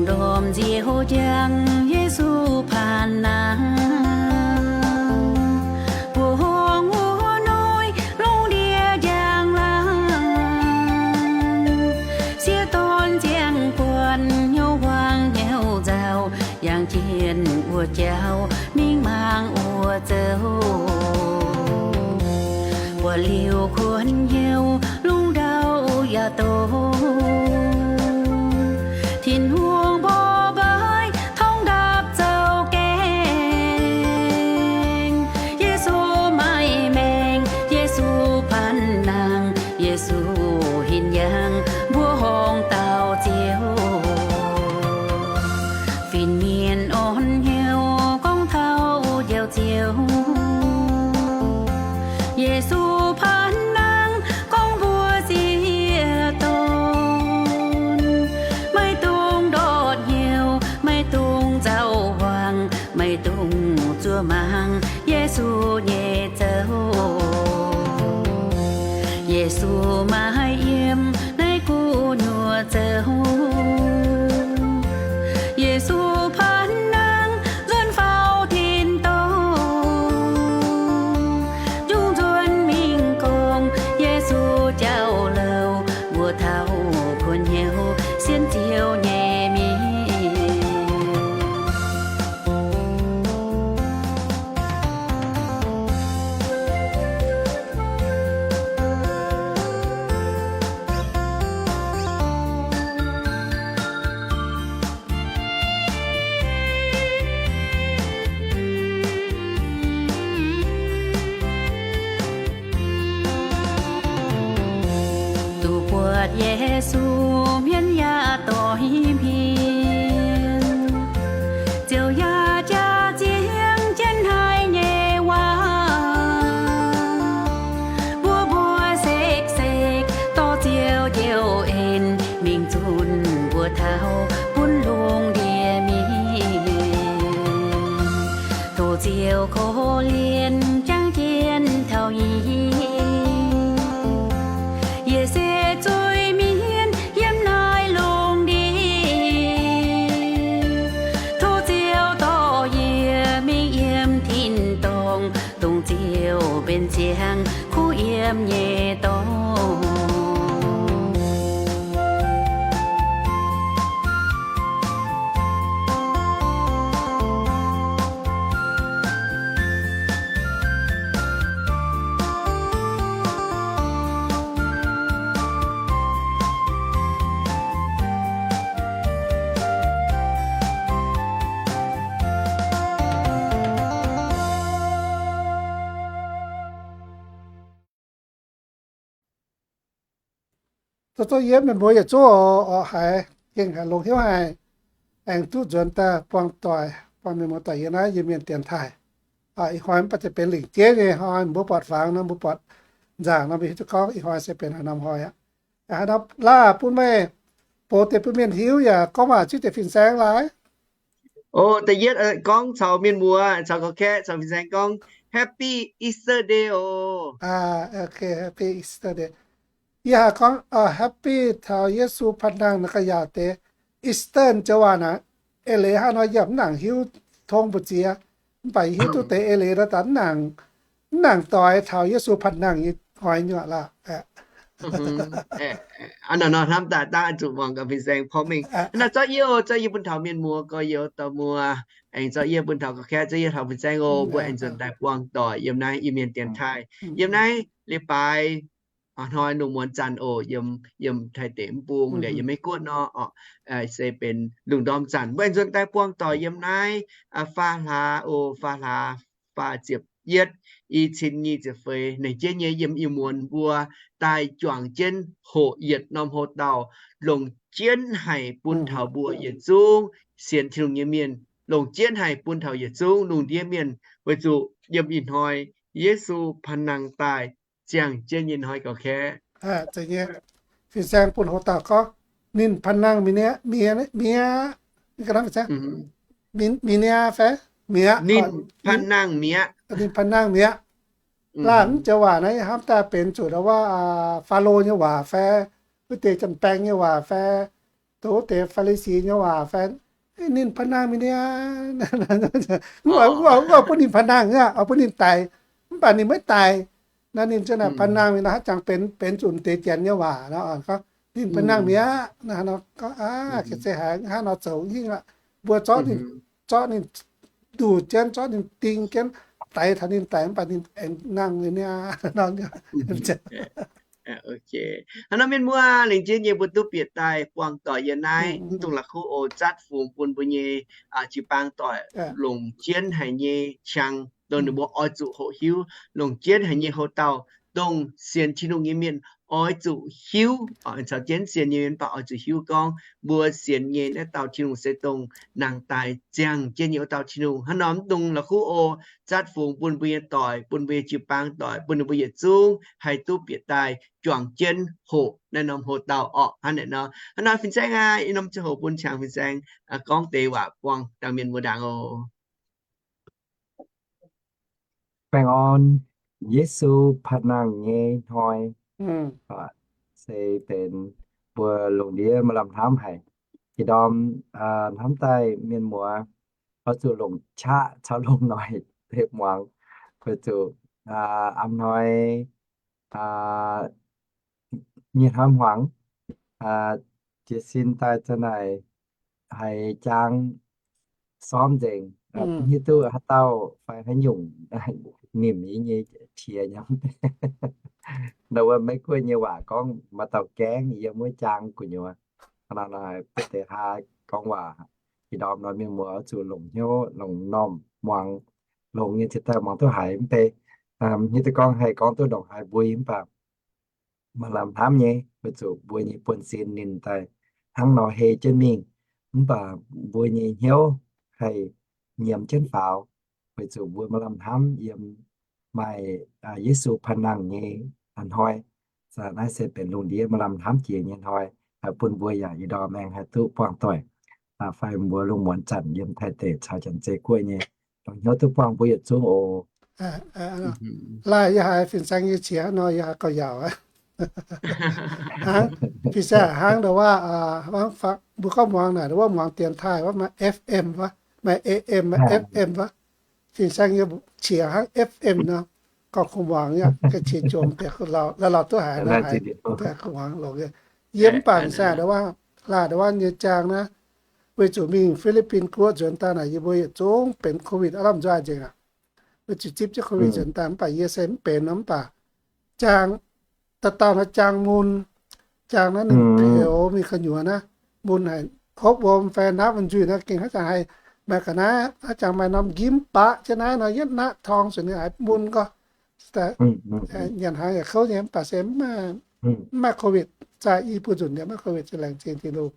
Ndorm nziouv jangx Yesu panh nangh, mbuoqc horngh wuov noiv lungh ndiev njang laangh. Sieqv dorn ziangh guanh hnyouv huaang hnyouv nzauh, yangh jienv wuov jauv mingh mangc wuov zoux. Buatc liuz kuonx hnyouv lungh ndau yaac doz, Tin-Hungh mborqv mbaiv torngv ndapv zoux gaengh. Yesu maaih maengc, Yesu panh nangh, Yesu hinc yaangh mbuo horngh dauh Ziouv. Fin-mienh orn hnyouv gorngv taux Njoux Ziouv, Yesu panh nangh gorngv mbuo sieqv dorn, maiv dungx ndortv hnyouv, maiv dungx nzauh huaang, maiv dungx zuov mangc Yesu nyei zoux. Yesu maaih yiem naaiv gu'nyuoz zoux. Yesu panh nangh nzuonx faaux tin-dorngh, njungh nzuonx mingh gorngv Yesu jauv-louc, mbuo taux kuonx hnyouv sienx Ziouv nyei mienh. Duqv buatc Yesu hmien yaac doix hmien, Ziouv yaac jaax ziangx jienv haiz nyei waac. Mbuo mbuo sekv sekv dorh Ziouv njoux en mingh zunc mbuo taux bun lungh ndiev mienh. Tov Ziouv korv-lienh jangx jienv taux yie, yie se zuiz-mienh yiem naaiv lungh ndiev. Tov Ziouv dorh yie mingh yiem tin-dorngh, dongh Ziouv benx ziangx kuv yiem nyei dorngx. Zoux zoux yie mienh muoz yietc zungv oc, haiz gengh haiz longx hnyouv haic, aengx duqv nzuonx daaih buangh doic, buangh mienh muoz doic yiem naaiv Iu-Mienh dienx taaih. Ih hnoi mv baac se benx lingc jeiv nyei hnoi, mbuo buatc fangx nor, mbuo buatc nzaangc nor, mbuo hiuv duqv gorngv ih hnoi se benx haaix norm hnoi aqv. Haaix norm laah bun meih box deix bun mienh hiuv yaac gorngv waac zuiv deix fin-saeng laaix. O, da'yietv gorngv caux mienh muoz, caux gorqv-kaeqv, caux fin-saeng gorngv Happy Easter Day oc. Happy Easter Day. Yie haiz gorngv Happy taux Yesu panh nangh naaiv ga'yaauc deix, Easter joux waac naaic, eix leiz hnangv nor yie mv nangc hiuv tong mbu'ziex, mv baac yie hiuv duqv deix eix leiz nor daaih mv nangc doix taux Yesu panh nangh nyei hnoi nyuoqc laac. Hnamv daaih dangh zuqc muangx gaax fin-saeng porv mengh. Naaiv zorqv yie, zorqv yie bun taux mienh muoz gorx-youz dorh muoz, aengx zorqv yie bun taux gorqv-kaeqv, zorqv yie taux fin-saeng oc. Mbuo aengx nzuonx daaih buangh doic yiem naaiv Iu-Mienh dienx taaih, yiem naaiv leiz-baaix hnoi lungh muonz zanc oc, yiem Taiv deic mv bung liuz yiem Meiv Guoqv nor oc, se benx lungh ndorm zanc. Mbuo aengx nzuonx daaih buangh doic yiem naaiv faam hlaax oc, faam hlaax faah ziepc yietv, i cin nyic ziepc feix. Naaiv jiex nyei yiem ih muonz mbuo daaih juangc jienv hoqc yietc norm hoc-dauh, longc jienv haic bun taux mbuo yietc zungv sienx Tin-Hungh nyei mienh, longc jienv haic bun taux yietc zungv lungh ndiev mienh, weic zuqc yiem ih hnoi Yesu panh nangh daaih ziangh jienv nyei hnoi gorqv-kaeqv. Fin-saeng bun hoc-dauh gorngv, ninh panh nangh mi'aqv, mi'aqv, mi'aqv, mi'aqv fai mi'aqv? Ninh panh nangh mi'aqv. Ninh panh nangh mi'aqv. Laanh mv joux waac naaiv hnamv daaih benx zuqc wuov Faalo nyei waac fai, wuov deix janx-baeng nyei waac fai, zoux deix Faa^li^si nyei waac fai, ninh pa'nangh mingh niaa. Mv oix, mv oix, mv oix bun ninh pa'nangh aqv, oix bun ninh daic, mv baac ninh maiv daic. Naaiv ninh ziouc naaic pa'nangh mingh nor, haaix jangx benx, benx zuqc deix janx nyei waac nor, gorngv, ninh pa'nangh mi'aqv. Naaiv nor gorngv, aav, se haiz hnangv nor zoux hingh aqv. Mbuo zorqv ninh, zorqv ninh nduh jienv, zorqv ninh ding jienv, daix taux ninh daic mv baac ninh aengx nangh nyei niaa. Hnangv nor mienh muoz, lengc jeiv nyei mbuo duqv bieqc daaih buangh doic yiem naaiv, mv dungx la'kuqv oc, zatv fungx bun mbuo nyei jiu-baang doic longc jienv haic nyei qang, dongh ninh mbuo oix zuqc hoqc hiuv, longc jienv haic nyei houc dauh, dongh sienx Tin-Hungh nyei mienh oix zuqc hiuv, caux jienv sienx nyei mienh mv baac oix zuqc hiuv gorngv mbuo sienx nyei naaiv dauh Tin-Hungh se dongh nangh daaih ziangh jienv nyei wuov dauh Tin-Hungh. Hnangv nor mv dungx la'kuqv oc, zatv fungx bun mbuo nyei doic, bun mbuo nyei jiu-baang doic, bun ninh mbuo yietc zungv haih duqv bieqc daaih juangc jienv hoqc naaiv norm houc dauh orqc. Hnangv naaiv nor, hnangv nor fin-saeng aac, yie norm ziangh hoc bun qangx fin-saeng gorngv deix waac buangh dangh mienh muoz ndaangc oc. Baengh orn, Yesu pa'nangh nyei hnoi se benx mbuo lungh ndiev maaih lamh hnamv haic. Ih ndorm hnamv daaih mienh muoz oix zuqc longc qaqv caux longc noic deix muangx, weic zuqc a'hnoi nyei hnoi hmuangx jiez sin daaih za'naaic haiz jaang sormv nzengc, mv hiuv duqv haaix dauh fai haaix nyungc nimc yie nyei qiex nyei. Ndau wuov Meiv-Guoqv nyei waac gorngv maaih dauh gaengv yiem wuov jaang gu'nyuoz. Hnangv naaic, beiv deix haa gorngv waac, ih ndorm nor mienh muoz oix zuqc longc hnyouv longc m'normh muangx, longx nyei cingx daaih muangx duqv haiz mv bei. Hiuv duqv gorngv haih gorngv duqv ndongc haaix mbui mv baac maaih lamh hnamv nyei, weic zuqc mbuo nyei buonv-sin ninh daaih hnangv nor hei jienv mingh, mv baac mbuo nyei hnyouv haih nyiemz jienv faaux, weic zuqc mbuo maaih lamh hnamv yiem maaih Yesu pa'nangh nyei hnoi. Naaiv se benx lungh ndiev maaih lamh hnamv jiex nyei hnoi, haih bun mbuo yaac ih ndorm aengx haih duqv buangh doic, fai mbuo lungh muonz zanc yiem Taiv deic caux Janx-Zei guoqv nyei, dongh hnyouv duqv buangh mbuo yietc zungv oc. Laaih yie haiz fin-saeng nyei qiex nor, yie haiz gauh yaauc aqv. Fin-saeng hnangv ndau wuov, mbuo gorngv muangx naaic ndau wuov muangx dienx taaih wuov maaih F M wuov, maaih A M, maaih F M wuov. Fin-saeng nyei qiex hnangv F M nor, gauh kungx muangx aqv, ga'qiex jomc biac la'lauh duqv haiz nor, haiz biac kungx muangx longx nyei. Yie mv baac fin-saeng ndau wuov, laaih ndau wuov nyei jaang naaiv, weic zuqc mingh Fi^li^bin Guoqv nzuonx daaih naaic yie mbuo yietc zungv benx Covid aqv, lamh nzoih nzengc aqv. Weic zuqc zipv jienv Covid nzuonx daaih mv baac yie se mv benx nor, mv baac jaang, dauh dauh naaiv jaang mun, jaang naaiv ninh peux mingh gu'nyuoz naaiv, mun haic hopv wuom fai naaiv wuom nzuih naaiv gengh haaix zanc haih maaih ga'naaiv, haaix zanc maaih norm njimv baqv jienv naaiv nor, yietv naqv torng suonc ninh haiz mun gorx. Nyanc hnaangx yaac kouv nyei, mv baac se mv maaih Covid, zaah i buo nzunc yaac maiv Covid, se laengz zingh Tin-Hungh.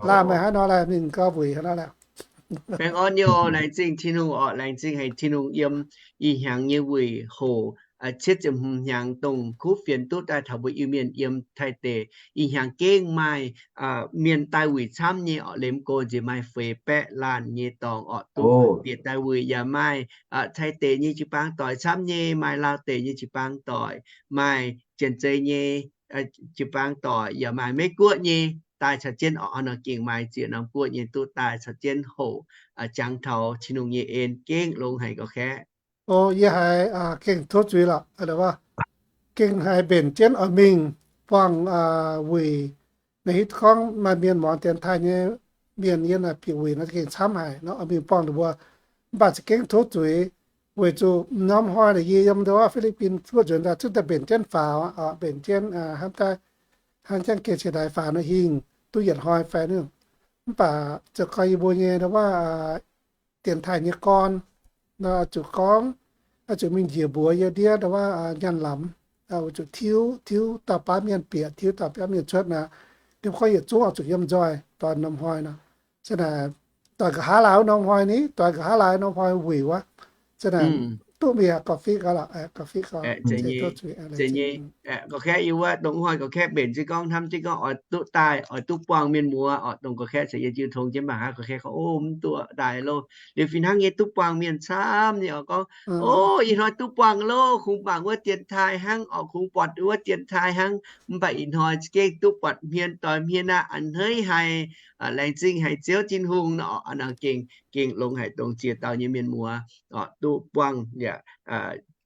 Laanh meih haaix nor laanh, mingh gau wuic haaix nor laanh. Baengh orn nyei oc, laengz zingh Tin-Hungh orqc, laengz zingh haic Tin-Hungh yiem ih hnyangx nyei wuic hoc cietv ziepc hmz hnyangx dongh kuv fienx duqv daaih taux mbuo Iu-Mienh yiem Taiv deic. Ih hnyangx gengh maaih mienh daaih wuic camv nyei orqc, liemh go nziex maaih feix baeqv laanh nyei dorngx orqc duqv bieqc daaih wuic, yaac maaih Taiv deic nyei jiu-baang doic camv nyei, maaih Laauv deic nyei jiu-baang doic, maaih Janx-Zei nyei jiu-baang doic, yaac maaih Meiv-Guoqv nyei daaih caux jienv orqc. Hnangv nor gengh maaih ziex norm guoqv nyei duqv daaih caux jienv hoc jangx taux Tin-Hungh nyei en, gengh longx haic gauh kaeqv. O, yie haiz gengh tov zuiz lorqc, gengh haiz mbenc jienv oix mingh buangh wuic. Naaiv hitv gorngv maaih mienh muangx dienx taaih nyei mienh yiem naaic bieqc wuic nor gengh camv haic nor, oix mingh buangh ninh mbuo. Mv baac za'gengh tov zuiz, weic zuqc norm hnoi naaic yie yiem ndau wuov Fi^li^bin Guoqv nzuonx daaih zungv daaih mbenc jienv faaux, mbenc jienv hnangv daaih, hnangv jangv geh ciex ndaix faaux nor hingh duqv yietc hnoi fai nor. Mv baac zoux gau yie mbuo nyei ndau wuov dienx taaih nyei gorn nor, zuqc gorngv, zuqc mingh njiec mbuox yie ndiev ndau wuov nyaanh lamz, zuqc tiuv, tiuv dauh baav mienh bieqc, tiuv dauh baav mienh cuotv naaic, liuz gorngv yietc zungv oix zuqc yiem nzoih doix norm hnoi nor. Se naaic doix nqa'haav laai wuov norm hnoi ni, doix nqa'haav laai norm hnoi wuic wuov. Se naaic Duqv mingh gauh fiqv gau lorqc, gauh fiqv gau. Gorqv-kaeqv yie wuov dongh hnoi gorqv-kaeqv mbenc jienv gorngv hnamv jienv gorngv oix duqv daaih, oix duqv buangh mienh muoz orqc, dongh gorqv-kaeqv caux yie jiu tong jienv mangc hnangv, gorqv-kaeqv gorngv, O, mv duqv daaih loh. Liuz fih hnangv nyei duqv buangh mienh camv nyei orqc gorngv, O, ih hnoi duqv buangh loh, kungx mangc wuov dienx taaih hnangv orqc, kungx buatc wuov dienx taaih hnangv, mv baac ih hnoi za'gengh duqv buatc hmien doix hmien aqv, a'hneiv haic, laengz zingh haic Ziouv Tin-Hungh nor orqc. Gengh, gengh longx haic dongh ziex dauh nyei mienh muoz orqc, duqv buangh yaac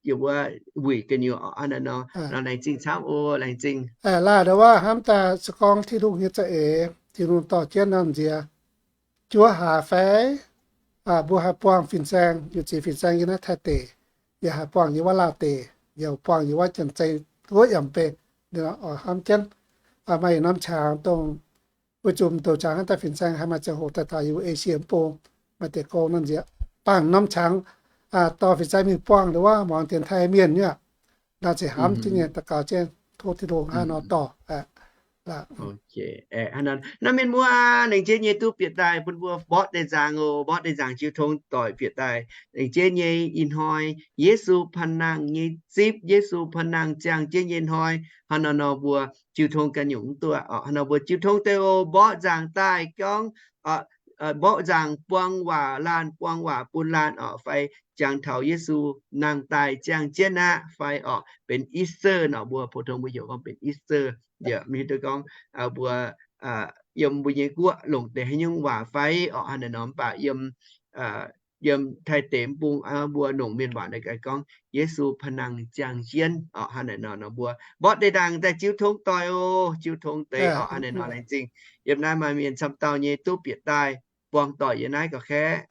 yiem wuov wuic gu'nyuoz orqc. Hnangv naaiv nor, laengz zingh camv o, laengz zingh. Laaic ndau wuov hnamv daaih se gorngv Tin-Hungh nyei za'eix, Tin-Hungh dorh jienv norm nziex, juov haaix fai mbuo haih buangh fin-saeng, yietc ziex fin-saeng yiem naaiv Taiv deic, yaac haih buangh yiem wuov Laauh deic, yaac buangh yiem wuov Janx-Zei wuov yaac mv bei. Hnamv jienv maaih yietc norm qangx dongh weic zuqc m'douc qangx hnangv daaih fin-saeng haih maaih ziangh hoc daaih taux yiem Esie mv bung, maaih deix gong nor nziex, bangc norm qangx dorh fin-saeng mingh buangh ndau wuov muangx dienx taaih mienh nyei aqv. Naaiv ziouc hnamv jienv nyei daux gaux jienv tov Tin-Hungh hnangv nor dorh. Naaiv mienh muoz, laengz jienv nyei duqv bieqc daaih bun mbuo mborqv deix nzaangc oc, mborqv deix nzaangc jiu tong doic bieqc daaih. Laengz jienv nyei ih hnoi, Yesu panh nangh nyei zipv, Yesu panh nangh ziangh jienv nyei hnoi, hnangv nor nor mbuo jiu tong ganh nyungc mv duqv orqc. Hnangv nor mbuo jiu tong deix oc, mborqv nzaangc daaih gorngv, mborqv nzaangc buang waac laanh, buang waac bun laanh orqc, fai jangx taux Yesu nangh daaih ziangh jienv aqv fai orqc, benx Easter nor mbuo pou-tong mbuo heuc gorngv benx Easter. Yaac mv hiuv duqv gorngv mbuo yiem mbuo nyei guoqv longc deix haaix nyungc waac fai orqc, hnangv naaic nor mv baac yiem, yiem Taiv deic mv bung mbuo longc mienh waac naaiv gaax gorngv Yesu panh nangh ziangh jienv orqc. Hnangv naaic nor nor mbuo mborqv deix nzaangc daaih jiu tong doic oc, jiu tong deix orqc. Hnangv naaic nor laengz zingh yiem naaiv maaih mienh camv dauh nyei duqv bieqc daaih buangh doic yiem naaiv gorqv-kaeqv.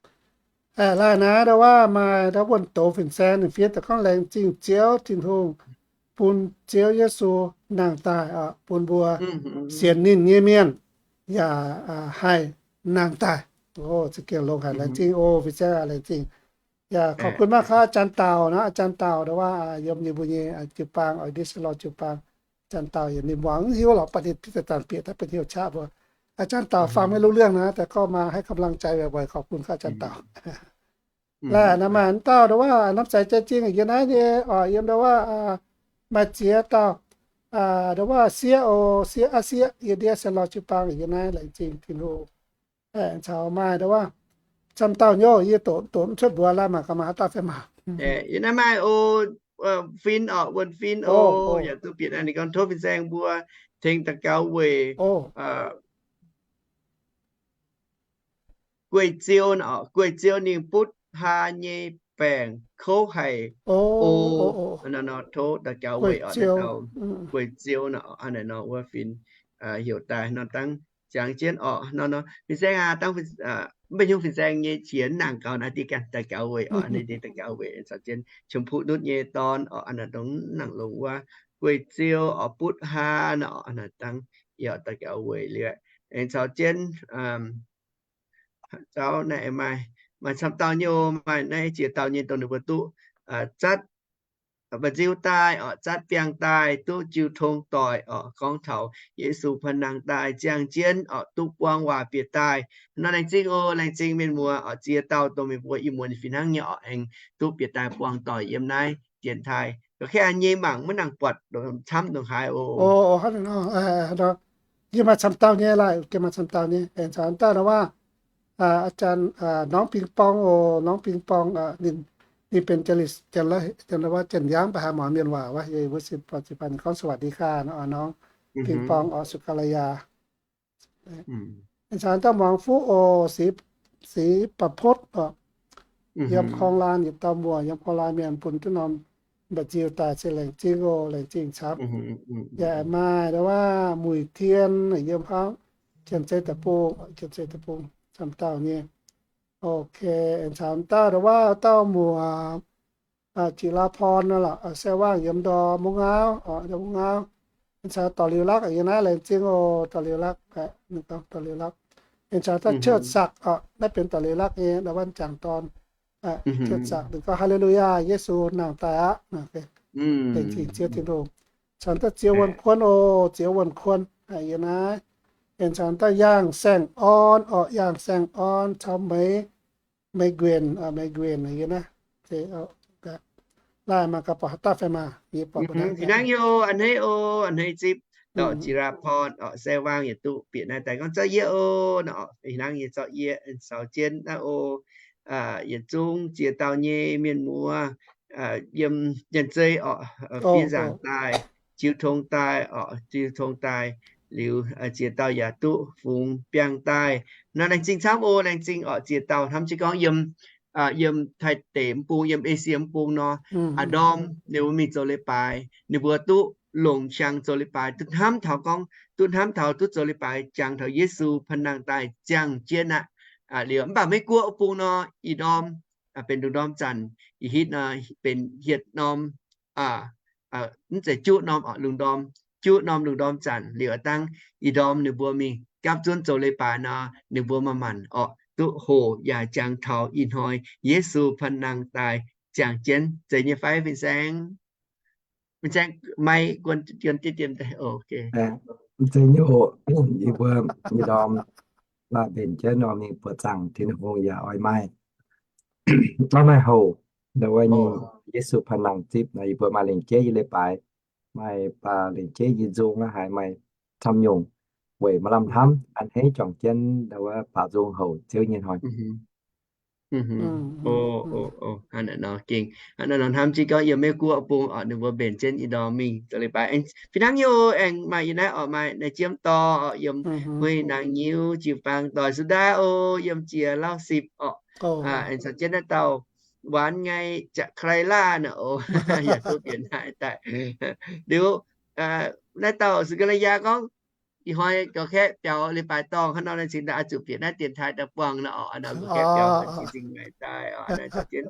Laaic naaiv ndau wuov maaih ndau wuonh douz fin-saeng ninh fiev daaih gorngv, laengz zingh Ziouv Tin-Hungh bun Ziouv Yesu nangh daaih orqc, bun mbuo sienx ninh nyei mienh yaac haih nangh daaih. Za'gengh longx haic, laengz zingh oc, fin-saeng aac, laengz zingh. Yaac ขอบคุณมากครับ อาจารย์เต่า naaiv, อาจารย์เต่า ndau wuov yiem ninh mbuo nyei jiu-baang, oix ndiev se lorz jiu-baang. อาจารย์เต่า yaac ninh muangx mv hiuv lorqc, baac ninh daaih zanc bieqc daaih bun heuc qaqv mbuo. อาจารย์เต่า ฟังไม่รู้เรื่องนะ แต่ก็มาให้กำลังใจบ่อยๆ ขอบคุณครับ อาจารย์เต่า Laaic naaiv maaih dauh ndau wuov namh zaic jai-jingh yiem naaiv nyei orqc, yiem ndau wuov maaih ziex dauh ndau wuov sieqv oc, sieqv aav sieqv yiem ndiev se lorz jiu-baang yiem naaiv, laengz zingh Tin-Hungh. Caux maaih ndau wuov camv dauh nyei, yie doqc doqc mv cuotv mbuox, laaic mangc gaax maaih haaix dauh fai maah. Yiem naaiv maaih o, Fin orqc, wuonh fin o, yaac duqv bieqc naaiv ninh gorngv tov fin-saeng mbuo tengx daux gaux weic guei-ziou, guei-ziou ninh butv haa nyei baengc kouv haic o. Nor tov daux gaux weic orqc, guei-ziou nor, naaic nor wuov fin heuc daaih nor dangv ziangx jienv orqc. Nor nor fin-saeng aac, dangv mv baac nyungc fin-saeng nyei qiex nangc gaux naaiv deix ganh daux gaux weic orqc, naaiv deix daux gaux weic caux jienv Chum Puqv nutv nyei dorn orqc, naaiv dongh nangc longx wuov guei-ziou orqc, butv haa nor, naaiv dangv yie daux gaux weic liuz aengx caux jienv zaux naaiv maaih, maaih camv dauh nyei, maaih naaiv ziex dauh nyei dongh ninh mbuo duqv zatv mba'nziu daaih orqc, zatv biangh daaih duqv jiu tong doic orqc, gorngv taux Yesu panh nangh daaih ziangh jienv orqc, duqv buang waac bieqc daaih. Nor laengz zingh oc, laengz zingh mienh muoz orqc, ziex dauh dongh meih mbuo ih muonz fih hnangv nyei orqc, aengx duqv bieqc daaih buangh doic yiem naaiv dienx taaih. Ga'qaeqv nyei mangc maiv nangc buatc camv ndongc haaix oc. Yie maaih camv dauh nyei laaic, gengh maaih camv dauh nyei, aengx caux dauh nor waac อาจารย์ น้องปิงปอง oc, น้องปิงปอง ninh, ninh benx janx-, janx-, janx-, janx-, janx-yaangv, mv baac haih muangx mienh waac wuov, yie mbuo sin buatc jiu-baang ninh gorngv สวัสดีค่ะ nor, น้องปิงปอง orqc, Sukalayar. Aengx caux dauh muangx fuqv oc, Six Bapotv orqc, yiem Korng-Laan, yietc dauh muoc yiem Korng-Laan mienh bun duqv norm mba'nziu daaih se laengz zingh oc, laengz zingh camv. Yaac maaih ndau waac Muic Tien yiem hnangv, Janx-Zei Deic-Bung, Janx-Zei Deic-Bung camv dauh nyei. Ok, aengx caux dauh ndau waac dauh muoc Jic Laa Porn nor lorqc, se waangh yiem ndor Mungv Ngaauv, ndor Mungv Ngaauv. Aengx caux Dorc Liuz Lakv yiem naaiv, laengz zingh oc, Dorc Liuz Lakv, Dorc Liuz Lakv. Aengx caux dauh Ciouv Sakc orqc, naaiv benx Dorc Liuz Lakv nyei ndau waac jangc dorn. Ciouv Sakc ninh gorngv, Haa^le^lu^yaa, Yesu nangh daaih aqv. Laengz zingh Ziouv Tin-Hungh. Caux dauh Ziouv Wuonh Kuonv oc, Ziouv Wuonh Kuonv yiem naaiv. Aengx caux dauh Yaangh Saeng Orn orqc, Yaangh Saeng Orn caux Meix, Meix Nguyen, Meix Nguyen yiem naaiv. เอ่อ เอ่อ Laih maah, gauh buatc haaix dauh fai maah? Yie buatc mbuo naaiv. Fih hnangv nyei oc, a'hneiv oc, a'hneiv zipv dorh Jirapon orqc, Sai Wang yietc duqv bieqc naaiv daaih gorngv zorqv yie oc. Nor fih hnangv nyei zorqv yie caux jienv naaiv oc. Yietc zungv ziex dauh nyei mienh muoz yiem Janx-Zei orqc, fiev nzaangc daaih, jiu tong daaih orqc, jiu tong daaih liuz, ziex dauh yaac duqv fungx biangh daaih. Nor laengz zingh camv oc, laengz zingh orqc. Ziex dauh hnamv jienv gorngv yiem, yiem Taiv deic mv bung, yiem Esie mv bung nor, aa ndorm ninh mbuo mingh zoux leiz-baaix, ninh mbuo duqv longc qangx zoux leiz-baaix, duqv hnamv taux gorngv, duqv hnamv taux duqv zoux leiz-baaix jangx taux Yesu panh nangh daaih ziangh jienv aqv. Liuz mv baac Meiv-Guoqv mv bung nor, ih ndorm benx lungh ndorm zanc, ih hitv nor benx hietc norm, mv zeiz juqv norm orqc, lungh ndorm, juqv norm lungh ndorm zanc liuz aqv dangv ih ndorm ninh mbuo mingh gapv zunv zoux leiz-baaix nor, ninh mbuo manc-manc orqc duqv hoqc yaac jangx taux ih hnoi Yesu panh nangh daaih ziangh jienv zeiz nyei fai, fin-saeng? Fin-saeng, maiv guon diemv deix. Zeiz nyei oc. Yie mbuo ih ndorm maaih mbenc jienv nor mingh buoqc zaangc Tin-Hungh yaac oix maaih, oix maaih hoc, ndau wuov nyei Yesu panh nangh zipv nor, yie mbuo maaih lengc jeiv nyei leiz-baaix, maaih baac lengc jeiv nyei nzung aqv, haiz maaih camv nyungc weic maaih lamh hnamv a'hneiv juangc jienv ndau wuov baaux nzung hoc Ziouv nyei hnoi. Hnangv naaiv nor gengh, hnangv naaiv nor hnamv jienv gorngv yiem Meiv-Guoqv bung orqc, ninh mbuo mbenc jienv ih ndorm mingh zoux leiz-baaix. Fih hnangv nyei oc, aengx maaih yiem naaiv orqc, maaih naaiv Jiem Dorh orqc, yiem Huih Naang Nyiu, Jiu-Baang Doic, Sudaa oc, yiem Jiex Lauv Sipc orqc, aengx caux jienv naaiv dauh Waanx Ngai Jaa Klai Laav naaic oc, yaac duqv bieqc naaiv daaih. Liuz naaiv dauh Sukalayaa gorngv, ih hnoi gauh kaeqv biaux leiz-baaix dorngh hnangv nor, laengz zingh daaih oix zuqc bieqc naaiv dienx taaih daaih buangh nor orqc, nor gauh kaeqv biaux, laengz zingh maaih daaih orqc, naaiv caux jienv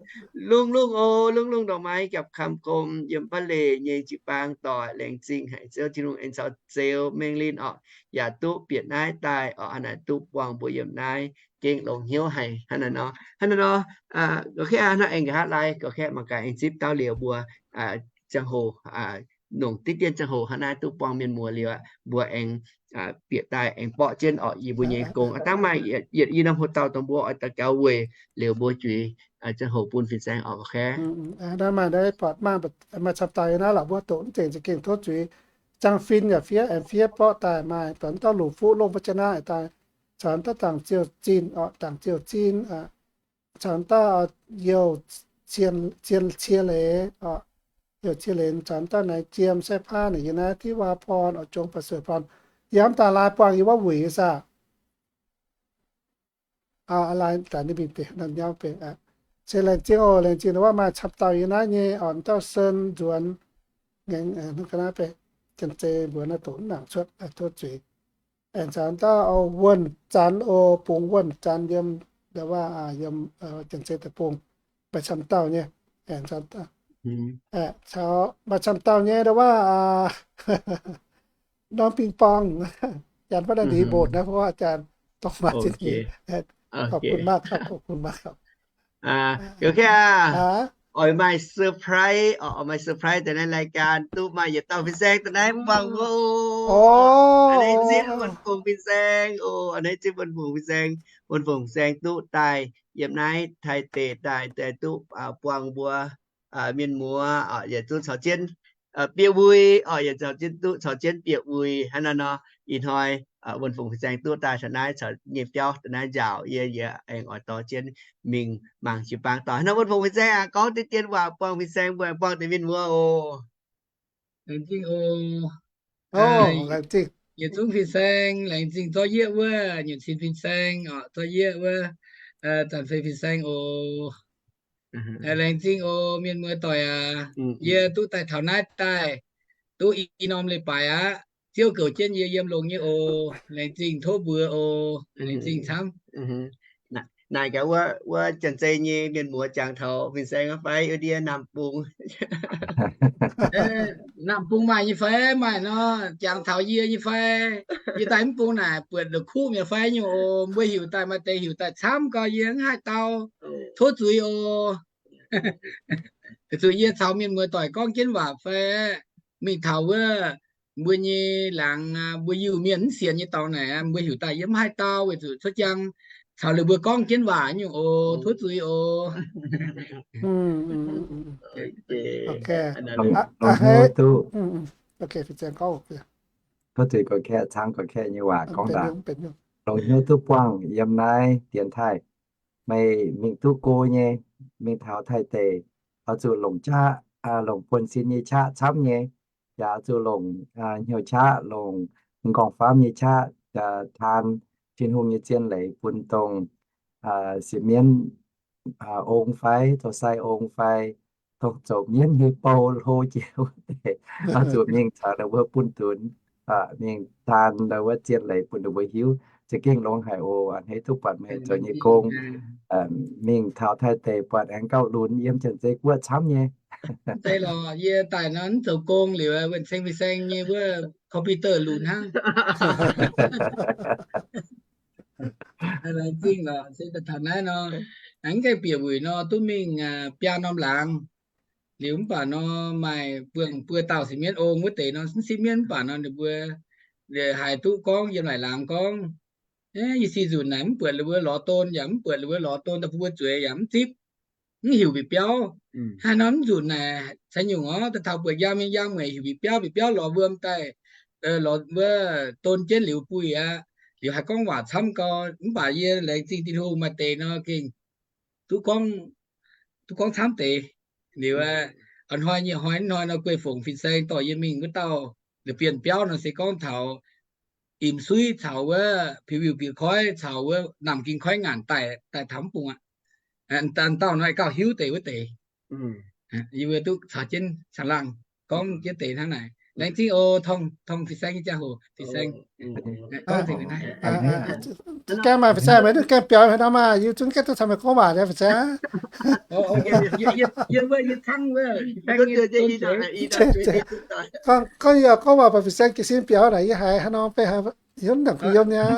lungh lungh oc, lungh lungh ndongc maaiz jaax kamx gom yiem Baav Leic nyei jiu-baang doic, laengz zingh haic Ziouv Tin-Hungh aengx caux Zeux Mengh Linh orqc, yaac duqv bieqc naaiv daaih orqc, hnangv naaic duqv buangh mbuo yiem naaiv gengh longx hnyouv haic hnangv naaiv nor. Hnangv naaiv nor, gauh kaeqv hnangv aengx nqa'haav laai gauh kaeqv mangc gaax aengx zipv dauh liuz mbuo ziangh hoc, nongc diqv dien ziangh hoc hnangv naaiv duqv buangh mienh muoz liuz aqv, mbuo aengx bieqc daaih aengx borqv jienv orqc yie mbuo nyei gong. Aav dangh maaih yietc i norm hoc dauh dongh mbuo oix daux gaux weic liuz mbuo juiz ziangh hoc bun fin-saeng orqc gauh kaeqv. Hnangv maaih naaiv buatc maaih camv dauh yiem naaiv lorqc, mbuo doqc mv zengc za'gengh tov zuiz. Ziangh Fin yaac fiev, aengx fiev borqv daaih maaih dongh dauh Lungh Fuqv Longh Mbuo Janx naaiv daaih, caux dauh Dangc Ziouh Zinh orqc, Dangc Ziouh Zinh, caux dauh Youh Cien, Cien, Cie Leiz orqc, Youh Cie Leiz caux dauh Naaiv Jiem Sai Paa naaic yiem naaiv Tiuv Waac Porn orqc, Jong Baac Sueic Porn. Yiem daaih laai buangh yie wuov wuic nyei saah? Laai daaih ninh mingh deix nor nyauv benx aqv. Se laengz zingh oc, laengz zingh ndau wuov maaih camv dauh yiem naaiv nyei orqc, dauh Sen Nzuonx, aengx ga'naaiv benx Janx-Zei mbuox naaiv doqc mv nangc cuotv tov zuiz. Aengx caux dauh Wuonh Zanx oc, bungx Wuonh Zanx yiem ndau wuov yiem Janx-Zei deic-bung, maaih camv dauh nyei. Aengx caux maaih camv dauh nyei ndau wuov norm ping-borngh, Janx wuov naaiv ndeic-mbotc naaiv, เพราะว่าอาจารย์ต้องมาที่นี่ ขอบคุณมากครับ ขอบคุณมากครับ Oix maaih surprise, oix maaih surprise daaih naaiv รายการ duqv maaih yietc dauh fin-saeng daaih naaiv mv buangh mbuo oc. A'hneiv zipv wuonh fungx fin-saeng oc, a'hneiv zipv wuonh fungx fin-saeng, wuonh fungx fin-saeng duqv daaih yiem naaiv Taiv deic daaih, daaih duqv buangh mbuo mienh muoz orqc, yietc zungv caux jienv bieqc wuic orqc, yietc zungv duqv caux jienv bieqc wuic hnangv naaiv nor. Ih hnoi wuonh fungx fin-saeng duqv daaih taux naaiv caux nyei biauv daaih naaiv nziaauc, yie, yie aengx oix dorh jienv mingh mangc jiu-baang doic. Hnangv wuonh fungx fin-saeng aqv, gorngv diqv dien waac buangh fin-saeng mbuo aengx buangh deix mienh muoz oc. Laengz zingh oc. Yietc zungv fin-saeng, laengz zingh zorqv yie wuov nyutc cin fin-saeng orqc, zorqv yie wuov zanc fei fin-saeng oc. Laengz zingh oc, mienh muoz doic aac. Yie duqv daaih taux naaiv daaih, duqv i norm leiz-baaix aqv. Ziouv goux jienv yie yiem longx nyei oc. Laengz zingh tov mbuox oc. Laengz zingh camv. Naaic gaax wuov Janx-Zei nyei mienh muoz jangx taux fin-saeng fai wuov ndiev Naamh Bung. Naamh Bung maaih nyei fai? Maaih nor, jangx taux yie nyei fai? Yie daaih mv bung naaic buatc la'kuqv mi'aqv fai nyungc oc. Mbuo heuc daaih maaih deix heuc daaih camv gau, yie mv haih dau. Tov zuiz oc. Zuqc yie caux mienh muoz doic gorngv jienv waac fai? Mingh taux wuov mbuo nyei laangz, mbuo Iu-Mienh mv sienx nyei dorngx naaic, mbuo heuc daaih yie mv haih dau weic zuqc cuotv jangx caux ninh mbuo gorngv jienv waac nyungc oc. Tov zuiz oc. Tov zuiz gorx-kaeqv caangv gorx-kaeqv nyei waac gorngv daaih. Longc hnyouv duqv buangh yiem naaiv dienx taaih. Meih mingh duqv go nyei, mingh taux Taiv deic, oix zuqc longc qaqv, longc buonv-sin nyei qaqv camv nyei, yaac oix zuqc longc hnyouv qaqv, longc m'nqorngv-famv nyei qaqv, taan Tin-Hungh nyei zien leiz bun dongh sieqv mienv ong fai zoux sai ong fai dongh zoux mienv nyei bou hlo jiex wuov deix, oix zuqc mingh caux ninh mbuo bunh dunx, mingh taan ndau wuov zien leiz bun ninh mbuo hiuv. Za'gengh longx haic oc. A'hneiv duqv buatc meih zoux nyei gong. Mingh taux Taiv deic buatc aengx gauh lunx yiem Janx-Zei-Guoqv camv nyei. Mv zeiz lorqc, yie daaih nor mv zoux gong liuz, wuonh ceng fin-saeng nyei wuov computer lunx hnangv. Laengz zingh lorqc, se daaih taux naaiv nor, aengx gaengh bieqc wuic nor duqv mingh biaa norm laangz. Liuz mv baac nor maaih buo dauh sieqv mienv ong wuov deix nor, mv sieqv mienv mv baac nor ninh mbuo haiz duqv gorngv yiem laaic laangz gorngv, yie si nzunc naaic mv buatc ninh mbuo lorz don yaac mv buatc ninh mbuo lorz don daaih bun mbuo zueiz yaac mv zipv, mv hiuc bieqc biauv. Haaix nor mv nzunc naaic caux nyungc orv, daaih taux buatc njang mingh njang meih hiuc bieqc biauv, bieqc biauv lorz wuom daaih, lorz wuov don jienv liuz buih aqv. Liuz haih gorngv waac camv gau, mv baac yie laengz zingh Tin-Hungh maaih deix nor gengh duqv gorngv, duqv gorngv camv deix. Liuz a'hnoi nyei hnoi hnoi nor guei fongc fin-saeng dorh yie mingh wuov dauh la'bienh biauv nor se gorngv taux Imc Suiv caux wuov Piu Wiuh Bieqc Koiv caux wuov Namh Ging Koiv ngaanc daaih, daaih taux mv bung aqv. Dauh nor gauh hiuv deix wuov deix. Yie mbuo duqv caux jienv caangh laangh gorngv jienv deix hnangv naaic. Laengz zingh oc, tong fin-saeng nyei ziangh hoc, fin-saeng. Gaengh maaih fin-saeng maiv duqv gaengh biaux haaix nor maah, yie zungv gaengh duqv caux meih gorngv waac nyei fin-saeng. Gorngv yie gorngv waac baac fin-saeng jiez sin biaux naaic yie haiz haaix nor beiv haiz yiem ndaangc kuh yiem nyei.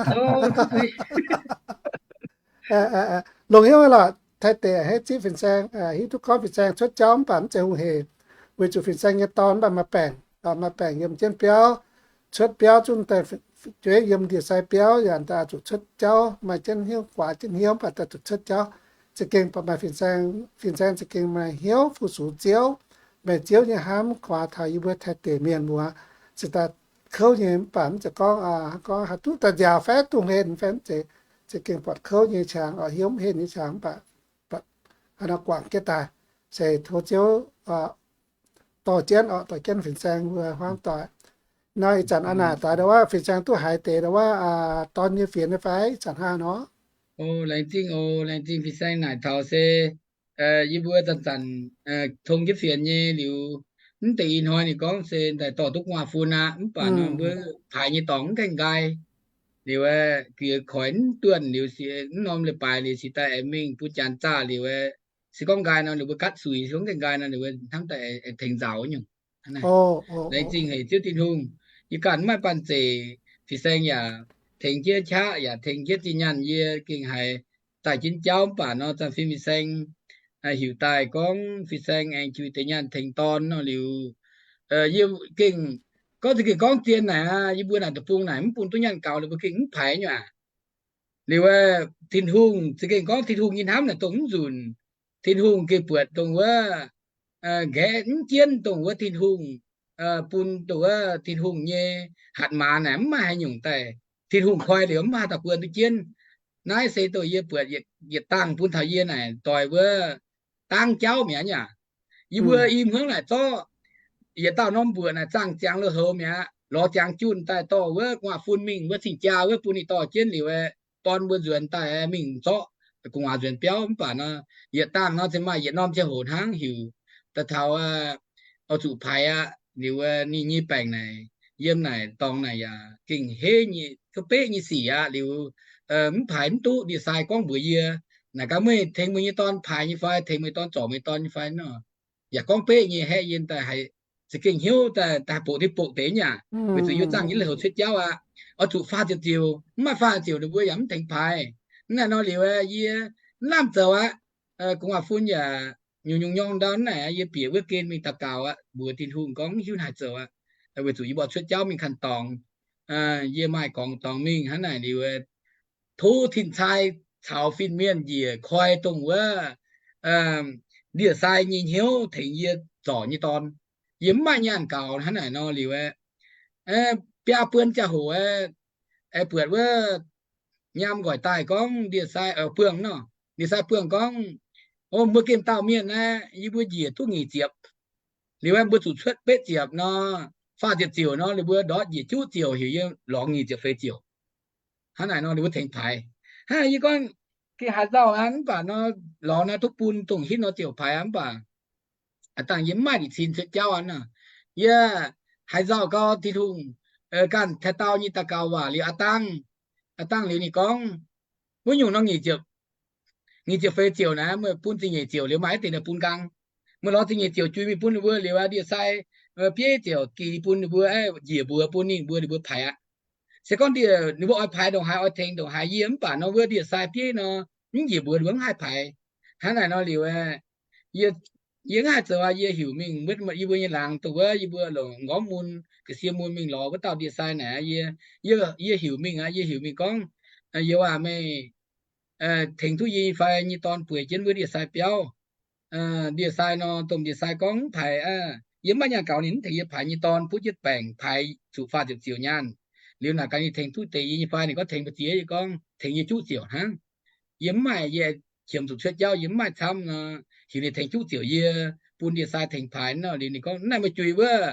Longc hnyouv lorqc, Taiv deic a'hneiv zipv fin-saeng, hiuv duqv gorngv fin-saeng cuotv jauv mv baac mv zeiz hungh heic, weic zuqc fin-saeng nyei dorn mv baac maaih baengc, maaih baengc yiem jienv biauv, cuotv biauv zungv daaih jueiv yiem ndie-sai biauv yaac daaih zuqc cuotv jauv, maaih jienv hnyouv guaax jienv hnyouv mv baac daaih zuqc cuotv jauv. Za'gengh baac maaih fin-saeng, fin-saeng za'gengh maaih hnyouv fu-sux Ziouv, meih Ziouv nyei hnamv guaax taux yie mbuo Taiv deic mienh muoz, ziouc daaih kouv nyei mv baac mv zeiz gorngv, gorngv haih duqv daaih nziaaux fai duqv hlen fai mv zeiz, za'gengh buatc kouv nyei qangx, oix hnyouv mv henh nyei qangx mv baac haaix nor guangc jienv daaih, se tov Ziouv dorh jienv oc, dorh jienv fin-saeng mbuo hmuangv doic. Nor ih zanc aa naaic daaih ndau wuov fin-saeng duqv haiz deix ndau wuov dorn nyei fienx nyei fai ih zanc hnangv nor? O, laengz zingh oc, laengz zingh fin-saeng naaic taux se yie mbuo zanc-zanc tong jienv fienx nyei liuz, mv deix ih hnoi ninh gorngv se daaih dorh duqv gu'nguaaz-fun aqv, mv baac nor mbuo paaix nyei dorngx mv gaengh nqaai. Liuz aeqv, gux koix mv duonh liuz, mv norm leiz-baaix liuz cingx daaih aengx mingh bun janx zaah liuz aeqv, se gorngv nqaai nor ninh mbuo gatv suix, se gorngv gaengh nqaai nor ninh mbuo hnamv daaih aengx tengx nzaaux nyungc. Laengz zingh haic Ziouv Tin-Hungh. Yie ganh mv maaih banh zeic, fin-saeng yaac tengx jienv qaqv yaac tengx jienv zinh nyaanh, yie gengh haiz daaih jienv jauv mv baac nor zanc fin fin-saeng heuc daaih gorngv fin-saeng aengx jiu deix nyaanh tengx dorn nor liuz, yie gengh gorngv za'gengh gorngv zien naaic aqv, yie mbuo naaic deic-bung naaic mv bun duqv nyaanh gaux liuz mbuo gengh mv paaix nyei aqv. Liuz aeqv, Tin-Hungh za'gengh gorngv Tin-Hungh nyei hnamv naaic dongh mv nzunc. Tin-Hungh gengh buatc dongh wuov nqaeqv mv jienv dongh wuov Tin-Hungh, bun dongh wuov Tin-Hungh nyei hatc maaz naaic mv maaih haaix nyungc daaih. Tin-Hungh koi liuz mv maaih dauh buonc duqv jienv. Naaiv se dongh yie buatc yietc dangh bun taux yie naaic doix wuov dangv jauv mi'aqv. Yie mbuo i hmuangv naaic zorqv yietc dauh norm mbuoqc naaic zaangh ziangx lui-houx mi'aqv, lorz ziangx junh daaih dorh wuov gu'nguaaz-fun mingh wuov cing-jaa wuov bun ninh dorh jienv liuz aeqv, dorn mbuo nzuonx daaih mingh zorqv gu'nguaaz nzuonx biauv. Mv baac nor, yietc dangh nor se maaih yietc norm ziangh hoc hnangv heuc daaih taux oix zuqc paaix aqv. Liuz ninh nyei baengc naaic yiem naaic dorngx naaic yaac gengh heiv nyei, ga'beqv nyei sic aqv. Liuz mv paaix mv duqv, ndie-sai gorngv mbuox yie, naaic gaax, meih tengx meih nyei dorn paaix nyei fai, tengx meih dorn zorc meih dorn nyei fai nor? Yaac gorngv beqv nyei, haeqv yie daaih haiz za'gengh hnyouv daaih, daaih boqc deix boqc deix nyei aqv. Weic zuqc yie zaangh nyei lui-houx cuotv jauv aqv. Oix zuqc faah ziouc ziouc, mv maaih faah ziouc ninh mbuo yaac mv tengx paaix. Mv naaic nor liuz yie mv lamh zoux aqv. Gu'nguaaz-fun yaac nyungc-nyungc nyorng ndau naaic, yie bieqc wuov gen mingh daux gaux aqv, mbuox Tin-Hungh gorngv mv hiuv haaix zoux aqv, weic zuqc yie mbuo cuotv jauv mingh kanh dorngx. Yie maaih gorngv dorngx mingh hnangv naaic liuz, tov tin-cai caux fin-mienh njiec koi dongh wuov ndie-sai nyei hnyouv tengx yie zorc nyei dorn. Yie mv maaih nyaanh gaux hnangv naaic nor liuz aeqv, biaa buonc ziangh hoc aeqv, buatc wuov nyaam nqoi daaih gorngv ndie-sai buangh nor, ndie-sai buangh gorngv, O, mbuo gemh dauh mienh naaiv yie mbuo njiec duqv nyic ziepc. Liuz aeqv, mbuo zuqc cuotv betv ziepc nor, faah ziepc ziouc nor, ninh mbuo ndortv njiec juqv ziouc heuc yie lorz nyic ziepc feix ziouc. Hnangv naaic nor ninh mbuo tengx paaix. Hnangv naaic yie gorngv, Gengh haaix nzauh aqv, mv baac nor lorz naaiv duqv bun dongh hitv nor ziouc paaix aqv, mv baac aav dangh yie mv maaih lic cin cuotv jauv aqv nor. Yie haaix nzauh gau Tin-Hungh ganh taaix dauh nyei daux gaux waac liuz aav dangh, aav dangh liuz ninh gorngv, Wuov nyungc nor nyic ziepc, nyic ziepc feix ziouc naaiv meih bun zingh nyeic ziouc liuz maaih deix naaic bun nqaang. Meih lorz zingh nyeic ziouc jui mingh bun ninh mbuo liuz aqv, ndie-sai bieiv ziouc gix bun ninh mbuo, njiec mbuox bun ninh mbuo, ninh mbuo paaix aqv. Se gorngv ndie ninh mbuo oix paaix ndongc haaix, oix tengx ndongc haaix, yie mv baac nor wuov ndie-sai bieiv nor, mv njiec mbuox ninh mbuo mv haih paaix. Hnangv naaic nor liuz, yie mv haih zoux aqv. Yie heuc mingh wuov yie mbuo nyei laangz dongh wuov yie mbuo longc nqorngv mun, ga'sie mun mingh lorz wuov dauh ndie-sai naaic, yie heuc mingh aqv. Yie heuc mingh gorngv, Youz aac, meih tengx duqv yie nyei fai nyei dorn bueix jienv wuov ndie-sai biauv? Ndie-sai nor, domh ndie-sai gorngv, Mv paaix aqv. Yie mv maaih nyaanh gaux, ninh mv tengx yie paaix nyei dorn, butv jienv baengc paaix zuqc faah ziepc ziouc nyaanh. Liuz naaic gaax ninh tengx duqv deix yie nyei fai? Ninh gorngv, Tengx mbu'ziex. Yie gorngv, Tengx yie juqv ziouc hnangv. Yie mv maaih, yie qiemx zuqc cuotv jauv, yie mv maaih camv nor, heuc ninh tengx juqv ziouc yie, bun ndie-sai tengx paaix nor. Liuz ninh gorngv, Naaiv meih juix wuov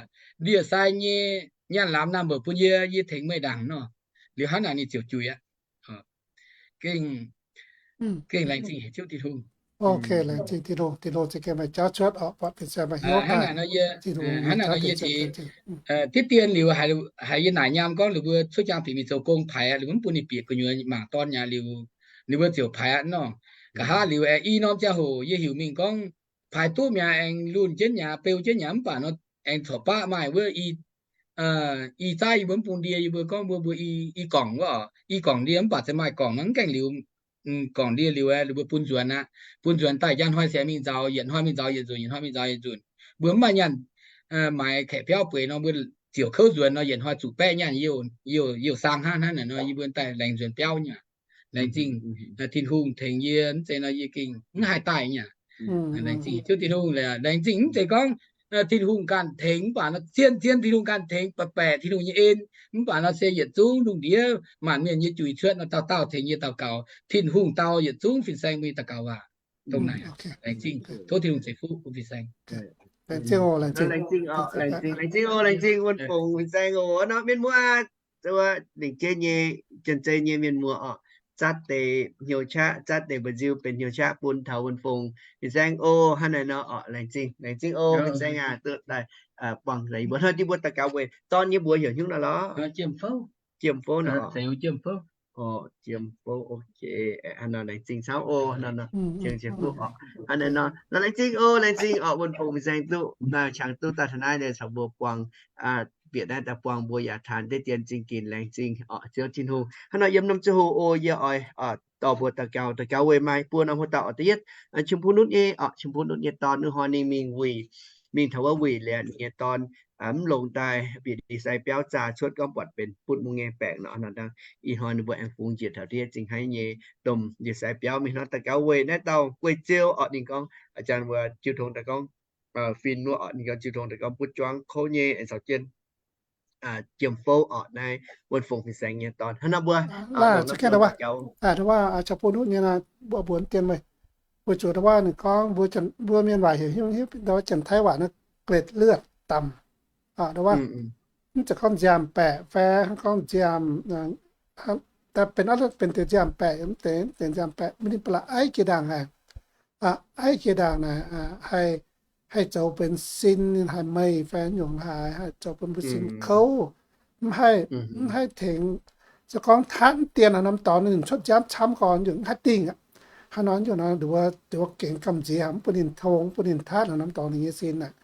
ndie-sai nyei nyaanh lamz naamh mbuoqc bun yie, yie tengx meih ndaangc nor. Liuz hnangv naaic ninh ziouc juix aqv. Gengh, gengh laengz zingh heuc Ziouv Tin-Hungh. Laengz zingh Tin-Hungh, Tin-Hungh za'gengh meih jauv cuotv oc, buatc fin-saeng maaih hnyouv daaih. Hnangv naaic nor yie, hnangv naaic nor yie ziouc diqv dien liuz haiz yie naaic nyaam gorngv ninh mbuo cuotv jangx bieqc mingh zoux gong paaix aqv, ninh mbuo mv bun ninh bieqc gu'nyuoz mangc dorn nyei liuz, ninh mbuo ziouc paaix aqv nor. Nqa'haav liuz aengx i norm ziangh hoc yie heuc mingh gorngv, Paaix duqv mi'aqv, aengx lunh jienv mi'aqv, beu jienv mi'aqv, mv baac nor aengx corc baqv maaih wuov i zaaiv yie mbuo mv bung ndie, yie mbuo gorngv mbuo mbuo i gorngc wuov oc. I gorngc ndie mv baac se maaih gorngc nor mv gaengh liuz, gorngc ndie liuz aeqv, ninh mbuo bun nzuonx aqv. Bun nzuonx daaih njang hnoi se mingh nzauz, yietc hnoi mingh nzauz yietc nzunc, yietc hnoi mingh nzauz yietc nzunc. Mbuo mv maaih nyaanh maaiz kaeqv biauv bueix nor, mbuo ziouc kouv nzuonx nor, yietc hnoi zuqc baeqv nyaanh, youh, youh saang hnangv. Hnangv naaic nor yie mbuo daaih laengz nzuonx biauv nyei. Laengz zingh Tin-Hungh tengx yie, mv zeiz nor yie gengh mv haih daaih nyei. Laengz zingh Ziouv Tin-Hungh, laengz zingh mv zeiz gorngv Tin-Hungh ganh tengx mv baac nor zien-zien Tin-Hungh ganh tengx, baeqc-baeqc Tin-Hungh nyei en, mv baac nor se yietc zungv lungh ndiev maanc mienh nyei juix cuotv nor, dauh dauh tengx yie daux gaux, Tin-Hungh dau yietc zungv fin-saeng mbuo nyei daux gaux waac. Dongh naaic, laengz zingh, tov Tin-Hungh ceix fuqv bun fin-saeng. Laengz zingh oc, laengz zingh, laengz zingh oc, laengz zingh wuon fongc fin-saeng oc. Nor mienh muoz, wuov lengc jeiv nyei, janx-zei nyei mienh muoz oc, zatv deix hnyouv qaqv, zatv deix mba'nziu benx hnyouv qaqv bun taux wuon fongc fin-saeng oc. Hnangv naaiv nor oc, laengz zingh, laengz zingh oc, fin-saeng aac, duqv daaih buangh deix mbuo hnoi dinh mbuo daux gaux weic dorn nyei mbuox heuc hnyouv nor lorqc. Jiem fouv nor, jiem fouv, ok, hnangv nor laengz zingh camv oc. Hnangv nor, laengz zingh oc, laengz zingh oc, wuon fongc fin-saeng duqv qangx duqv daaih taux naaiv caux mbuo buangh, bieqc naaiv daaih buangh mbuo yaac taanx deix dien zingh ginx, laengz zingh oc, Ziouv Tin-Hungh. Hnangv nor yiem norm ziangh hoc oc, yie oix dorh mbuo daux gaux, daux gaux weic maaih buo norm hoc dauh oc. Da'yietv, Qiem Fuv Nutv nyei oc, Qiem Fuv Nutv nyei dorn, wuov hnoi ninh mingh wuic, mingh taux wuov wuic liuz ninh nyei dorn mv longx daaih bieqc ndie-sai biauv zaah cuotv gorngv buatc benx butv mungh nyei baengc nor. Ih hnoi ninh mbuo aengx fungx njiec taux ndiev zingh haiv nyei domh ndie-sai biauv. Mingh hnoi daux gaux weic naaiv dauh guei-ziou oc, ninh gorngv, aa, janx mbuo jiu tong daaih gorngv, fin wuov oc, ninh gorngv jiu tong daaih gorngv butv juangv kouv nyei, aengx caux jienv jiem fouv oc, naaiv wuon fongc fin-saeng nyei dorn. Hnangv nor mbuo, mbuo mbuo dien meih, weic zuqc wuov ninh gorngv mbuo mienh waac heuc hiuv, hiuv janx-taiv waac naaiv เกล็ดเลือดต่ำ. Wuov mv zeiz gorngv nziaamv baeqc fai gorngv nziaamv, benx, benx deix nziaamv baeqc, mv deix, mv deix nziaamv baeqc, mv ninh ba'laqc aiv jiex ndaangc haic. Aiv jiex ndaangc naaic, haih zoux benx sin, ninh haih meih fai nyungc haaix, haih zoux benx mbuo sin kouv, mv haih, mv haih tengx. Se gorngv tatv mv dien haaix norm dorngx ninh cuotv nziaamv camv gorn nyungc mv haih dingh aqv. Hnangv nor nyungc nor, nduov, nduov gengx gamh nziex, mv bun ninh tong, mv bun ninh tatv haaix norm dorngx ninh nyei sin aqv.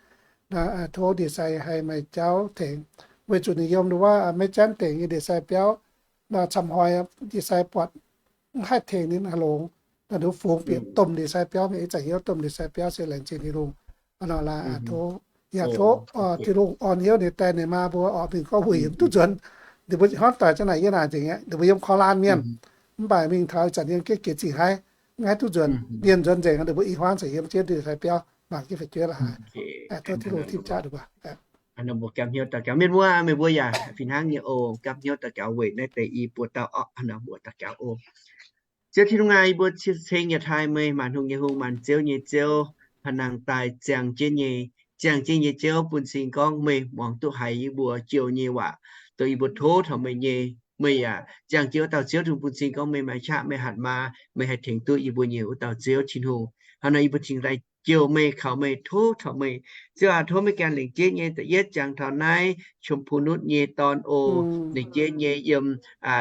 Tov ndie-sai haih meih jauv tengx, weic zuqc ninh yiem nduov maiv janv dengc nyei ndie-sai biauv, camv hnoi ndie-sai buatc mv haih tengx ninh haih longx. Nduov fungx bieqc domh ndie-sai biauv mingh, ih zanc hnyouv domh ndie-sai biauv se laengz zingh Tin-Hungh. Nor laaix tov, yaac tov Tin-Hungh orn hnyouv ninh die ninh maa mbuo oc, ninh gorngv wuic yiem duqv nzuonx. Ninh mbuo hnamv doic za'naaic yie naaic nzengc aqv, ninh mbuo yiem korv-laanh mienh. Mv baac mingh taux ih zanc yiem jienv gec zingh haiv, mv haih duqv nzuonx, dienh nzuonx nzengc, ninh mbuo i hmuangv caux yiem jienv ndie-sai biauv mangc jienv fu'jueiv la'haaix. Tov Tin-Hungh cingv jaav ninh mbuo. Mbuo gamh hnyouv daux gaux, mienh muoz, meih mbuo yaac fih hnangv nyei oc. Gamh hnyouv daux gaux weic naaiv deix i buoz dauh orqc, hnangv naaiv mbuo daux gaux oc. Ziouv Tin-Hungh aac, yie mbuo ceng yietc taaih meih, maanc hungh nyei hungh, maanc ziouv nyei Ziouv, pa'nangc daaih ziangh jienv nyei, ziangh jienv nyei Ziouv, bun cing gorngv meih muangx duqv haiz yie mbuo jouh nyei waac, dongh yie mbuo tov taux meih nyei. Meih yaac ziangh jienv wuov dauh Ziouv, Tin-Hungh, bun cing gorngv meih maaih qaqv, meih hatc maaz, meih haih tengx duqv yie mbuo nyei wuov dauh Ziouv Tin-Hungh. Hnangv naaic yie mbuo cingx daaih jouh meih, kaux meih, tov taux meih. Ziouv aac, tov meih ganh lengc jeiv nyei da'yietv jangx taux naaiv ชมพูนุช nyei dorn oc. Lengc jeiv nyei yiem,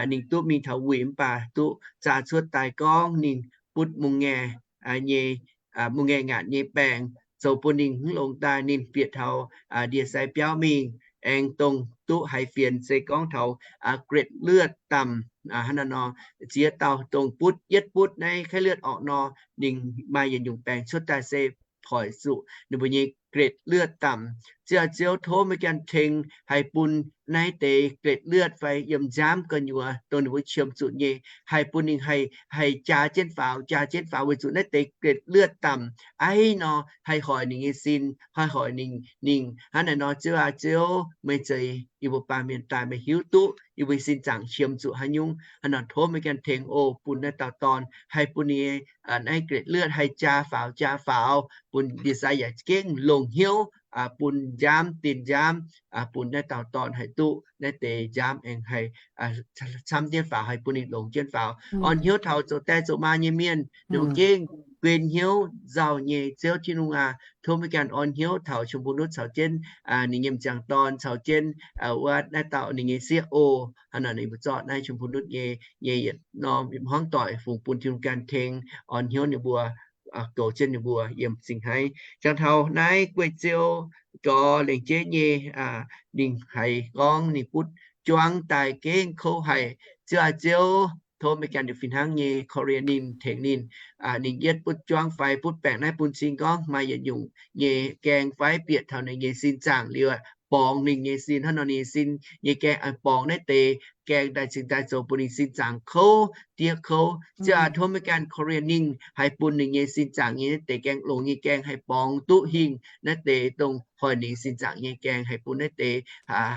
ninh duqv mingh taux wuic mv baac duqv zaah cuotv daaih gorngv ninh butv mungh ngaengc nyei, mungh ngaengc ngaatc nyei baengc, zoux bun ninh mv longx daaih. Ninh bieqc taux ndie-sai biauv mingh, aengx dongh duqv haiz fienx se gorngv taux เกล็ดเลือดต่ำ, hnangv naaiv nor, ziex dauh dongh butv, yietv butv naaiv ไข้เลือดออก nor, ninh maaih yietc nyungc baengc cuotv daaih se hoic zuqc ninh mbuo nyei เกล็ดเลือดต่ำ. Ziouv aac, Ziouv, tov meih ganh tengx haih bun naaiv deix เกล็ดเลือด fai yiem nziaamv gu'nyuoz dongh ninh mbuo qiemx zuqc nyei, haih bun ninh haih, haih jaa jienv faaux, jaa jienv faaux weic zuqc naaiv deix เกล็ดเลือดต่ำ aiv nor haih hoic ninh nyei sin, haih hoic ninh, ninh hnangv naaic nor. Ziouv aac, Ziouv, meih zeiz yie mbuo baamh mienh daaih, meih hiuv duqv yie mbuo sin zaangc qiemx zuqc haaix nyungc. Hnangv nor tov meih ganh tengx oc, bun naaiv dauh dorn haih bun ninh nyei naaiv เกล็ดเลือด haih jaa faaux, jaa faaux, bun ndie-sai yaac gengh longc hnyouv bun nziaamv, din nziaamv, bun naaiv dauh dorn haih duqv naaiv deix nziaamv aengx haih camv jienv faaux, haih bun ninh longx jienv faaux. Orn hnyouv taux zoux die zoux maa nyei mienh, ninh mbuo gengh guen hnyouv nzauh nyei. Ziouv Tin-Hungh aac, tov meih ganh orn hnyouv taux ชมพูนุช caux jienv ninh nyei m'jangc dorn caux jienv wuov naaiv dauh ninh nyei sieqv oc. Hnangv naaic ninh mbuo zorqv naaiv ชมพูนุช nyei, nyei yietc norm hmuangv doic fungx bun Tin-Hungh ganh tengx orn hnyouv ninh mbuo, goux jienv ninh mbuo yiem zingh haiv. Jangx taux naaiv guei ziou gorx lengc jeiv nyei, ninh haiz gorngv ninh butv juangv daaih gengh kouv haic. Ziouv aac, Ziouv, tov meih ganh fih hnangv nyei korv-lienh ninh, tengx ninh. Ninh yietv butv juangv fai butv baengc naaiv bun cing gorngv maaih yietc nyungc nyei gaeng fai bieqc taux ninh nyei sin zaangc liuz, borngz ninh nyei sin. Hnangv nor ninh nyei sin nyei gaeng aengx borngz naaiv deix gaeng daaih cingx daaih zoux bun ninh sin zaangc kouv, diev kouv. Ziouv aac, tov meih ganh korv-lienh ninh, haih bun ninh nyei sin zaangc nyei naaiv deix gaeng, longx nyei gaeng haih borngz duqv hingh naaiv deix dongh hoic ninh sin zaangc nyei gaeng, haih bun naaiv deix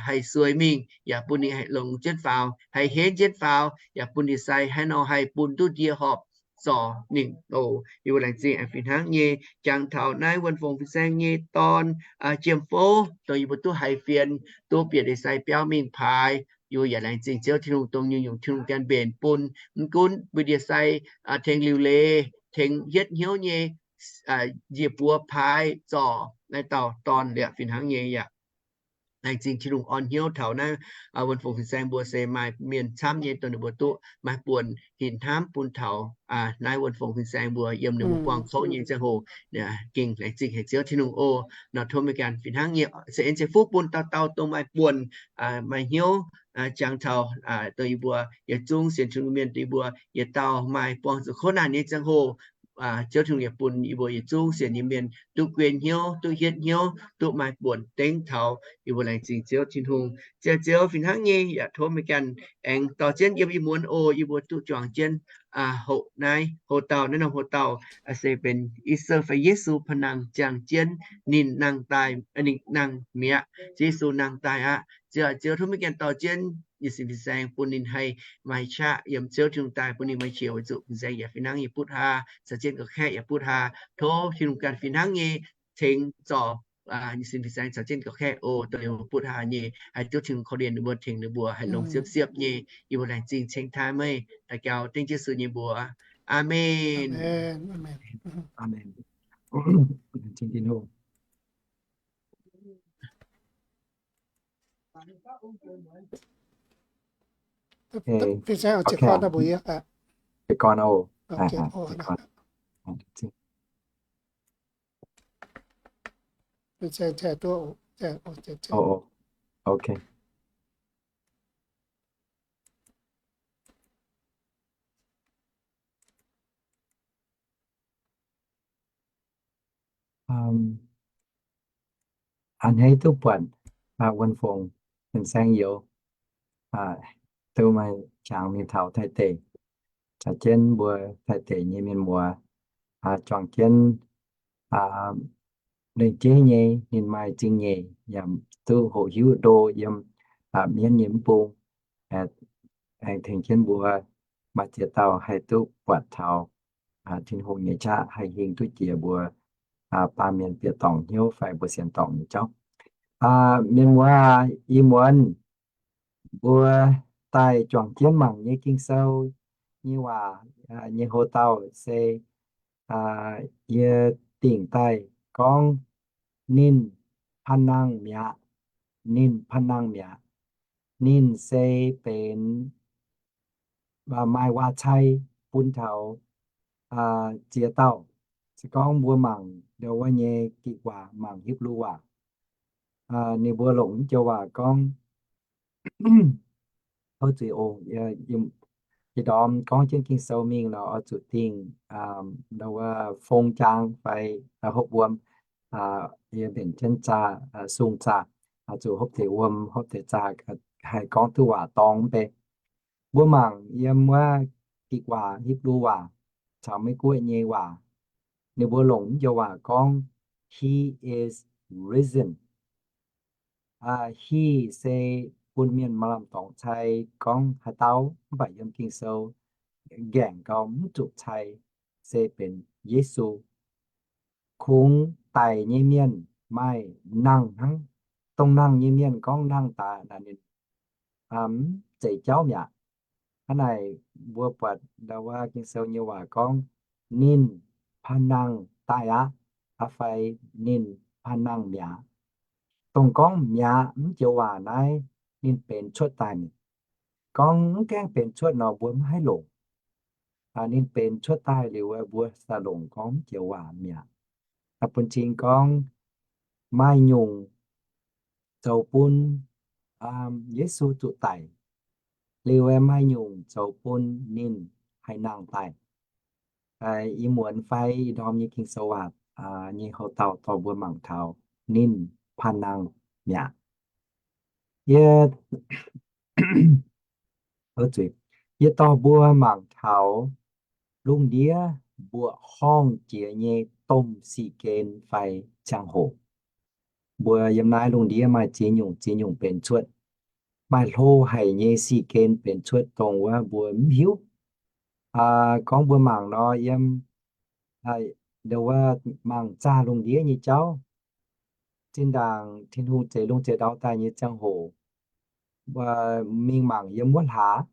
haih sueih mingh, yaac bun ninh haih longx jienv faaux, haih henv jienv faaux, yaac bun ninh sai haaix nor haih bun duqv ndie horpc zorc ninh oc. Yie mbuo laengz zingh aengx fih hnangv nyei jangx taux naaiv wuonh fongc fin-saeng nyei dorn, jiem fouv, dongh yie mbuo duqv haiz fienx, duqv bieqc ndie-sai biauv mingh paaix. Yie mbuo yaac laengz zingh Ziouv Tin-Hungh, dongh nyungc-nyungc Tin-Hungh ganh mbenc bun, mv gunv mbuo ndie-sai tengx liuc leiz, tengx hietv hnyouv nyei njiec buoz paaix zorc naaiv dauh dorn liuz fih hnangv nyei yaac laengz zingh Tin-Hungh orn hnyouv taux naaiv wuonh fongc fin-saeng mbuo se maaih mienh camv nyei dongh ninh mbuo duqv maaih buonc hinc hnamv bun taux naaiv wuonh fongc fin-saeng mbuo yiem ninh mbuo buangh kouv nyei ziangh hoc, gengh laengz zingh haic Ziouv Tin-Hungh oc. Nor tov meih ganh fih hnangv nyei se en se fuqv bun dauh dauh dongh maaih buonc, maaih hnyouv jangx taux dongh yie mbuo yietc zungv sienx Tin-Hungh mienh, dongh yie mbuo yietc dauh maaih buangh zuqc kouv naanc nyei ziangh hoc, Ziouv Tin-Hungh yaac bun yie mbuo yietc zungv sienx nyei mienh duqv guen hnyouv, duqv hietv hnyouv, duqv maaih buonc dengv taux. Yie mbuo laengz zingh Ziouv Tin-Hungh. Ziouv, Ziouv fih hnangv nyei yaac tov meih ganh aengx dorh jienv yiem ih muonz oc, yie mbuo duqv juangc jienv hoqc naaiv, hoqc dauh naaiv norm hoqc dauh se benx Easter fai Yesu pa'nangh ziangh jienv ninh nangh daaih, ninh nangh mi'aqv, Yesu nangh daaih aqv. Ziouv, Ziouv tov meih ganh dorh jienv nyei sin fin-saeng bun ninh haih maaih qaqv yiem Ziouv Tin-Hungh daaih, bun ninh maaih qiex weic zuqc fin-saeng yaac fih hnangv nyei butv haa, caux jienv gauh kaeqv yaac butv haa. Tov Tin-Hungh ganh fih hnangv nyei tengx zorc nyei sin fin-saeng caux jienv gauh kaeqv oc. Dongh ninh mbuo butv haa nyei, haih duqv Tin-Hungh korv-lienh ninh mbuo, tengx ninh mbuo haih longx siepv-siepv nyei. Yie mbuo laengz zingh ceng taaih meih daux gaux dengv Yesu nyei mbuox. Aamen. A'hneiv duqv buatc wuonh fongc fin-saeng youz, duqv maaih jangx mingh taux Taiv deic. Caux jienv mbuo Taiv deic nyei mienh muoz, juangc jienv lengc jeiv nyei ninh maaih zingh nyeic yaac duqv hoqc hiuv ndo yiem mienv nyei mv bung, aengx tengx jienv mbuo maaih ziex dauh haih duqv buatc taux Tin-Hungh nyei qaqv haih hingh duqv jiex mbuo baamh mienh bieqc dorngc hnyouv fai mbuo sienx dorngc nyei jauv. Mienh muoz, ih muonz mbuo daaih juangc jienv mangc nyei Ging-Sou nyei waac nyei hlo dauh se yie dingc daaih gorngv ninh panh nangh mi'aqv. Ninh panh nangh mi'aqv. Ninh se benx maaih waac-cai bun taux ziex dauh. Se gorngv mbuo mangc ndau wuov nyei Gikc waac, mangc Hipv^lu waac, ninh mbuo longc mv joux waac gorngv, o, ih ndorm gorngv jienv Ging-Sou mingh nor oix zuqc dingh ndau wuov fong jaang fai hopv wuom, yie mbenc jienv zaah, sung zaah, zuqc hopv deix wuom, hopv deix zaah, haih gorngv duqv waac dorng mv bei. Mbuo mangc yiem wuov Gikc waac, Hipv^lu waac caux Meiv Guoqv nyei waac, ninh mbuo longc mv joux waac gorngv, He is risen. He se bun mienh maaih lamh dorngx cai gorngv haaix dauh, mv baac yiem Ging-Sou ngaengc gau mv zuqc cai, se benx Yesu. Kungx daic nyei mienh maaih nangh hnangv. Dongh nangh nyei mienh gorngv nangh daaih naaic ninh mv zeiz jauv mi'aqv. Hnangv naaic mbuo buatc ndau wuov Ging-Sou nyei waac gorngv, ninh panh nangh daaih aqv, fai ninh panh nangh mi'aqv. Dongh gorngv mi'aqv mv joux waac naaiv ninh benx cuotv daaih mi'aqv. Gorngv mv gaengh benx cuotv nor mbuo mv haih longc. Ninh benx cuotv daaih liuz mbuo daaih longc gorngv mv joux waac mi'aqv. Bun cing gorngv maaih nyungc zoux bun Yesu zuqc daic, liuz maaih nyungc zoux bun ninh haih nangh daaih. Ih muonz fai ih ndorm nyei Ging-Sou waac nyei hlo dauh dorh mbuo mangc taux ninh panh nangh mi'aqv. Yie, yie dorh mbuo mangc taux lungh ndiev mbuoqc horngh jiex nyei domh sic gen fai ziangh hoc. Mbuo yiem naaiv lungh ndiev maaih ziex nyungc ziex nyungc benx cuotv. Maaih hlo haic nyei sic gen benx cuotv dongh wuov mbuo mv hiuv. Gorngv mbuo mangc nor, yiem ndau wuov mangc zaah lungh ndiev nyei jauv, zinh ndaangc Tin-Hungh zeix lungh zeix ndau daaih nyei ziangh hoc, mingh mangc yiem wuov hlaax,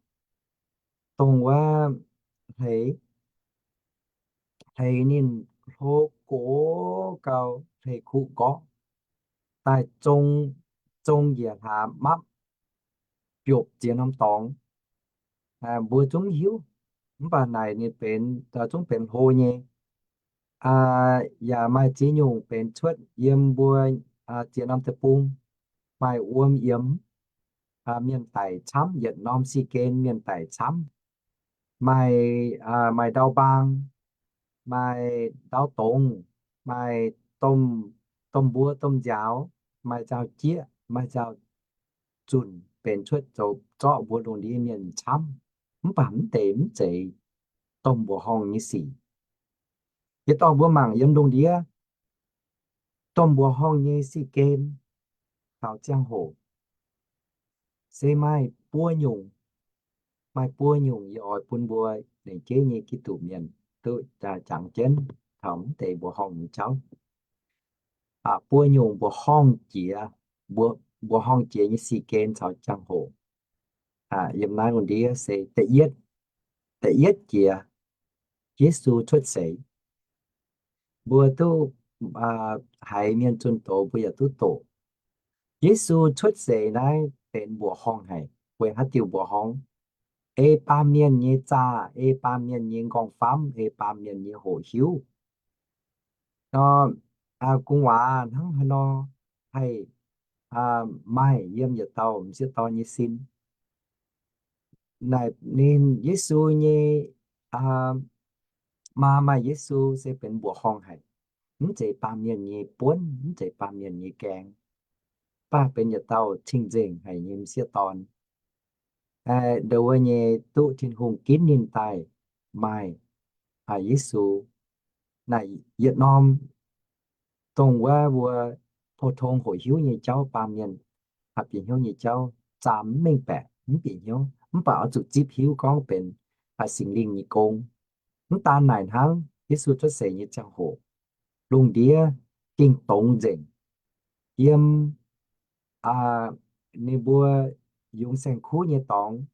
dongh wuov hleix, hleix ninh hlo gox gau, hleix kuv nqorqv daaih zong, zong njiec hlaax mapv, biopv ziex norm dorngx. Mbuo zungv hiuv, mv baac naaic ninh benx, zungv benx hlo nyei. Yaac maaih ziex nyungc benx cuotv yiem mbuo ziex norm deic-bung, maaih wuom yiemx, mienh daic camv, yietc norm sic gen mienh daic camv. Maaih, maaih ndau mbaang, maaih ndau dongz, maaih domh mbuo domh nziaaux, maaih nziaaux jieqv, maaih nziaaux zunc benx cuotv zoux zorqv mbuo lungh ndiev mienh camv. Mv baac mv deix mv zeiz domh mbuoqc horngh nyei sic. Yie dorh mbuo mangc yiem lungh ndiev domh mbuoqc horngh nyei sic gen taux ziangh hoc se maaih buo nyungc. Maaih buo nyungc yie oix bun mbuo lengc jeiv nyei Giduc mienh duqv jangx jienv taux mv deix mbuoqc horngh nyei jauv. Buo nyungc mbuoqc horngh jiex, mbuoqc horngh jiex nyei sic gen caux ziangh hoc yiem naaiv lungh ndiev se da'yietv, da'yietv jiex Yesu cuotv seix. Mbuo duqv haiz mienh zunh doz mbuo yaac duqv doqc, Yesu cuotv seix naaiv benx mbuoqc horngh haic. Weic haaix diuc mbuoqc horngh? Ei baamh mienh nyei zaah, ei baamh mienh nyei nqorngv-famv, ei baamh mienh nyei hoqc hiuv. Nor, gu'nguaaz hnangv haaix nor haih maaih yiem yietc dauh m'sieqv dorn nyei sin? Naaic ninh Yesu nyei, maa maaih Yesu se benx mbuoqc horngh haic. Mv zeiz baamh mienh nyei buonv, mv zeiz baamh mienh nyei gaeng, mv baac benx yietc dauh cing-nzengc haic nyei m'sieqv dorn. Ndau wuov nyei duqv Tin-Hungh ginv ninh daaih, maaih Yesu. Naaic yietc norm dongh wuov mbuo pou-tong hoqc hiuv nyei jauv, baamh mienh haih bieqc hnyouv nyei jauv, zaam mv mengh baeqc, mv bieqc hnyouv, mv baac oix zuqc zipv hiuv gorngv benx Singx Lingh nyei gong. Mv daan naaic hnangv, Yesu cuotv seix nyei ziangh hoc, lungh ndiev gengh dongz nzengc. Yiem ninh mbuo yungz saeng-kuv nyei dorngx,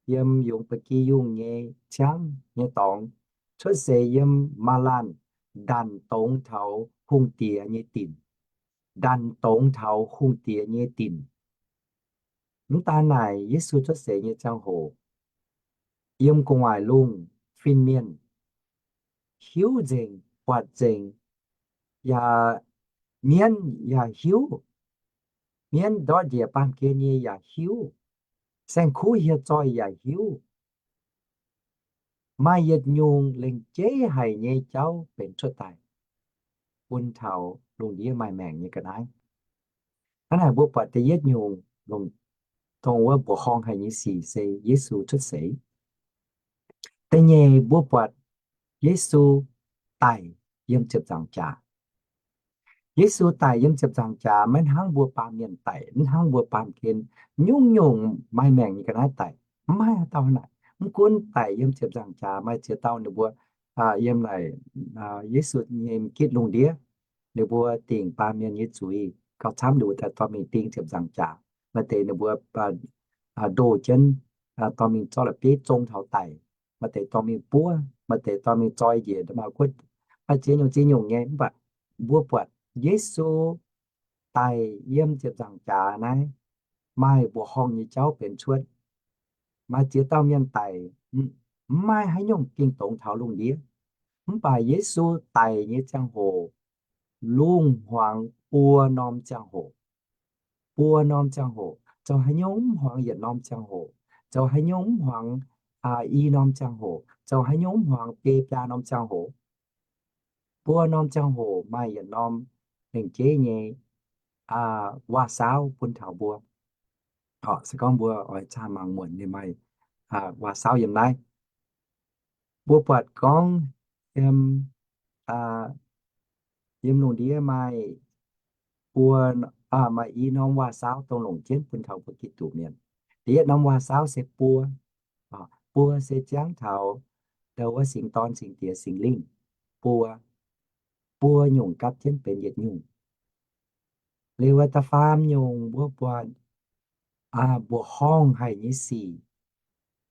yiem yungz ba'gi yungh nyei ciangv nyei dorngx, cuotv seix yiem maaz-laanh ndanc dongz taux hungh diex nyei dinc, ndanc dongz taux hungh diex nyei dinc. Mv daan naaic, Yesu cuotv seix nyei ziangh hoc, yiem gu'nguaaic lungh fin-mienh hiuv nzengc, buatc nzengc, yaac mienv yaac hiuv, mienv ndortv njiec baamh gen nyei yaac hiuv, saeng-kuv hieh zoih yaac hiuv. Maaih yietc nyungc lengc jeiv haic nyei jauv benx cuotv daaih bun taux lungh ndiev maaih maengc nyei ga'naaiv. Hnangv naaic mbuo buatc da'yietv nyungc, dongh wuov mbuoqc horngh haic nyei sic se Yesu cuotv seix. Da'nyeic mbuo buatc Yesu daic yiem ziepc nzaangc jaax. Yesu daic yiem ziepc nzaangc jaax maiv hnangv mbuo baamh mienh daic, mv hnangv mbuo baamh gen nyungc-nyungc maaih maengc nyei ga'naaiv daic. Mv maaih haaix dauh naaic, mv gunv daic yiem ziepc nzaangc jaax maaih ziex dauh ninh mbuo yiem naaic Yesu nyei m'gitv lungh ndiev, ninh mbuo dingc baamh mienh nyei zuiz gauh camv, ninh mbuo daaih dorh mingh ding ziepc nzaangc jaax. Maaih deix ninh mbuo ndoh jienv dorh mingh zorqv la'bieiv zong taux daic, maaih deix dorh mingh buov, maaih deix dorh mingh zoi njiec nda'maauh guoqv, maaih ziex nyungc ziex nyungc nyei. Mv baac mbuo buatc Yesu daic yiem ziepc nzaangc jaax naaiv, maaih mbuoqc horngh nyei jauv benx cuotv. Maaih ziex dauh mienh daic, mv maaih haaix nyungc ging dongz taux lungh ndiev. Mv baac Yesu daic nyei ziangh hoc, lungh hmuangx buo norm ziangh hoc. Buo norm ziangh hoc, zoux haaix nyungc mv hmuangx yietc norm ziangh hoc, zoux haaix nyungc mv hmuangx i norm ziangh hoc, zoux haaix nyungc mv hmuangx biei biaa norm ziangh hoc. Buo norm ziangh hoc maaih yietc norm lengc jeiv nyei waac-saauv bun taux mbuo. Se gorngv mbuo oix zaah mangc muonc, ninh maaih waac-saauv yiem naaiv. Mbuo buatc gorngv yiem, yiem lungh ndiev maaih buo, maaih i norm waac-saauv dongh longc jienv bun taux mbuo Giduc mienh. Da'yietv norm waac-saauv se buo. Buo se jangv taux ndau wuov Singx Dorn, Singx Diex, Singx Lingh. Buo, buo nyungc gapv jienv benx yietc nyungc. Liuz da'faam nyungc mbuo buatc mbuoqc horngh haic nyei sic,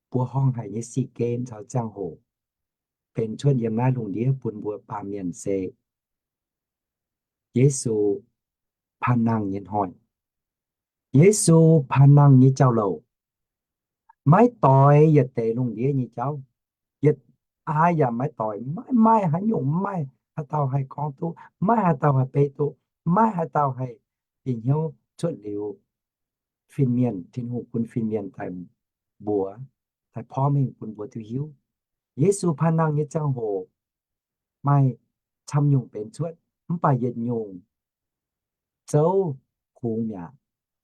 mbuoqc horngh haic nyei sic gen caux ziangh hoc benx cuotv yiem naaiv lungh ndiev bun mbuo baamh mienh se Yesu paan nangh nyei hnoi. Yesu paan nangh nyei jauv-louc maiv doix yietc deix lungh ndiev nyei jauv. Yietc aav yaac maiv doix, maiv maaih haaix nyungc, maiv maaih haaix dauh haih gorngv duqv, maiv maaih haaix dauh haih beiv duqv, maiv maaih haaix dauh haih bieqc hnyouv cuotv liuz fin-mienh, Tin-Hungh bun fin-mienh daaih mbuox, daaih porv mengh bun mbuo duqv hiuv. Yesu paan nangh nyei ziangh hoc maaih camv nyungc benx cuotv, mv baac yietc nyungc zouv kungx mi'aqv.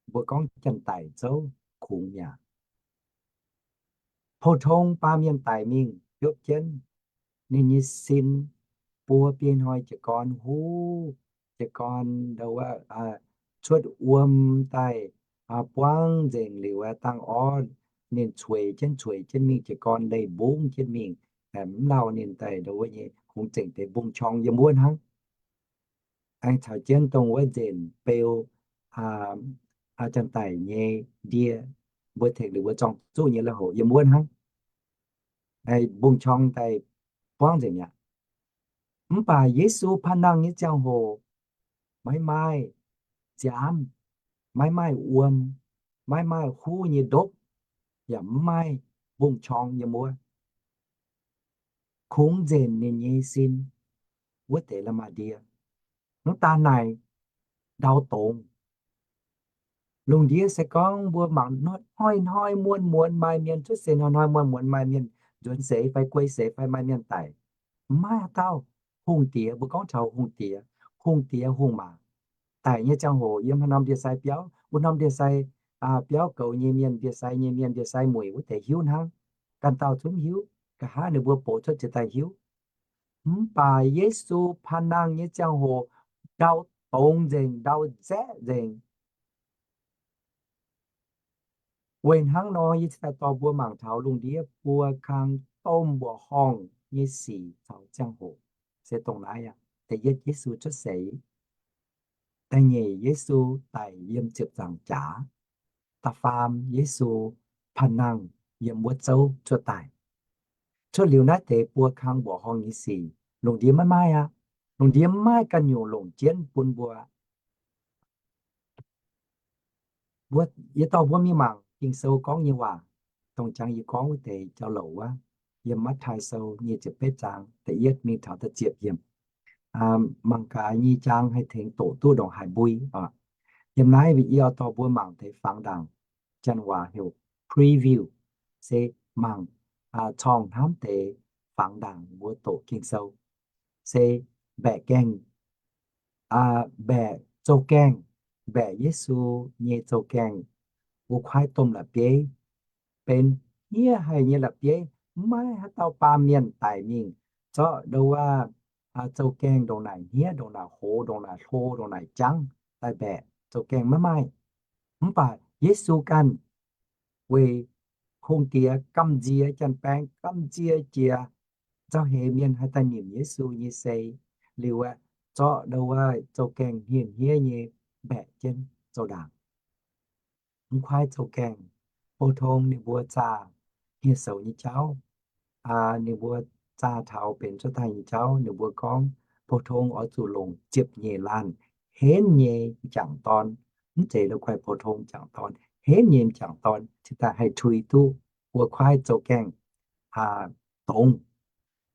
Mbuo gorngv janx-daic zouv kungx mi'aqv. Pou-tong baamh mienh daic mingh biopv jienv, ninh nyei sin buo biei hnoi jiez gorn huv, jiez gorn cuotv wuom daaih, buangv nzengc liuz dangh orv, ninh cueix jienv cueix jienv mingh, jiez gorn leih mbungv jienv mingh, mv lauh ninh daaih ndo wuov nyei kungx zengc deix mbungv-qorng yiem wuov hnangv. Aengx caux jienv dongh wuov nzenc beu, janx-daic nyei ndie, mbuo tengx ninh mbuo zorng zuqv nyei lauh hoc yiem wuov hnangv. Mbungv-qorng daaih buangv nzengc mi'aqv. Mv baac Yesu paan nangh nyei ziangh hoc, maiv maaih nziaamv, maiv maaih wuom, maiv maaih huv nyei ndopv, yaac mv maaih mbungv-qorng yiem wuov. Kungx nzenc ninh nyei sin, wuov deix la'maah ndie. Mv daan naaic, ndau dongz. Lungh ndiev se gorngv mbuo mangc hnoi-hnoi muonz-muonz maaih mienh cuotv seix, hnoi-hnoi muonz-muonz maaih mienh nzuonx seix fai guei seix fai maaih mienh daic. Maiv maaih haaix dauh, hungh diex, mbuo gorngv taux hungh diex, hungh diex hungh maac, daic nyei ziangh hoc yiem haaix norm ndie-sai biauv, wuov norm ndie-sai biauv goux nyei mienh, ndie-sai nyei mienh, ndie-sai mueic wuov deix hiuv hnangv. Ganh dauh zungv hiuv. Nqa'haav ninh mbuo boqc cuotv jiex daaih hiuv. Mv baac Yesu panh nangh nyei ziangh hoc ndau dongz nzengc, ndau zaeqv nzengc. Weic hnangv nor, yie cingx daaih dorh mbuo mangc taux lungh ndiev buo kang domh mbuoqc horngh nyei sic caux ziangh hoc se dongh naaiv aqv. Da'yietv, Yesu cuotv seix. Da'nyeic, Yesu daic yiem ziepc nzaangc jaax. Da'faam, Yesu panh nangh yiem wuov zouv cuotv daaih. Cuotv liuz naaiv deix buo kang mbuoqc horngh nyei sic, lungh ndiev maiv maaih aqv. Lungh ndiev maiv maaih ganh nyungc longc jienv bun mbuo. Mbuo, yie dorh mbuo mingh mangc Ging-Sou gorngv nyei waac, dongh jangx yie gorngv wuov deix jauv-louc wuov, yiem Matv^taai Sou nyic ziepc betv zaang da'yietv mingh taux da'ziepc yiemc. Mangc gaax nyei jaang haih tengx doqc duqv ndongc haaix mbui oc. Yiem naaiv yie oix dorh mbuo mangc deix fangx ndaangc, janx waac heuc preview, se mangc corng hnamv deix fangx ndaangc mbuo doqc Ging-Sou. Se mbaeqc gaengh, mbaeqc zouv-gaengh, mbaeqc Yesu nyei zouv-gaengh, wuov kuaaiv domh la'bieiv, benx hniev haic nyei la'bieiv, maiv maaih haaix dauh baamh mienh daic mingh zorqv ndo wuov zouv-gaengh ndongc naaic hniev, ndongc naaic hoz, ndongc naaic hlo, ndongc naaic jangv daaih mbaeqc zouv-gaengh, maiv maaih. Mv baac Yesu ganh weic hungh diex gamh nziex, janx-baeng gamh nziex jiex nzauh heix mienh haih daaih nimc Yesu nyei sei liuz aeqv, zorqv ndo wuov zouv-gaengh hniev hniev nyei mbaeqc jienv zoux ndaangc. Mv kuaaiv zouv-gaengh, pou-tong ninh mbuo zaah hniev-soux nyei jauv, ninh mbuo zaah taux benx cuotv daaih nyei jauv, ninh mbuo gorngv pou-tong oix zuqc longc ziepc nyeic laanh henv nyei m'jangc dorn, mv zeiz la'guaih pou-tong m'jangc dorn, henv nyei m'jangc dorn cingx daaih haih tui duqv wuov kuaaiv zouv-gaengh dongz.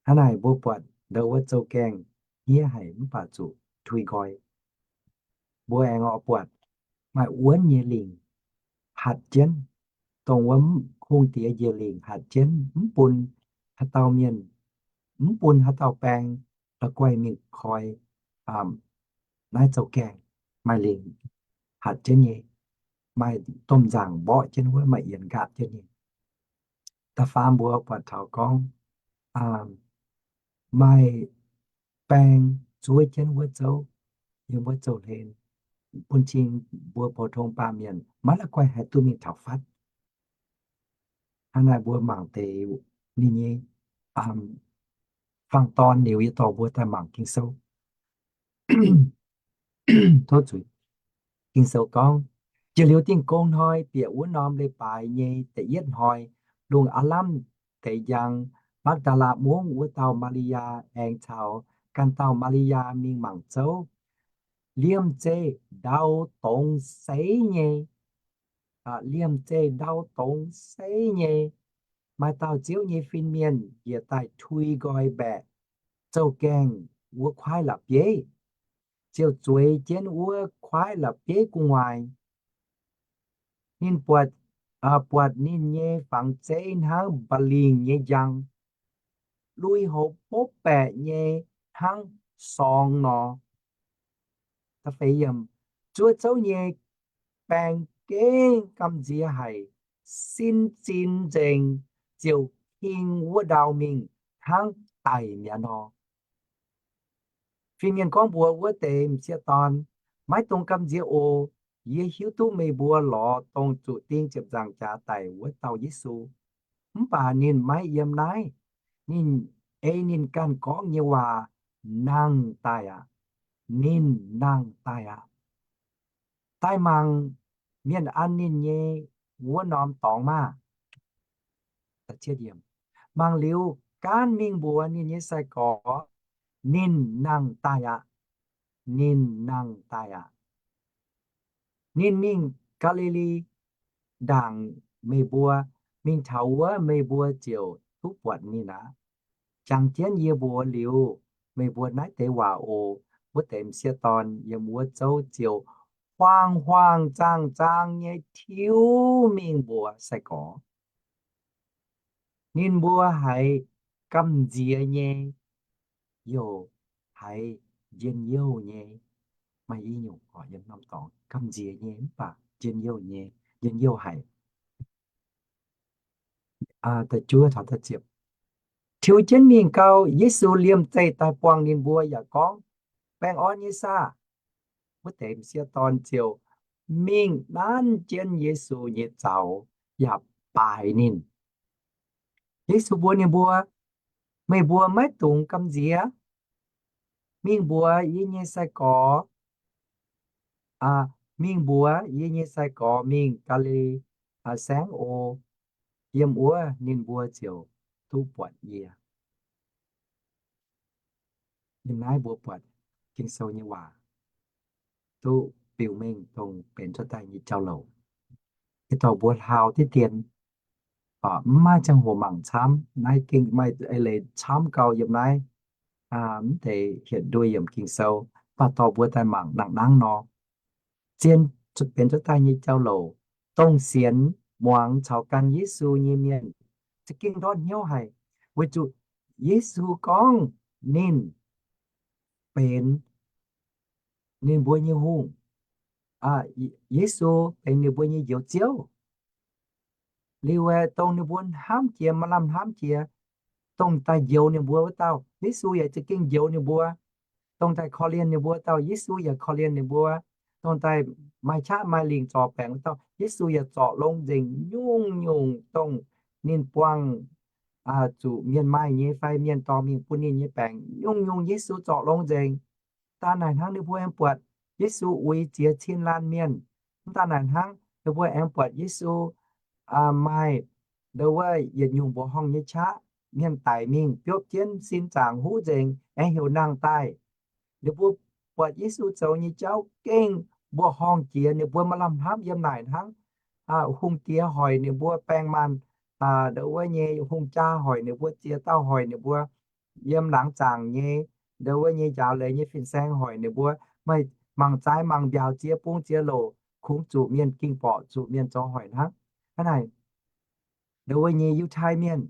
Hnangv naaic mbuo buatc ndo wuov zouv-gaengh hniev haic mv baac zuqc tui nqoi. Mbuo aengx oix buatc maaih wuonv nyei lingc hatc jienv, dongh wuov hungh diex njiec lingc hatc jienv, mv bun haaix dauh mienh, mv bun haaix dauh baeng la'guaih mingh koi naaiv zouv-gaengh. Maaih lingc hatc jienv nyei, maaih domh nzaangc mborqv jienv wuov, maaih yienx nqaatv jienv nyei. Da'faam mbuo buatc taux gorngv maaih baeng zuov jienv wuov zouv, yiem wuov zouv-hlen, bun cing mbuo pou-tong baamh mienh maiv la'guaih haih duqv mingh taux fatv. Hnangv naaic mbuo mangc deix ninh nyei fangx dorn liuz, yie dorh mbuo daaih mangc Ging-Sou. Tov zuiz. Ging-Sou gorngv, jiex liuz Dingh Gong Hnoi bieqc wuov norm leiz-baaix nyei da'yietv hnoi, lungh aav lamh deix njang, Makv^ndaa^laa Mungv wuov dauh Maa^li^yaa aengx caux ganh dauh Maa^li^yaa mingh mangc zouv. Liemh zeih ndau dongz seix nyei, liemh zeih ndau dongz seix nyei, maaih dauh Ziouv nyei fin-mienh njiec daaih tui nqoi mbaeqc zouv-gaengh wuov kuaaiv la'bieiv, ziouc zueiz jienv wuov kuaaiv la'bieiv gu'nguaaic. Ninh buatc, buatc ninh nyei fangx zeiv hnangv mba'lingc nyei njang, lui-houx bopv baeqc nyei hnangv sorngx nor. Zuov zouv nyei baeng gengh gamh nziex haic, sin zin nzengc, ziouc king wuov ndau mingh hnangv daic mi'aqv nor. Fin-mienh gorngv mbuox wuov deix m'sieqv dorn, maiv dungx gamh nziex oc. Yie hiuv duqv meih mbuo lorz dongh zuqc ding ziepc nzaangc jaax daic wuov dauh Yesu. Mv baac ninh maiv yiem naaiv. Ninh, ei ninh ganh gorngv nyei waac, nangh daaih aqv. Ninh nangh daaih aqv. Daaih mangc mienh an ninh nyei wuov norm dorngx maah! Mangc liuz gaanv mingh mbuox ninh nyei sai-gorx, ninh nangh daaih aqv. Ninh nangh daaih aqv. Ninh mingh Gaa^li^li Ndaangc meih mbuo, mingh taux wuov meih mbuo ziouc duqv buatc ninh aqv. Jangx jienv yie mbuox liuz meih mbuo naaiv deix waac oc. Wuov deix m'sieqv dorn yiem wuov zouv ziouc huaang-huaang zaang-zaang nyei tiuv mingh mbuox sai-gorx. Ninh mbuo haiz gamh nziex nyei, youc haiz njien-youh nyei. Maaih i nyungc oc, yiem norm dorngx gamh nziex nyei mv baac njien-youh nyei, njien-youh haic. Da'juov taux da'ziepc. Tiux jienv mingh gau, Yesu liemh zeih daaih buangh ninh mbuo yaac gorngv, Baengh orn nyei saah? Wuov deix m'sieqv dorn ziouc mingh nanv jienv Yesu nyei zaux yaac baaix ninh. Yesu mbuox ninh mbuo, Meih mbuo maiv dungx gamh nziex. Mingh mbuox yie nyei sai-gorx, mingh mbuox yie nyei sai-gorx mingh Gaa^li^li Saengv oc. Yiem wuov ninh mbuo ziouc duqv buatc yie. Yiem naaiv mbuo buatc Ging-Sou nyei waac duqv biux mengh dongh benx cuotv daaih nyei jauv-louc. Ih dorh mbuo hlaau diqv dien, mv maaih ziangh hoc mangc camv. Naaiv gengh maaih eix leiz camv gau yiem naaiv, mv deix hietc nduoh yiemc Ging-Sou, mv baac dorh mbuo daaih mangc nangh nangv nor, zien benx cuotv daaih nyei jauv-louc, dongh sienx muangx caux gan Yesu nyei mienh za'gengh ndortv hnyouv haic, weic zuqc Yesu gorngv ninh benx ninh mbuo nyei hungh. Yesu benx ninh mbuo nyei njoux Ziouv. Liuz aeqv, dongh ninh mbuo hnamv jiex, maaih lamh hnamv jiex, dongh daaih njoux ninh mbuo wuov dauh, Yesu yaac za'gengh njoux ninh mbuo. Dongh daaih korv-lienh ninh mbuo dauh, Yesu yaac korv-lienh ninh mbuo. Dongh daaih maaih qaqv maaih lingc zorc baengc wuov dauh, Yesu yaac zorc longx nzengc. Nyungc-nyungc dongh ninh buangh zuqc mienh maaih nyei fai mienh dorh mingh bun ninh nyei baengc, nyungc-nyungc Yesu zorc longx nzengc. Daaih naaic hnangv ninh mbuo aengx buatc Yesu uix ziex cin laanh mienh. Mv daaih naaic hnangv ninh mbuo aengx buatc Yesu maaih ndo wuov yietc nyungc mbuoqc horngh nyei qaqv, mienh daic mingh biopv jienv sin zaangc huv nzengc aengx heuc nangh daaih. Ninh mbuo buatc Yesu zoux nyei jauv gengh mbuoqc horngh jiex, ninh mbuo maaih lamh hnamv yiem naaic hnangv. Hungh diex hoic ninh mbuo baeng maanh, ndo wuov nyei hungh jaa hoic ninh mbuo, ziex dauh hoic ninh mbuo, yiem laangz zaangc nyei, ndo wuov nyei njaaux leiz nyei fin-saeng hoic ninh mbuo, meih mangc zaaix mangc mbiaauc ziex bung ziex louc, kungx zuqc mienh ging borqc, zuqc mienh zoux hoic hnangv. Hnangv naaic, ndo wuov nyei Yiutai Mienh,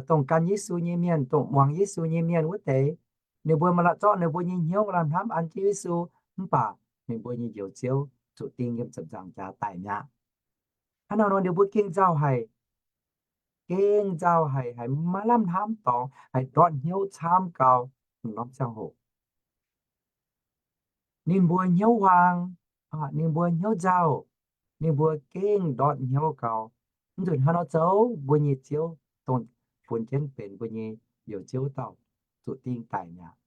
dongh gan Yesu nyei mienh, dongh muangx Yesu nyei mienh wuov deix, ninh mbuo maaih lamh zorqv ninh mbuo nyei hnyouv lamh hnamv an jienv Yesu, mv baac ninh mbuo nyei njoux Ziouv zuqc ding yiem ziepc nzaangc jaax daic mi'aqv. Hnangv naaic nor ninh mbuo gengh nzauh haic, gengh nzauh haic, haiz maiv lamh hnamv dorngx, haiz ndortv hnyouv camv gau. Norm ziangh hoc ninh mbuo hnyouv huaang, ninh mbuo hnyouv nzauh, ninh mbuo gengh ndortv hnyouv gau. Mv nzunc hnangv nor zoux mbuo nyei Ziouv, dongh funx jienv benx mbuo nyei njoux Ziouv dauh, zuqc ding daic mi'aqv.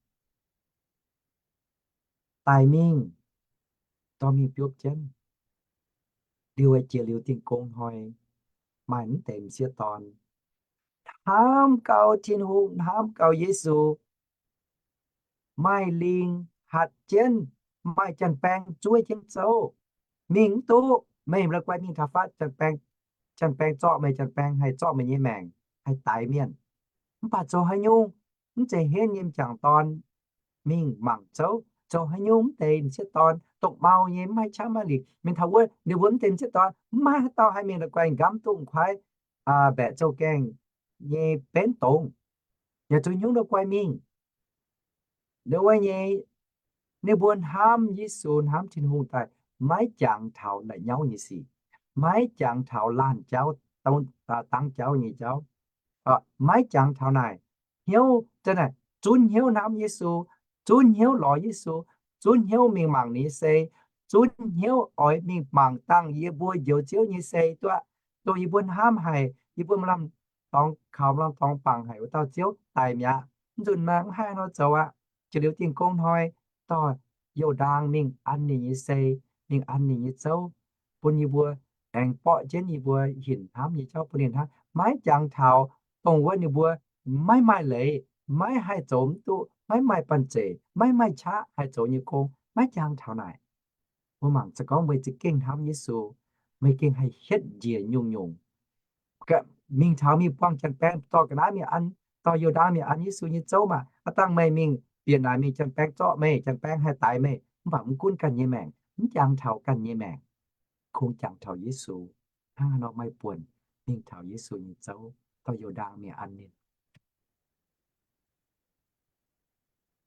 Daic mingh, dorh mingh biopv jienv. Liuz jiex liuz Dingh Gong Hnoi, maaih mv deix m'sieqv dorn hnamv gau Tin-Hungh, hnamv gau Yesu, maaih lingc hatc jienv, maaih janx-baeng zuov jienv zouv. Mingh mv duqv, meih la'guaih mingh taux fatv, janx-baeng zorqv meih, janx-baeng haih zorqv meih nyei maengc, haih daix mienh. Mv baac zoux haaix nyungc? Mv zeiz henv nyei m'jangc dorn mingh mangc zouv. Zoux haaix nyungc? Mv deix m'sieqv dorn dongh mau nyei, mv maaih qaqv maaih lingc. Mingh taux wuov, ninh mbuo mv deix m'sieqv dorn mv maaih haaix dauh haih mingh la'guaih nqamv duqv m'kuaaiv baeqc zouv gaengh nyei benv dongz. Yaac zoux haaix nyungc la'guaih mingh? Ndo wuov nyei, ninh mbuo hnamv Yesu, hnamv Tin-Hungh daaih, maiv jangx taux la'nyauv nyei sic, maiv jangx taux laanh jauv, dangv jauv nyei jauv, maiv jangx taux naaic. Hnyouv, zunv hnyouv hnamv Yesu, zunv hnyouv lorz Yesu, zunv hnyouv mingh mangc ninh nyei sei, zunv hnyouv oix mingh mangc dangh yie mbuo njoux Ziouv nyei sei duqv, dongh yie mbuo hnamv haic, yie mbuo maaih lamh dorngx kaux, maaih lamh dorngx bangc haic wuov dauh Ziouv daic mi'aqv. Mv nzunc maaih mv haih nor zoux aqv. Jiex liuz Dingh Gong Hnoi, dorh youh ndaang mingh an ninh nyei sei, mingh an ninh nyei zouv, bun yie mbuo aengx borqv jienv yie mbuo hinc hnamv nyei jauv bun ninh hnangv. Maiv jangx taux dongh wuov ninh mbuo maiv maaih leiz, maiv haih zoux mv duqv, maiv maaih banh zeic, maiv maaih qaqv haih zoux nyei gong, maiv jangx taux naaic. Mbuo mangc, se gorngv meih za'gengh hnamv Yesu, meih gengh haih hietv njiec nyungc-nyungc. Mingh taux mingh buangh janx-baeng zorqv ga'naaiv mingh an, dorh youh ndaang mingh an Yesu nyei zouv maah! Aav dangh meih mingh bieqc naaic mingh, janx-baeng zorqv meih, janx-baeng haih daix meih, mv baac mv gunv ganh nyei maengc, mv jangx taux ganh nyei maengc, kungx jangx taux Yesu. Hnangv haaix nor meih buonc mingh taux Yesu nyei zouv, dorh youh ndaang mingh an ninh?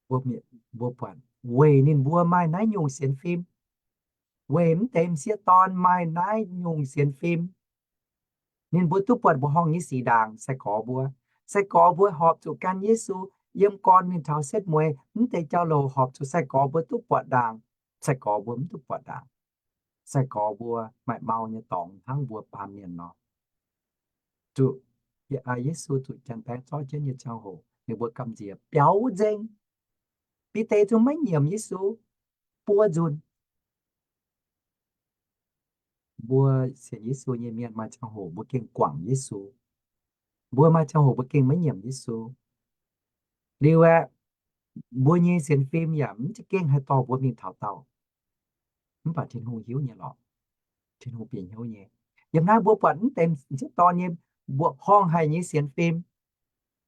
Mbuo buatc weic ninh mbuo maaih naaiv nyungc sienx fim, weic mv deix m'sieqv dorn maaih naaiv nyungc sienx fim, ninh mbuo duqv buatc mbuoqc horngh nyei sic ndaangc sai-gorx mbuo. Sai-gorx mbuo horpc zuqc gan Yesu yiem gorn mingh taux setv mueiz, mv deix jauv-louc horpc zuqc sai-gorx mbuo duqv buatc ndaangc. Sai-gorx mbuo mv duqv buatc ndaangc. Sai-gorx mbuo maaih mau nyei dorngx hnangv mbuo baamh mienh nor. Zuqc Yesu zuqc janx-baeng zorqv jienv nyei ziangh hoc, ninh mbuo gamh nziex biaux nzengc. Bide zungv maiv nyiemc Yesu, buo nzunc. Mbuo sienx Yesu nyei mienh maaih ziangh hoc mbuo gengh guangc Yesu. Mbuo maaih ziangh hoc mbuo gengh maiv nyiemc Yesu. Liuz aeqv, mbuo nyei sienx fim yaac mv za'gengh haih dorh mbuo mingh taux daauh. Mv baac Tin-Hungh hiuv nyei lorqc. Tin-Hungh bieqc hnyouv nyei. Yiem naaiv mbuo buatc mv deix m'sieqv dorn nyei mbuoqc horngh haic nyei sienx fim.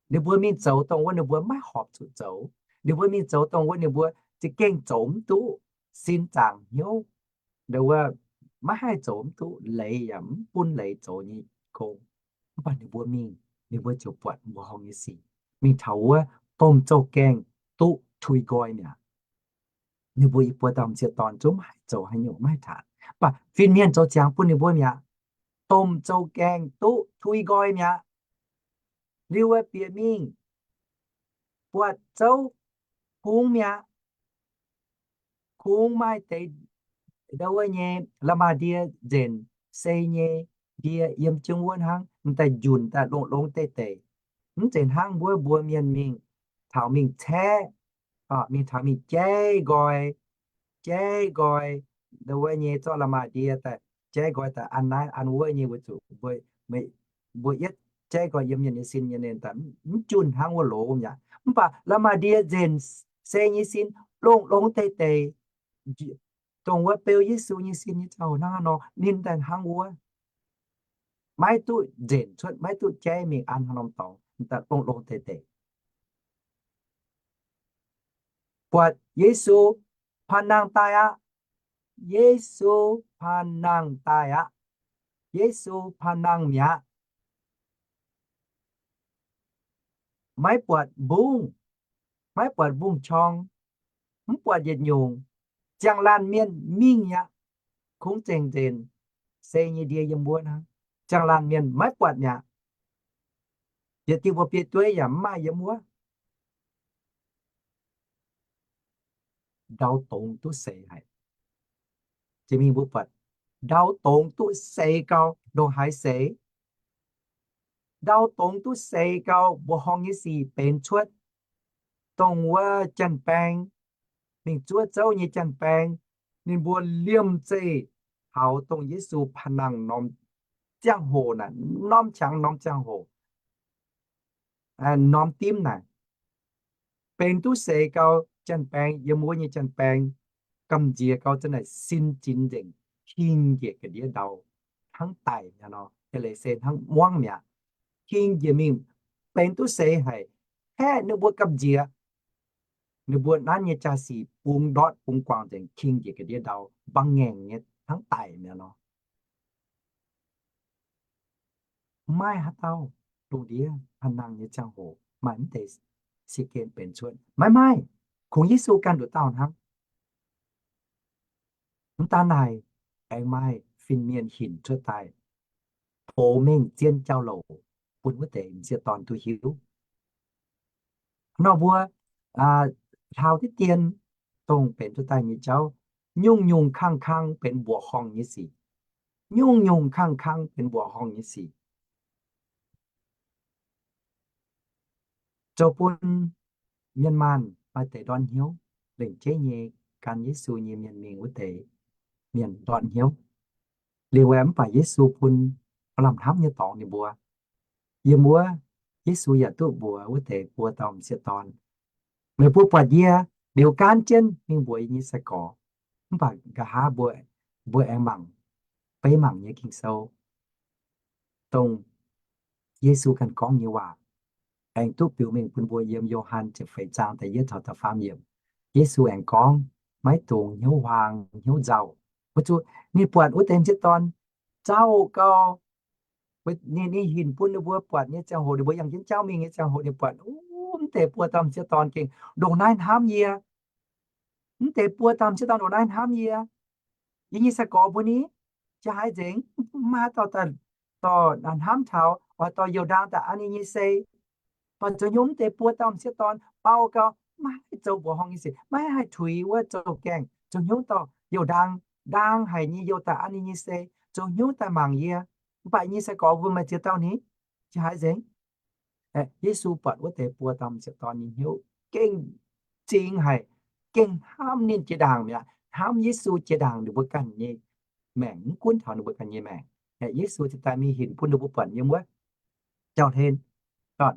Ninh mbuo mingh zoux dongh wuov ninh mbuo maiv horpc zuqc zoux. Ninh mbuo mingh zoux dongh wuov ninh mbuo za'gengh zoux mv duqv, sin zaangc hnyouv, ndo wuov, maiv haih zoux mv duqv, leiz yaac mv bun leiz zoux nyei gong. Mv baac ninh mbuo mingh, ninh mbuo ziouc buatc mbuoqc horngh nyei sic. Mingh taux wuov domh zouv-gaengh duqv tui nqoi mi'aqv. Ninh mbuo i buo dauh m'sieqv dorn zungv maiv haih zoux haaix nyungc, maiv haih taanx. Mv baac fin-mienh zoux ziangx bun ninh mbuo mi'aqv. Domh zouv-gaengh duqv tui nqoi mi'aqv. Liuz wuov bieqc mingh buatc zouv kungx mi'aqv. Kungx maaih deix ndo wuov nyei la'maah ndie nzenc, sei nyei ndie yiem jienv wuov hnangv, m'daaih njunc daaih longx-longx deix deix. Mv zeiz hnangv wuov mbuo mienh mingh taux mingh caeqv, mingh taux mingh jaiv nqoi, jaiv nqoi, ndo wuov nyei zorqv la'maah ndie daaih jaiv nqoi daaih an naaiv an wuov nyei weic zuqc mbuo yietv jaiv nqoi yiem mienh nyei sin nyei, ninh daaih mv junh hnangv wuov loz mi'aqv. Mv baac la'maah ndie nzenc, sei nyei sin longx-longx deix deix, dongh wuov beu Yesu nyei sin nyei ziangh hoc hnangv haaix nor, ninh daaih hnangv wuov. Maiv duqv nzenc cuotv, maiv duqv jaiv mingh an haaix norm dorngx, daaih longx-longx deix deix. Buatc Yesu paan nangh daaih aqv. Yesu paan nangh daaih aqv. Yesu paan nangh mi'aqv. Maiv buatc mbungv, maiv buatc mbungv-qorng, mv buatc yietc nyungc. Ziangh laanh mienh mingh mi'aqv. Kungx zengc nzenc, sei nyei ndie yiem wuov hnangv. Ziangh laanh mienh maiv buatc mi'aqv. Yietc diuh mba'biei dueiv yaac mv maaih yiem wuov. Ndau dongz duqv seix haic. Jiex mingh mbuo buatc, ndau dongz duqv seix gau, ndongc haaix seix? Ndau dongz duqv seix gau, mbuoqc horngh nyei sic benx cuotv. Dongh wuov janx-baeng, mingh zuov zouv nyei janx-baeng, ninh mbuo liemh zeih taux dongh Yesu paan nangh norm ziangh hoc naaic, norm qangx norm ziangh hoc, norm dimv naaic, benx duqv seix gau, janx-baeng, yiem wuov nyei janx-baeng, gamh nziex gau, zanc naaic sin zinx nzengc, king njiec ga'ndiev ndau, hnangv daic mi'aqv nor, eix leiz se hnangv muangv mi'aqv. King njiec mingh, benx duqv seix haic, haeqv ninh mbuo gamh nziex. Ninh mbuo nanv nyei jaa-sic bungx ndortv bungx guangc nzengc, king njiec ga'ndiev ndau, mbang ngaengc nyei hnangv daic mi'aqv nor. Maiv maaih haaix dauh lungh ndiev paan nangh nyei ziangh hoc maaih mv deix sie gen benx cuotv. Maiv maaih. Kungx Yesu ganh nduqc dauh hnangv. Mv daan naaic, aengx maaih fin-mienh hinc cuotv daaih, poux mengh zien jauv-louc bun wuov deix m'sieqv dorn duqv hiuv. Nor mbuo hlauv diqv dien, dongh benx cuotv daaih nyei jauv, nyungc-nyungc kangh-kangh benx mbuoqc horngh nyei sic. Nyungc-nyungc kangh-kangh benx mbuoqc horngh nyei sic. Zoux bun mienh maanh maaih deix ndortv hnyouv, lengc jeiv nyei gan Yesu nyei mienh mingh wuov deix mienh ndortv hnyouv. Liuz aeqv, mv baac Yesu bun lamh hnamv nyei dorngx ninh mbuo. Yiem wuov, Yesu yaac duqv mbuox wuov deix buo dauh m'sieqv dorn, meih mbuo buatc yie liuz gaanv jienv mingh mbuox yie nyei sai-gorx. Mv baac nqa'haav mbuo, mbuo aengx mangc, beiv mangc nyei Ging-Sou, dongh Yesu ganh gorngv nyei waac, aengx duqv biux mengh bun mbuo yiem Yo^han ziepc feix zaang da'yietv caux da'faam yiemc. Yesu aengx gorngv, maiv dungx hnyouv huaang hnyouv nzauh. Weic zuqc ninh buatc wuov deix m'sieqv dorn nzauh gau. Ninh, ninh hinc bun ninh mbuo buatc nyei ziangh hoc, ninh mbuo yangh jienv jauv mingh nyei ziangh hoc, ninh buatc, mv deix buo dauh m'sieqv dorn gengh ndongc naaiv hnamv yie. Mv deix buo dauh m'sieqv dorn ndongc naaiv hnamv yie. Yie nyei sai-gorx mbuo ni, jiex haaix nzengc, maiv maaih haaix dauh, dauh hnamv taux, oix dorh youh ndaang daaih an yie nyei sei. Mv baac zoux hnyouv mv deix buo dauh m'sieqv dorn bau gau, maiv haih zoux mbuoqc horngh nyei sic, maiv haih tuix wuov zouv-gaengh, zoux hnyouv dorh youh ndaang, ndaang haic nyei youh daaih an ninh nyei sei, zoux hnyouv daaih mangc yie. Mv baac nyei sai-gorx mbuo maaih ziex dauh ni, ziex haaix nzengc? Yesu buatc wuov deix buo dauh m'sieqv dorn nyei hnyouv gengh zingx haic, gengh hnamv ninh jiex ndaangc mi'aqv, hnamv Yesu jiex ndaangc ninh mbuo ganh nyei maengc, mv gunv taux ninh mbuo ganh nyei maengc. Yesu ziouc daaih mingh hinc bun ninh mbuo buatc yiem wuov jauv-hlen,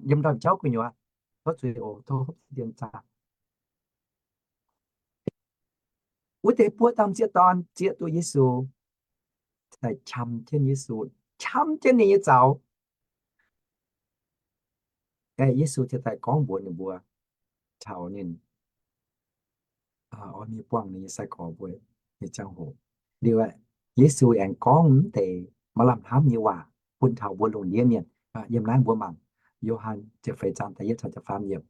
yiem ndorm jauv gu'nyuoz. Tov zuiz oc, tov hopv dien zaah. Wuov deix buo dauh m'sieqv dorn zieqv duqv Yesu, daaih qam jienv Yesu, qam jienv ninh nyei zaux. Yesu ziouc daaih gorngv mbuox ninh mbuo, taux ninh oix mingh buangh ninh nyei sai-gorx mbuo nyei ziangh hoc. Liuz, Yesu aengx gorngv mv deix maaih lamh hnamv nyei waac bun taux mbuo lungh ndiev mienh. Yiem naaiv mbuo mangc Yo^han ziepc feix zaang da'yietv caux da'faam yiemc.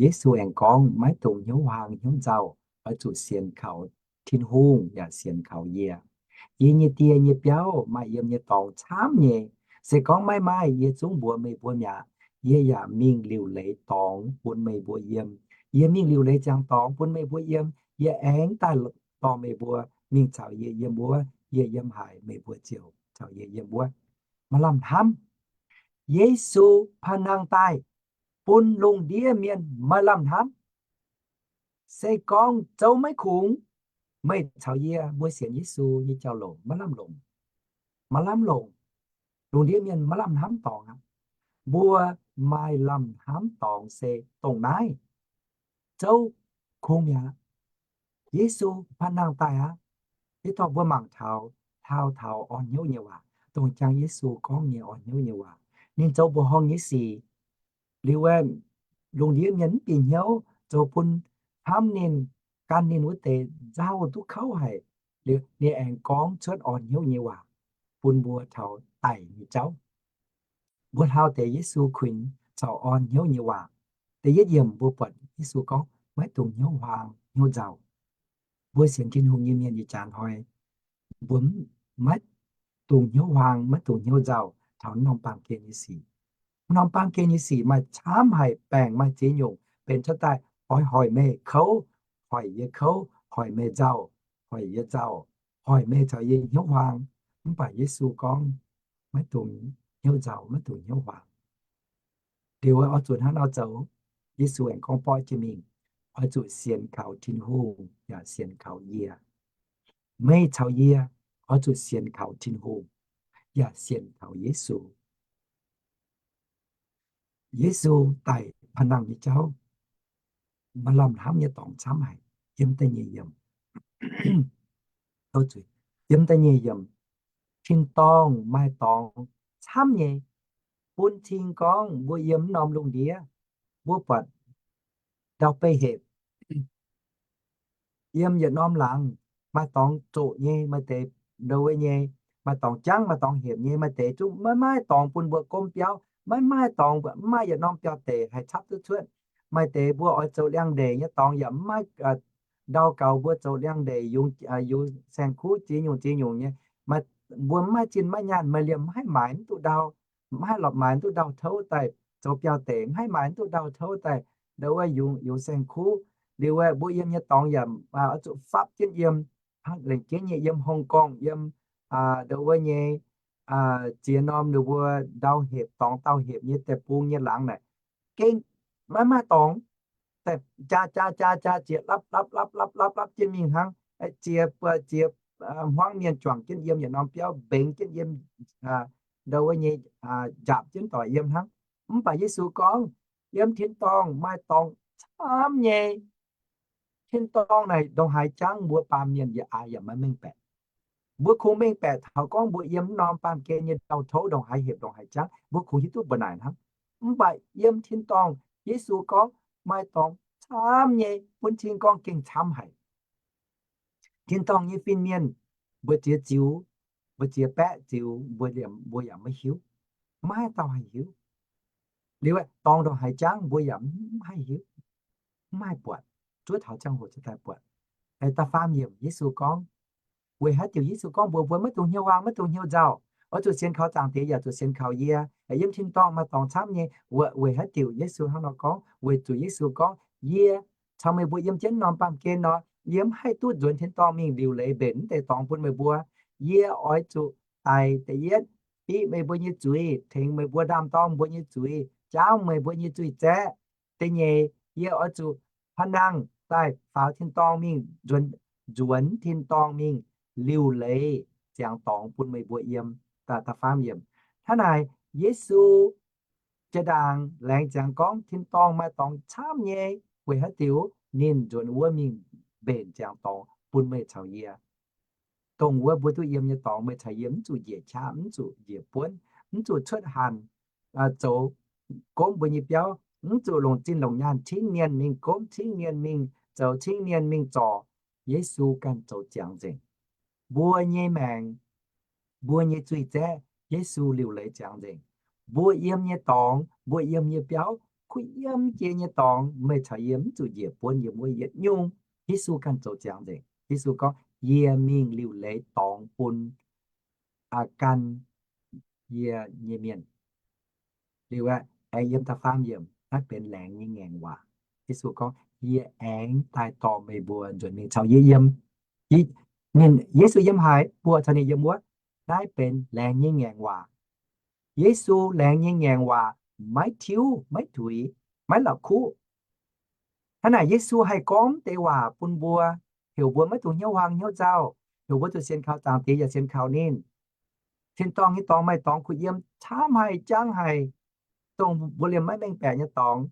Yesu aengx gorngv, maiv dungx hnyouv huaang hnyouv nzauh, oix zuqc sienx kaux Tin-Hungh yaac sienx kaux yie. Yie nyei Die nyei biauv maaih yiem nyei dorngx camv nyei. Se gorngv maiv maaih, yie zungv mbuox meih mbuo mi'aqv. Yie yaac mingh liuc leiz dorngx bun meih mbuo yiem. Yie mingh liuc leiz ziangx dorngx bun meih mbuo yiem, yie aengx daaih dorh meih mbuo mingh caux yie yiem wuov. Yie yiem haaix, meih mbuo ziouc caux yie yiem wuov. Maaih lamh hnamv. Yesu panh nangh daaih bun lungh ndiev mienh maaih lamh hnamv. Se gorngv zoux maiv kungx, meih caux yie mbuo sienx Yesu nyei jauv-louc maiv lamh longc. Maiv lamh longc. Lungh ndiev mienh maiv lamh hnamv dorngx aqv. Mbuo maaih lamh hnamv dorngx se dongh naaiv. Zoux kungx mi'aqv. Yesu panh nangh daaih aqv. Yie dorh mbuo mangc taux, hlauv taux orn hnyouv nyei waac, dongh jangx Yesu gorngv nyei orn hnyouv nyei waac. Ninh zoux mbuoqc horngh nyei sic. Liuz, lungh ndiev mienh mv bieqc hnyouv, zoux bun hnamv ninh, gan ninh wuov deix nzauh duqv kouv haic. Liuz ninh aengx gorngv cuotv orn hnyouv nyei waac bun mbuo taux daic nyei jauv. Mbuo hlauv deix Yesu kuinx caux orn hnyouv nyei waac. Da'yietv yiemc mbuo buatc Yesu gorngv, maiv dungx hnyouv huaang hnyouv nzauh. Mbuo sienx Tin-Hungh nyei mienh ih jaax hnoi, mbuo maiv dungx hnyouv huaang, maiv dungx hnyouv nzauh taux norm baamh gen nyei sic. Norm baamh gen nyei sic maaih camv haic, baengc maaih ziex nyungc benx cuotv daaih, oix hoic meih kouv, hoic yie kouv, hoic meih nzauh, hoic yie nzauh, hoic meih caux yie hnyouv huaang. Mv baac Yesu gorngv, maiv dungx hnyouv nzauh, maiv dungx hnyouv huaang. Liuz oix zuqc hnangv nor zoux. Yesu aengx gorngv borqv jiex mingh, oix zuqc sienx kaux Tin-Hungh yaac sienx kaux yie. Meih caux yie oix zuqc sienx kaux Tin-Hungh yaac sienx kaux Yesu. Yesu daic panh nangh nyei jauv, maaih lamh hnamv nyei dorngx camv haic. Yiem da'nyeic yiemc, yiem da'nyeic yiemc, tin-dorngh maaih dorngx camv nyei, bun cing gorngv mbuo yiem norm lungh ndiev, mbuo buatc ndau-beih hepc, yiem yietc norm laangz, maaih dorngx zoqc nyei, maaih deix ndau wuov nyei, maaih dorngx jangv, maaih dorngx hepc nyei, maaih deix zungv maiv maaih dorngx bun mbuo gomv biauv, maiv maaih dorngx, maiv maaih yietc norm biauv-deic haih capv duqv cuotv. Maaih deix mbuo oix zoux liangx-ndeic nyei dorngx yaac maiv maaih ndau gaux mbuo zoux liangx-ndeic yungz, yungz saeng-kuv ziex nyungc ziex nyungc nyei. Mbuo maiv maaih zinh maiv nyaanh, maaih liemh maiv haih maaiz mv duqv ndau, maiv haih lorz maaiz mv duqv ndau touv daaih zoux biauv-deic, maiv haih maaiz mv duqv ndau touv daaih ndau wuov yungz, yungz saeng-kuv. Liuz mbuo yiem nyei dorngx yaac oix zuqc fapv jienv yiem, lengc jienv nyei yiem Hong Kong, yiem ndau wuov nyei ziex norm ninh mbuo ndau hepc, dorngx ndau hepc nyei deic-bung nyei laangz naaic, gengh maiv maaih dorngx. Jaa jaa jaa jaa ziex lapv lapv lapv lapv lapv lapv jienv mingh hnangv. Ziex buo ziex hmuangv mienh juangc jienv yiem yietc norm biauv, mbengx jienv yiem ndau wuov nyei, nzaapc jienv doic yiem hnangv. Mv baac Yesu gorngv, yiem tin-dorngh maaih dorngx camv nyei. Tin-dorngh naaic ndongc haaix jangv mbuo baamh mienh yaac aax yaac maiv mengh baeqc. Mbuo kungx mengh baeqc taux gorngv mbuo yiem norm baamh gen nyei ndau-touv ndongc haaix hepc ndongc haaix jangv, mbuo kungx hiuv duqv mbuo naaic hnangv. Mv baac yiem tin-dorngh, Yesu gorngv maaih dorngx camv nyei, bun cing gorngv gengh camv haic. Tin-dorngh nyei fin-mienh, mbu'ziex ziux, mbu'ziex baeqv ziux, mbuo, mbuo yaac maiv hiuv. Maiv dauh haih hiuv. Liuz dorngx ndongc haaix jangv mbuo yaac mv haih hiuv, mv haih buatc. Zuov taux ziangh hoc ziouc daaih buatc. Da'faam yiemc Yesu gorngv, weic haaix diuc Yesu gorngv mbuox mbuo maiv dungx hnyouv huaang, maiv dungx hnyouv nzauh? Oix zuqc sienx kaux Zaangc Diex yaac zuqc sienx kaux yie. Yiem tin-dorngh maaih dorngx camv nyei. Weic haaix diuc? Yesu hnangv nor gorngv, weic zuqc Yesu gorngv, yie caux meih mbuo yiem jienv norm baamh gen nor, yie mv haih duqv nzuonx tin-dorngh mingh liuc leiz mbenc mv deix dorngx bun meih mbuo. Yie oix zuqc daic da'yietv, biqv meih mbuo nyei zuiz, tengx meih mbuo ndaam-dorng mbuo nyei zuiz, jaauv meih mbuo nyei zuiz zaeqv. Da'nyeic, yie oix zuqc pa'nangh daaih faaux tin-dorngh mingh, nzuonx tin-dorngh mingh liuc leiz ziangx dorngx bun meih mbuo yiem. Hnangv naaic, Yesu jiex ndaangc laengz ziangx gorngv tin-dorngh maaih dorngx camv nyei. Weic haaix diuc? Ninh nzuonx wuov mingh mbenc ziangx dorngx bun meih caux yie. Dongh wuov mbuo duqv yiem nyei dorngx, meih caux yie mv zuqc njiec qaqv, mv zuqc njiec buonv, mv zuqc cuotv hanc zoux gomv mbuo nyei biauv, mv zuqc longc zinh longc nyaanh cingv mienh mingh gomv, cingv mienh mingh zoux, cingv mienh mingh zorc. Yesu ganh zoux ziangx nzengc. Mbuo nyei maengc, mbuo nyei zuiz zaeqv, Yesu liuc leiz ziangx nzengc. Mbuo yiem nyei dorngx, mbuo yiem nyei biauv, kuv yiem jiex nyei dorngx, meih caux yie mv zuqc njiec buonv yiem wuov yietc nyungc. Yesu ganh zoux ziangx nzengc. Yesu gorngv, yie mingh liuc leiz dorngx bun gan yie nyei mienh. Liuz aeqv, aengx yiem da'faam yiemc, naaiv benx laengz nyei ngaengc waac. Yesu gorngv, yie aengx daaih dorh meih mbuo nzuonx mingh caux yie yiem. Ninh, Yesu yiem haaix, mbuo caux ninh yiem wuov. Naaiv benx laengz nyei ngaengc waac. Yesu laengz nyei ngaengc waac maiv tiuv, maiv tuix, maiv la'kuqv. Hnangv naaic Yesu haih gorngv deix waac bun mbuo, heuc mbuo maiv dungx hnyouv huaang hnyouv nzauh, heuc mbuo zuqc sienx kaux Zaangc Diex yaac sienx kaux ninh. Tin-dorngh nyei dorngx maaih dorngx kuh yiem camv haic, jangv haic, dongh mbuo liemh maiv mengh baeqc nyei dorngx.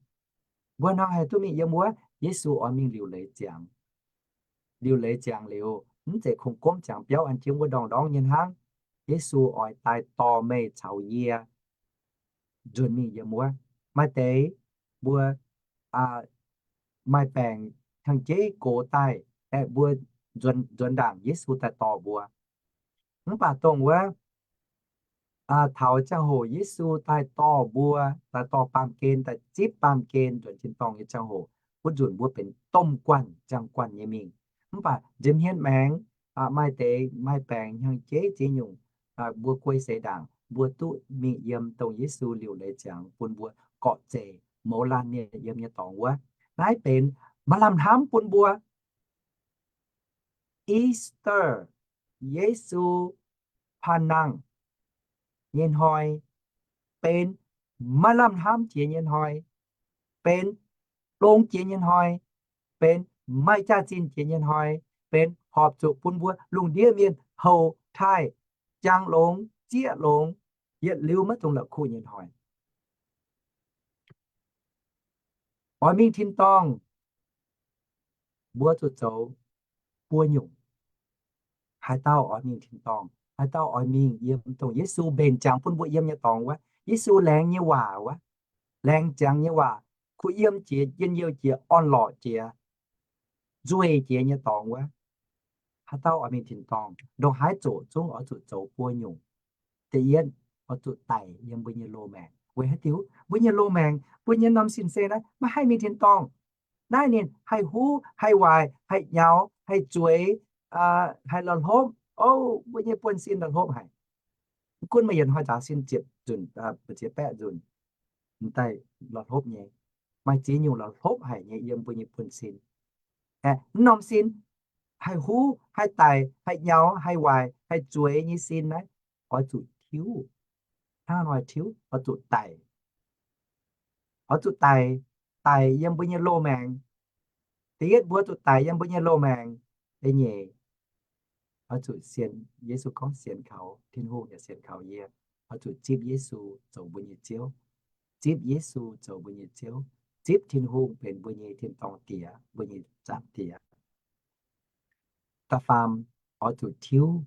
Mbuo hnangv haih duqv mingh yiem wuov, Yesu oix mingh liuc leiz ziangx. Liuc leiz ziangx liuz, mv zeiz kungx gomv ziangx biauv an jienv wuov ndorngx-ndorngv nyei hnangv. Yesu oix daaih dorh meih caux yie nzuonx mingh yiem wuov. Maaih deix mbuo maaih baengc hnyangx-jeiv gox daaih, aeqv, mbuo nzuonx ndaangc Yesu daaih dorh mbuo. Mv baac dongh wuov taux ziangh hoc Yesu daaih dorh mbuo, daaih dorh baamh gen, daaih zipv baamh gen nzuonx tin-dorngh nyei ziangh hoc, wuov nzunc mbuo benx domh guanh, ziangh guanh nyei mingh. Mv baac nziex hmien maengx maaih deix maaih baengc hnyangx-jeiv ziex nyungc, mbuo guei seix ndaangc, mbuo duqv mingh yiem dongh Yesu liuc leiz ziangx bun mbuo gorqv-zeic mouz laanh mienh yiem nyei dorngx wuov. Naaiv benx maaih lamh hnamv bun mbuo. Easter, Yesu paan nangh nyei hnoi, benx maaih lamh hnamv jiex nyei hnoi, benx longx jiex nyei hnoi, benx maaih jaax-zinh jiex nyei hnoi, benx horpc zuqc bun mbuo lungh ndiev mienh houx taaih, jangx longx, zieqv longx, yietc liuz maiv dungx la'kuqv nyei hnoi. Oix mingh tin-dorngh, mbuo zuqc zoux buo nyungc. Haaix dauh oix mingh tin-dorngh? Haaix dauh oix mingh yiem dongh Yesu mbenc ziangx bun mbuo yiem nyei dorngx wuov? Yesu laengz nyei waac wuov, laengz ziangx nyei waac, kuh yiem jiex, njien-youh jiex, orn-lorqc jiex, nzueih jiex nyei dorngx wuov. Haaix dauh oix mingh tin-dorngh? Ndongc haaix zoqc zungv oix zuqc zoux buo nyungc. Da'yietv, oix zuqc daic yiem mbuo nyei loz-maengc. Weic haaix diuc? Mbuo nyei loz-maengc, mbuo nyei norm sin-seix naaiv maiv haih mingh tin-dorngh. Naaiv ninh haih huv, haih waaic, haih nyaux, haih zueiz, haih la'hlopv. O, mbuo nyei buonv-sin la'hlopv haic. Mv gunv meih yietc hnoi nzaaux sin ziepc nzunc, ziepc baeqv nzunc, m'daaih la'hlopv nyei. Maaih ziex nyungc la'hlopv haic nyei yiem mbuo nyei buonv-sin. Aeqv, mv norm sin, haih huv, haih daic, haih nyaux, haih waaic, haih zueiz nyei sin naaiv, oix zuqc tiuv. Hnangv nor tiuv, oix zuqc daic. Oix zuqc daic, daic yiem mbuo nyei loz-maengc. Da'yietv mbuo zuqc daic yiem mbuo nyei loz-maengc. Da'nyeic, oix zuqc sienx, Yesu gorngv sienx kaux Tin-Hungh yaac sienx kaux yie. Oix zuqc zipv Yesu zoux mbuo nyei Ziouv. Zipv Yesu zoux mbuo nyei Ziouv. Zipv Tin-Hungh benx mbuo nyei tin-dorngh Diex, mbuo nyei Zaangc Diex. Da'faam, oix zuqc tiuv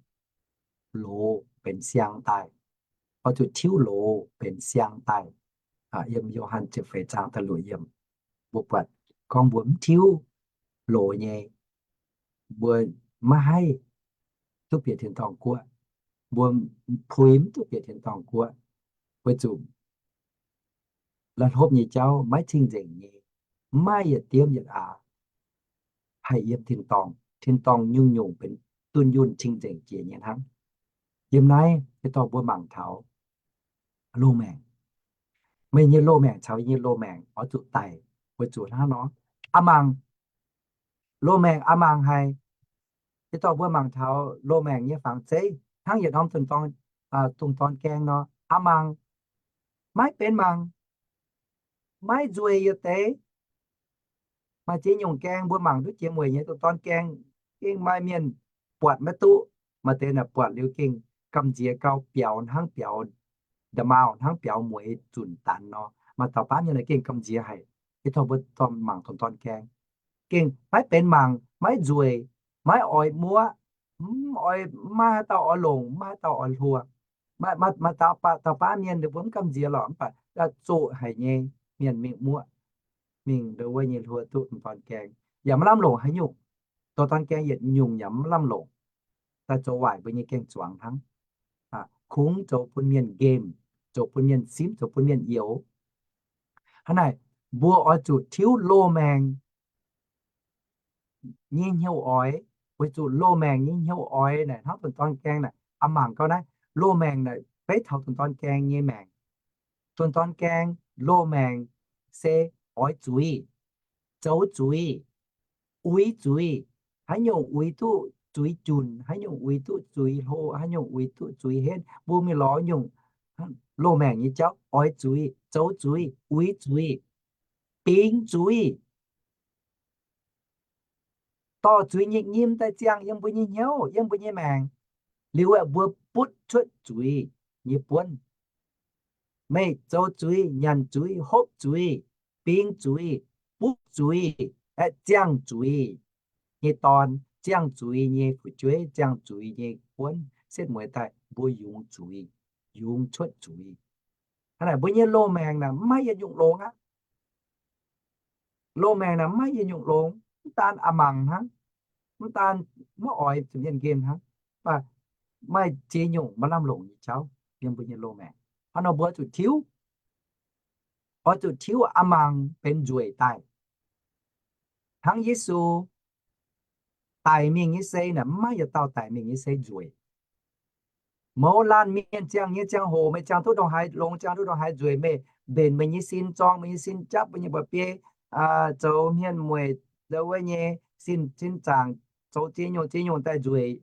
loz benx siang daaih. Oix zuqc tiuv loz benx siang daaih. Yiem Yo^han ziepc feix zaang da'luoqc yiemc, mbuo buatc gorngv mbuo mv tiuv loz nyei, mbuo maiv haih duqv bieqc tin-dorngh guoqv. Mbuo puix mv duqv bieqc tin-dorngh guoqv, weic zuqc la'hlopv nyei jauv maiv cing-nzengc nyei, maiv maaih yietc diemv yietc aax haih yiem tin-dorngh. Tin-dorngh nyungc-nyungc benx dunh yunh cing-nzengc jiex nyei hnangv. Yiem naaiv se dorh mbuo mangc taux loz-maengc. Meih nyei loz-maengc caux yie nyei loz-maengc oix zuqc daic weic zuqc hnangv nor. Aav mangc, loz-maengc aav mangc haic. Se dorh mbuo mangc taux loz-maengc nyei fangx zeiv hnangv yietc norm dungz dorn gaeng nor, aav mangc, maiv benx mangc, maiv nzueic yietc deix. Maaih ziex nyungc gaeng mbuo mangc duqv jiex mueic nyei dungz dorn gaeng, gengh maaih mienh buatc maiv duqv. Maaih deix naaic buatc liuz gengh gamh nziex gau, biaux hnangv biaux nda'maauh, hnangv biaux mueiz zunc danx nor. Maaih dauh baav mienh naaic gengh gamh nziex haic. Se dorh mbuo dorh mangc dungz dorn gaeng, gengh maiv benx mangc, maiv nzueic, maiv oix muoqv, mv oix, maiv haaix dauh oix longc, maiv haaix dauh oix hluo. Maaih dauh baav mienh ninh mbuo mv gamh nziex lorqc, mv baac zoqc haic nyei mienh mingh muoqv, mingh ndo wuov nyei hluo duqv dungz dorn gaeng, yaac maiv lamh longc haaix nyungc. Dungz dorn gaeng yietc nyungc yaac mv lamh longc, daaih zoux waaic mbuo nyei gaeng-zuangx hnangv. Kungx zoux bun mienh nqemh, zoux bun mienh simv, zoux bun mienh youx. Hnangv naaic, mbuo oix zuqc tiuv loz-maengc nyei hnyouv oix, weic zuqc loz-maengc nyei hnyouv oix naaic hnangv dungz dorn gaeng naaic, aav mangc gau naaiv, loz-maengc naaic beiv taux dungz dorn gaeng nyei maengc. Dungz dorn gaeng, loz-maengc se oix zuiz, zoux zuiz, uix zuiz. Haaix nyungc uix duqv zuiz junc, haaix nyungc uix duqv zuiz hlo, haaix nyungc uix duqv zuiz henv, mbuo mingh lorz nyungc loz-maengc nyei jauv oix zuiz, zoux zuiz, uix zuiz, bingx zuiz. Dorh zuiz nyei nyim daaih ziangh yiem mbuo nyei hnyouv, yiem mbuo nyei maengc, liuz aeqv, mbuo butv cuotv zuiz nyei buonv. Meih zoux zuiz, nyanc zuiz, hopv zuiz, bingx zuiz, butv zuiz, aeqv, ziangh zuiz nyei dorn, ziangh zuiz nyei fu'jueiv, ziangh zuiz nyei buonv, setv mueiz daaih mbuo yungz zuiz, yungz cuotv zuiz. Hnangv naaic mbuo nyei loz-maengc naaic mv maaih yietc nyungc longx aqv. Loz-maengc naaic mv maaih yietc nyungc longx, mv daan a'mangc hnangv, mv daan maiv oix zuqc mienh nqemh hnangv, mv baac maaih ziex nyungc maiv lamh longc nyei jauv yiem mbuo nyei loz-maengc. Hnangv nor mbuo zuqc tiuv, oix zuqc tiuv a'mangc benx nzueic daaih. Hnangv Yesu daic mingh nyei sei naaic, mv maaih yietc dauh daic mingh nyei sei nzueic. Mouz laanh mienh ziangh nyei ziangh hoc, meih ziangh duqv ndongc haaix longx, ziangh duqv ndongc haaix nzueic, meih mbenc meih nyei sin, zorng meih nyei sin, japv meih nyei mba'biei, zoux hmien mueic, zoux wuov nyei sin, sin zaangc, zoux ziex nyungc ziex nyungc daaih nzueic.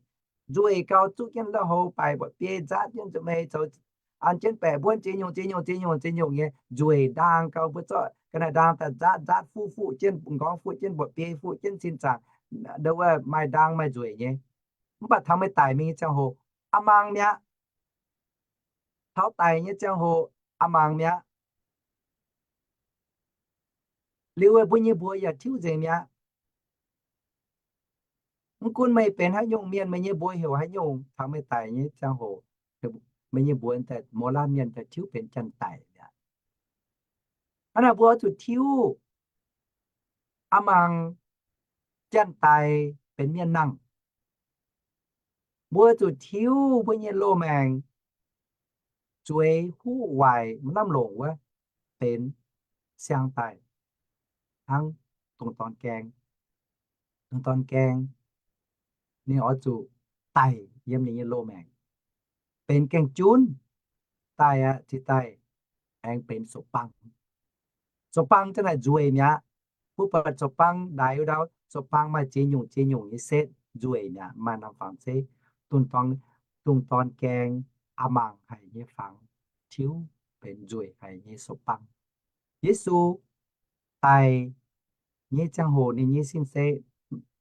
Nzueic gau, zuqv jienv la'houv baaic mba'biei, nzaatv jienv zuqc meih, zoux an jienv baeqc mbuonv, ziex nyungc ziex nyungc ziex nyungc ziex nyungc nyei nzueic ndaang gau, mbuo zorqv ga'naaiv ndaang daaih nzaatv, nzaatv fuqv, fuqv jienv m'nqorngv, fuqv jienv mba'biei, fuqv jienv sin zaangc, ndo wuov maaih ndaang maaih nzueic nyei. Mv baac taux meih daic mingh nyei ziangh hoc, a'mangc mi'aqv. Taux daic nyei ziangh hoc, a'mangc mi'aqv. Liuz mbuo nyei mbuox yaac tiuv nzengc mi'aqv. Mv gunv meih benx haaix nyungc mienh, meih nyei mbuox heuc haaix nyungc, taux meih daic nyei ziangh hoc, meih nyei mbuox daaih, mouz laanh mienh daaih tiuv benx janx-daic mi'aqv. Hnangv naaic mbuo oix zuqc tiuv a'mangc janx-daic benx mienh nangh. Mbuo zuqc tiuv mbuo nyei loz-maengc zueiz huv waaic maiv lamh longc wuov benx siang daaih hnangv dongh dorn gaeng. Dongh dorn gaeng ninh oix zuqc daic yiem ninh nyei loz-maengc, benx gaeng-junv daaih aqv, ziex daaih aengx benx sou-bang. Sou-bang za'naaic nzueic mi'aqv. Mbuo buatc sou-bang ndaix wuov ndau, sou-bang maaih ziex nyungc ziex nyungc nyei setv, nzueic mi'aqv, maaih norm fangx zeiv. Dongh dorn gaeng a'mangc haic nyei fangx tiuv benx nzueic haic nyei sou-bang. Yesu daic nyei ziangh hoc ninh nyei sin se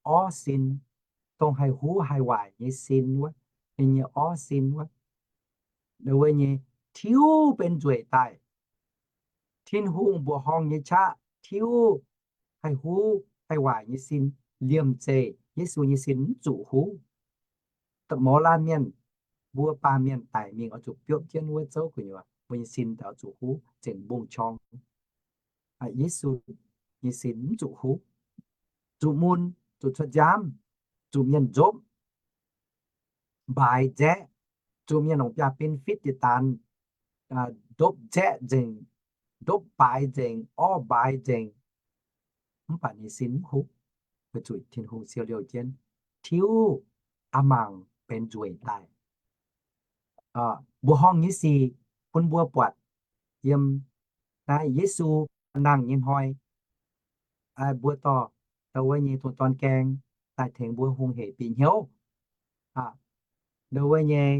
orv sin, dongh haih huv haih waaic nyei sin wuov, ninh nyei orv sin wuov, wuov nyei tiuv benx nzueic daaih. Tin-Hungh mbuoqc horngh nyei qaqv tiuv haih huv haih waaic nyei sin liemh zeih Yesu nyei sin mv zuqc huv. Mouz laanh mienh, mbuo baamh mienh daic mingh oix zuqc biopv jienv wuov zouv gu'nyuoz, mbuo nyei sin daaih oix zuqc huv zengc mbong-qorng. Yesu nyei sin mv zuqc huv, zuqc mun, zuqc cuotv nziaamv, zuqc mienh nzopv, mbaaix nzaeqv, zuqc mienh longc biaav-bin fitv jiex daanx, ndopv nzaeqv nzengc, ndopv mbaaix nzengc, orv mbaaix nzengc. Mv baac ninh sin mv huv, weic zuqc Tin-Hungh siou liouh jienv, tiuv a'mangc benx nzueic daaih. mbuoqc horngh nyei sic bun mbuo buatc yiem naaiv Yesu nangh nyei hnoi, mbuo dorh ndau wuov nyei dongh dorn gaeng daaih tengx mbuo hungh hec bieqc hnyouv. Ndau wuov nyei,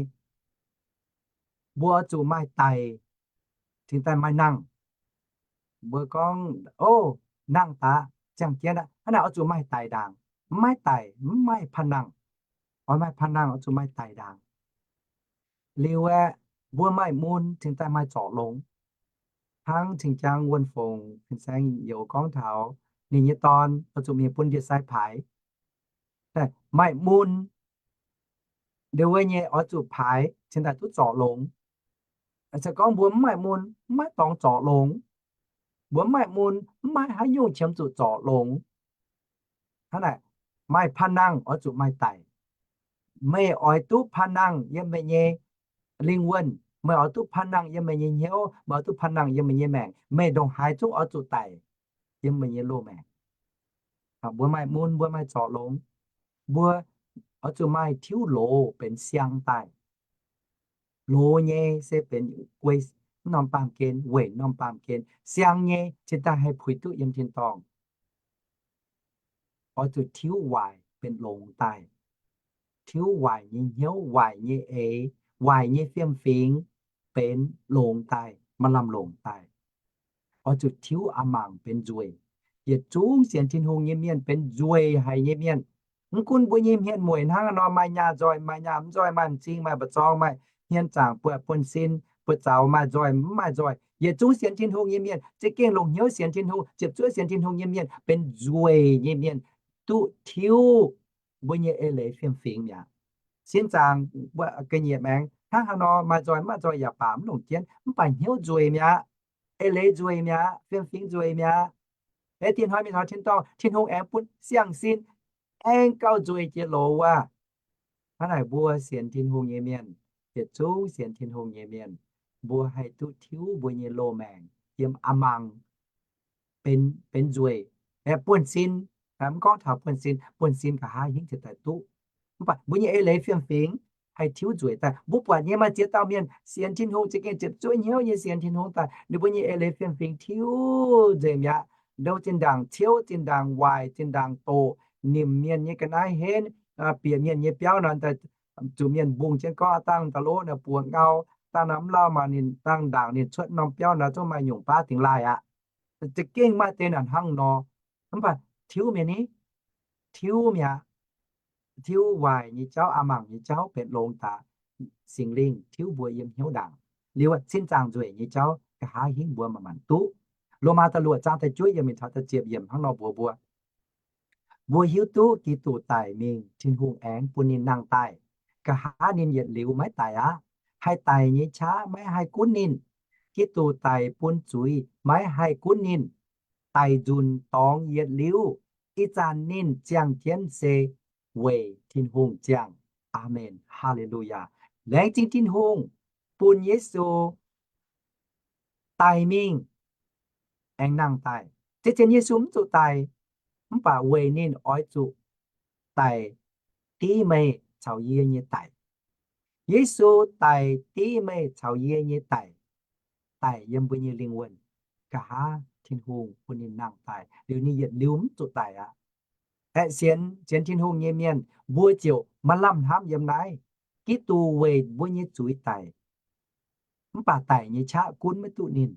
mbuo oix zuqc maaih daic cingx daaih maaih nangh. Mbuo gorngv, o, nangh daaih ziangh jienv aqv, hnangv naaic oix zuqc maaih daic ndaangc. Mv maaih daic mv maaih panh nangh. Oix maaih panh nangh oix zuqc maaih daic ndaangc. Liuz aeqv, mbuo maaih mun cingx daaih maaih zorc longx. Hnangv cing-jang wuonh fongc fin-saeng youz gorngv taux ninh nyei dorn oix zuqc mingh bun ndie-sai paaix. Maaih mun, ndau wuov nyei oix zuqc paaix cingx daaih duqv zorc longx. Se gorngv mbuo mv maaih mun, mv maaih dorngx zorc longx. Mbuo mv maaih mun, mv maaih haaix nyungc qiemx zuqc zorc longx. Hnangv naaic, maaih panh nangh oix zuqc maaih daic. Meih oix duqv panh nangh yiem meih nyei lingh wuonh, meih oix duqv panh nangh yiem meih nyei hnyouv, meih oix duqv panh nangh yiem meih nyei maengc, meih ndongc haaix zungv oix zuqc daic yiem meih nyei loz-maengc. Mbuo maaih mun, mbuo maaih zorc longx, mbuo oix zuqc maaih tiuv loz benx siang daaih. Loz nyei se benx guei norm baamh gen, weic norm baamh gen. Siang nyei cingx daaih haih puix duqv yiem tin-dorngh. Oix zuqc tiuv waaic benx longx daaih. Tiuv waaic nyei hnyouv, waaic nyei eix, waaic nyei fiem-fingx benx longx daaih, maaih lamh longc daaih. Oix zuqc tiuv a'mangc benx nzueic. Yietc zungv sienx Tin-Hungh nyei mienh benx nzueic haic nyei mienh. Mv gunv mbuo nyei hmien mueic hnangv haaix nor, maaih nyaah nzoih, maaih nyaah mv nzoih, maaih m'zing, maaih mba'zorng, maaih hmien zaangc, buatc buonv-sin, buatc zaux, maaih nzoih mv maaih nzoih, yietc zungv sienx Tin-Hungh nyei mienh za'gengh longc hnyouv sienx Tin-Hungh, ziepc zuoqv sienx Tin-Hungh nyei mienh benx nzueic nyei mienh, duqv tiuv mbuo nyei eix leiz fiem-fingx mi'aqv. Sin zaangc ga'nyiec maengx hnangv haaix nor, maaih nzoih mv maaih nzoih yaac baac mv longc jienv, mv baac hnyouv nzueic mi'aqv. Eix leiz nzueic mi'aqv, fiem-fingx nzueic mi'aqv. Eix dinh hnoi mingh taux tin-dorngh, Tin-Hungh aengx bun siang-sin aengx gauh nzueic jiex loz wuov. Hnangv naaic mbuo sienx Tin-Hungh nyei mienh, yietc zungv sienx Tin-Hungh nyei mienh, mbuo haih duqv tiuv mbuo nyei loz-maengc yiem a'mangc benx nzueic, buonv-sin. Mv gorngv taux buonv-sin, buonv-sin nqa'haav hingv ziouc daaih duqv. Mv baac mbuo nyei eix leiz fiem-fingx haih tiuv nzueic daaih. Mbuo buatc nyei maaih ziex dauh mienh sienx Tin-Hungh, za'gengh ziepc zuoqv hnyouv nyei sienx Tin-Hungh daaih, ninh mbuo nyei eix leiz fiem-fingx tiuv nzengc mi'aqv. Ndo zinh ndaangc ciouv, zinh ndaangc waaic, zinh ndaangc doqc, nimc mienh nyei ga'naaiv henv, bieqc mienh nyei biauv nor, zuqc mienh mbungh jienv gorngv dangh da'lov naaic buoz ngau, dangh naaic mv lauh mangc ninh dangh ndaangc ninh cuotv norm biauv nor zungv maaih nyungc baav dingx laaih aqv. Za'gengh maaih deix naaic hnangv nor. Mv baac tiuv mienh ni, tiuv mi'aqv. Tiuv waaic nyei jauv, a'mangc nyei jauv benx longx daaih. Singx Lingh tiuv mbuo yiem hnyouv ndaangc. Liuz cin zaangc nzueic nyei jauv nqa'haav hingv mbuo manc-manc duqv. Lomaa da'luoqc zaang da'juov yiemc mingh taux da'ziepc yiemc hnangv nor mbuox mbuo, mbuo hiuv duqv Giduc daic mingh, Tin-Hungh aengx bun ninh nangh daaih. Nqa'haav ninh yietc liuz maiv daic aqv. Haih daic nyei qaqv maiv haih gunv ninh. Giduc daic bun zuiz maiv haih gunv ninh. Daic nzunc dorngx yietc liuz, ih zanc ninh ziangh jienv se weic Tin-Hungh ziangh. Aamen. Haa^le^lu^yaa. Laengz zingh Tin-Hungh bun Yesu daic mingh aengx nangh daaih. Zien-zien Yesu mv zuqc daic, mv baac weic ninh oix zuqc daic div meih caux yie nyei daic. Yesu daic div meih caux yie nyei daic, daic yiem mbuo nyei lingh wuonh. Nqa'haav Tin-Hungh bun ninh nangh daaih, liuz ninh yietc liuz mv zuqc daic aqv. Aeqv, sienx, sienx Tin-Hungh nyei mienh, mbuo ziouc maaih lamh hnamv yiem naaiv. Giduc weic mbuo nyei zuiz daic, mv baac daic nyei qaqv gunv maiv duqv ninh,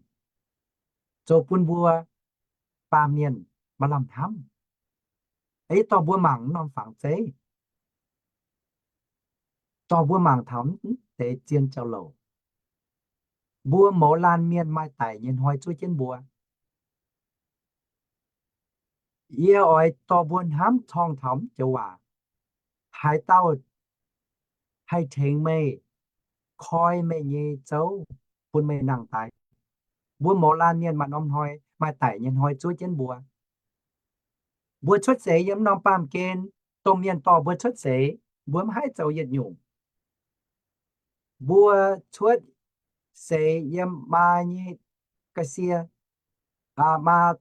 zoux bun mbuo baamh mienh maaih lamh hnamv. Yie dorh mbuo mangc norm fangx zeiv, dorh mbuo mangc taux mv deix zien jauv-louc. Mbuo mouz laanh mienh maaih daic nyei hnoi zuov jienv mbuo. Yie oix dorh mbuo hnamv corng taux mv joux waac. Haaix dauh haih tengx meih koi meih nyei zouv bun meih nangh daaih? Mbuo mouz laanh mienh maaih norm hnoi, maaih daic nyei hnoi zuov jienv mbuo. Mbuo cuotv seix yiem norm baamh gen, domh mienh dorh mbuo cuotv seix, mbuo mv haih zoux yietc nyungc. Mbuo cuotv seix yiem maa nyei ga'sie, maa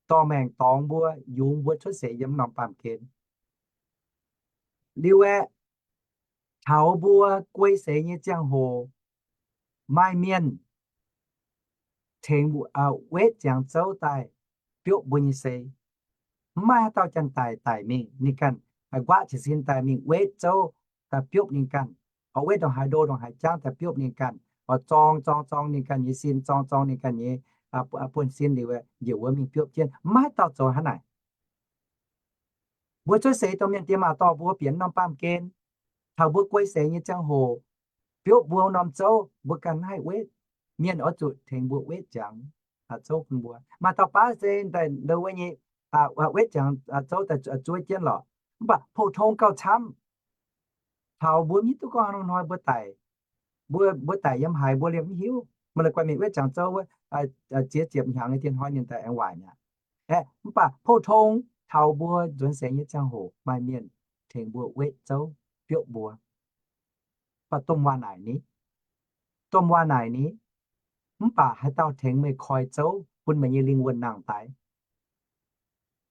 dorh maengc dorngx mbuo, yungz mbuo cuotv seix yiem norm baamh gen. Liuz aeqv, Taux mbuo guei seix nyei ziangh hoc, maaih mienh tengx wetv ziangx zouv daaih biopv mbuo nyei sei. Mv maaih haaix dauh janx-daic daic mingh ninh ganh nquaqv jiez sin daaih mingh wetv zouv daaih biopv ninh ganh, oix wetv ndongc haaix ndo ndongc haaix jangv daaih biopv ninh ganh, oix zorng zorng zorng ninh ganh nyei sin, zorng zorng ninh ganh nyei buonv-sin liuz, njiec wuov mingh biopv jienv. Mv maaih haaix dauh zoux hnangv naaic. Mbuo cuotv seix dongh mienh diex maac dorh mbuo bieqc norm baamh gen, taux mbuo guei seix nyei ziangh hoc, biopv mbuo norm zouv, mbuo ganh haih wetv. Mienh oix zuqc tengx mbuo wetv ziangx zouv bun mbuo. Maaih dauh baav se daaih ndo wuov nyei, wetv ziangx zouv daaih zuov jienv lorqc. Mv baac pou-tong gauh camv. Taux mbuo mv hiuv duqv gorngv haaix hnoi mbuo daic, mbuo, mbuo daic yiem haaix mbuo liemh mv hiuv. Maaih la'guaih mingh wetv ziangx zouv wuov, ziex ziepc hnyangx nyei dien hnoi ninh daaih aengx waaic mi'aqv. Aeqv, mv baac pou-tong taux mbuo nzuonx seix nyei ziangh hoc maaih mienh tengx mbuo wetv zouv biopv mbuo. Mv baac domh waac naaic ni, domh waac naaic ni, mv baac haaix dauh tengx meih koi zouv bun meih nyei lingh wuonh nangh daaih?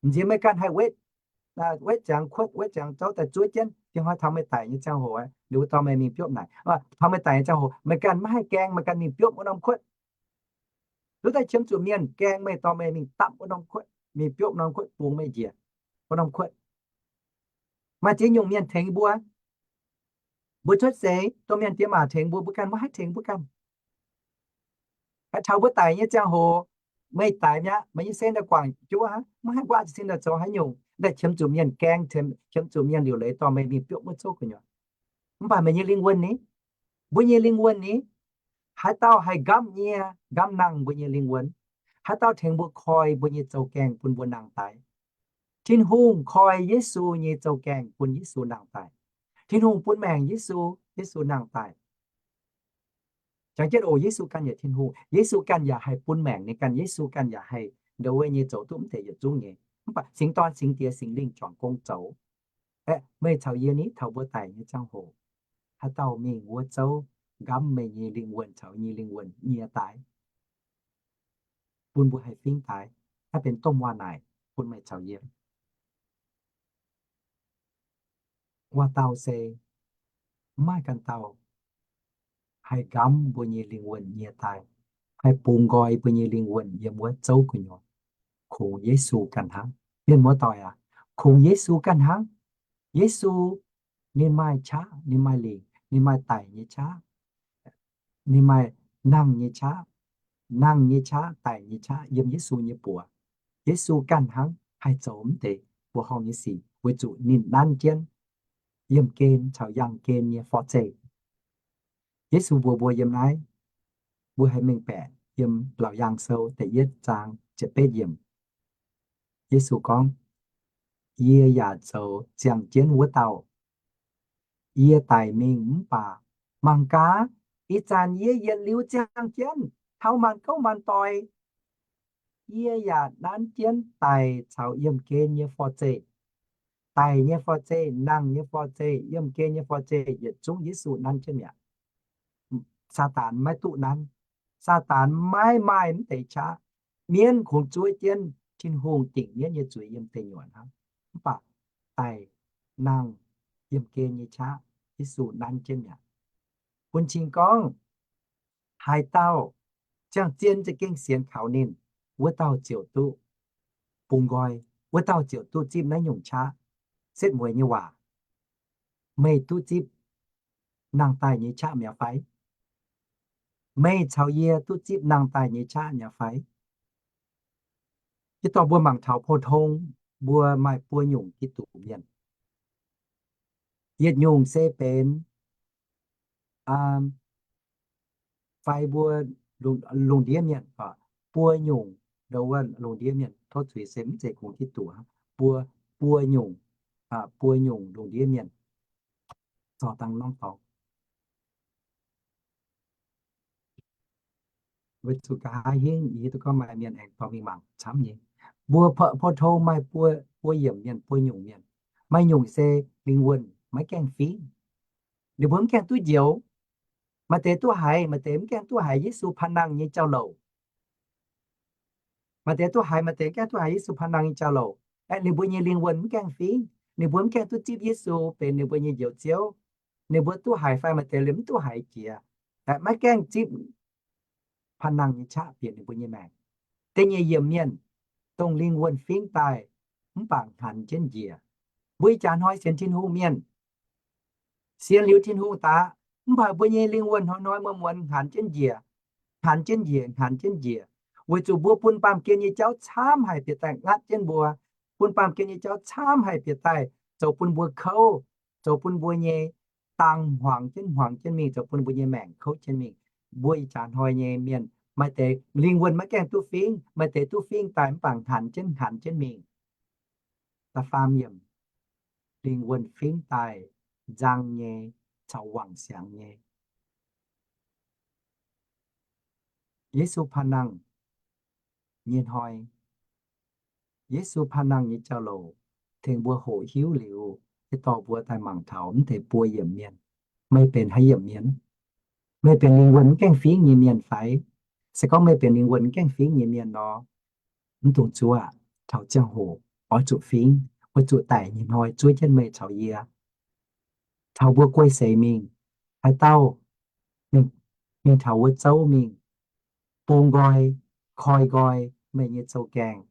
M'nziex meih ganh haih wetv, wetv ziangx kuotv, wetv ziangx zouv daaih zuov jienv, dien hnoi taux meih daic nyei ziangh hoc, ninh mbuo dorh meih mingh biopv naaic. Taux meih daic nyei ziangh hoc meih ganh maiv haih gaeng, meih ganh mingh biopv wuov norm kuotv. Duqv daaih qiemx zuqc mienh gaeng meih, dorh meih mingh dapv wuov norm kuotv, mingh biopv norm kuotv, bungx meih njiec wuov norm kuotv. Maaih ziex nyungc mienh tengx mbuo. Mbuo cuotv seix, domh mienh diex maac tengx mbuo, mbuo ganh maiv haih tengx mbuo ganh. Haaix taux mbuo daic nyei ziangh hoc, meih daic mi'aqv, meih nyei sin daaih guangc juov aqv, maiv haih nquaqv jiez sin daaih zoux haaix nyungc, daaih qiemx zuqc mienh gaeng, qiemx zuqc mienh liuc leiz dorh meih mingh biopv wuov zouv gu'nyuoz. Mv baac meih nyei lingh wuonh ni, mbuo nyei lingh wuonh ni, haaix dauh haih nqamv nyie, nqamv nangh mbuo nyei lingh wuonh? Haaix dauh tengx mbuo koi mbuo nyei zouv-gaengh bun mbuo nangh daaih? Tin-Hungh koi Yesu nyei zouv-gaengh bun Yesu nangh daaih. Tin-Hungh bun maengc Yesu, Yesu nangh daaih. Jangx jienv oc, Yesu ganh yaac Tin-Hungh, Yesu ganh yaac haih bun maengc ninh ganh, Yesu ganh yaac haih ndo wuov nyei zoux duqv mv deix yietc zungv nyei. Mv baac Singx Dorn, Singx Diex, Singx Lingh juangc gong zoux. Aeqv, meih caux yie ni, taux mbuo daic nyei ziangh hoc, haaix dauh mingh wuov zouv nqamv meih nyei lingh wuonh caux yie nyei lingh wuonh nyie daaih, bun mbuo haih fingx daaih? Naaiv benx domh waac naaic bun meih caux yie. Waac-dauh se mv maaih ganh dauh haih nqamv mbuo nyei lingh wuonh nyie daaih, haih bungx nqoi mbuo nyei lingh wuonh yiem wuov zouv gu'nyuoz. Kungx Yesu ganh hnangv. Mienh muoz-doic aac, kungx Yesu ganh hnangv. Yesu ninh maaih qaqv, ninh maaih lingc, ninh maaih daic nyei qaqv, ninh maaih nangh nyei qaqv, nangh nyei qaqv, daic nyei qaqv yiem Yesu nyei buoz. Yesu ganh hnangv haih zoux mv deix mbuoqc horngh nyei sic, weic zuqc ninh nanv jienv yiemh gen caux yangh gen nyei forv-zeih. Yesu mbuox mbuo yiem naaiv, mbuo haih mengh baeqc yiem Laauc Yaangh Sou da'yietv zaang ziepc betv yiemc. Yesu gorngv, Yie yaac zoux ziangh jienv wuov dauh. Yie daic mingh mv baac mangc gaax, ih zanc yie yietc liuz ziangh jienv taux maanc gouv maanc doic. Yie yaac nanv jienv daic caux yiemh gen nyei forv-zeih. Daic nyei forv-zeih, nangh nyei forv-zeih, yiemh gen nyei forv-zeih yietc zungv Yesu nanv jienv mi'aqv. Saadaan maiv duqv nanv. Saadaan maiv maaih mv deix qaqv. Mienv kungx zuov jienv Tin-Hungh dingc mienv nyei zuiz yiem deic nyuoqc hnangv. Mv baac daic, nangh, yiemh gen nyei qaqv Yesu nanv jienv mi'aqv. Bun cing gorngv haaix dauh ziangh zien za'gengh sienx kaux ninh, wuov dauh ziouc duqv bungx nqoi, wuov dauh ziouc duqv zipv naaiv nyungc qaqv. Setv mueiz nyei waac, meih duqv zipv nangh daaih nyei qaqv mi'aqv fai? Meih caux yie duqv zipv nangh daaih nyei qaqv mi'aqv fai? Yie dorh mbuo mangc taux pou-tong mbuo maaih buo nyungc Giduc mienh. Yietc nyungc se benx fai mbuo lungh ndiev mienh, buo nyungc ndo wuov lungh ndiev mienh, tov zuiz se mv zeiz kungx Giduc, buo, buo nyungc, buo nyungc lungh ndiev mienh zorc dangh norm dorngx. Weic zuqc nqa'haav hingv yie duqv gorngv maaih mienh aengx dorh mingh mangc camv nyei. Mbuo pou-tong maaih buo, buo yiemc mienh, buo nyungc mienh. Maaih nyungc se lingh wuonh maiv gaengh fingx. Ninh mbuo mv gaengh duqv njoux. Maaih deix duqv haiz, maaih deix mv gaengh duqv haiz Yesu panh nangh nyei jauv-louc. Maaih deix duqv haiz, maaih deix mv gaengh duqv haiz Yesu panh nangh nyei jauv-louc. Aeqv, ninh mbuo nyei lingh wuonh mv gaengh fingx. Ninh mbuo mv gaengh duqv zipv Yesu benx ninh mbuo nyei Njoux Ziouv. ninh mbuo duqv haiz fai maaih deix liemh mv duqv haiz jiex, maiv gaengh zipv panh nangh nyei qaqv bieqc ninh mbuo nyei maengc. Da'nyeic yiemc mienh, dongh lingh wuonh fingv daaih mv baac hnaanx jienv njiec. Mbuo ih jaax hnoi sienx Tin-Hungh mienh, sienx liuz Tin-Hungh daaih, mv baac mbuo nyei lingh wuonh hnoi-hnoi muonz-muonz hnaanx jienv njiec, hnaanx jienv njiec, hnaanx jienv njiec, weic zuqc mbuo bun baamh gen nyei jauv camv haic bieqc daaih ngatv jienv mbuo, bun baamh gen nyei jauv camv haic bieqc daaih zoux bun mbuo kouv, zoux bun mbuo nyei dang hmuangx jienv hmuangx jienv mingh, zoux bun mbuo nyei maengc kouv jienv mingh. Mbuo ih jaax hnoi nyei mienh maaih deix lingh wuonh maiv gaengh duqv fingv, maaih deix duqv fingv daaih mv baac hnaanx jienv hnaanx jienv mingh. Da'faam yiemc, lingh wuonh fingv daaih nzang nyei caux wangc siangx nyei. Yesu panh nangh nyei hnoi, Yesu panh nangh nyei jauv-louc tengx mbuo hoqc hiuv liuz, yie dorh mbuo daaih mangc taux mv deix buo yiemc mienh. Meih benx haaix yiemc mienh? Meih benx lingh wuonh mv gaengh fingv nyei mienh fai? Se gorngv meih benx lingh wuonh mv gaengh fingv nyei mienh nor, mv dungx zuov. Taux ziangh hoc oix zuqc fingv, weic zuqc daic nyei hnoi zuov jienv meih caux yie, taux mbuo guei seix mingh, haaix dauh mingh taux wuov zouv mingh, bung nqoi, koi nqoi meih nyei zouv-gaengh,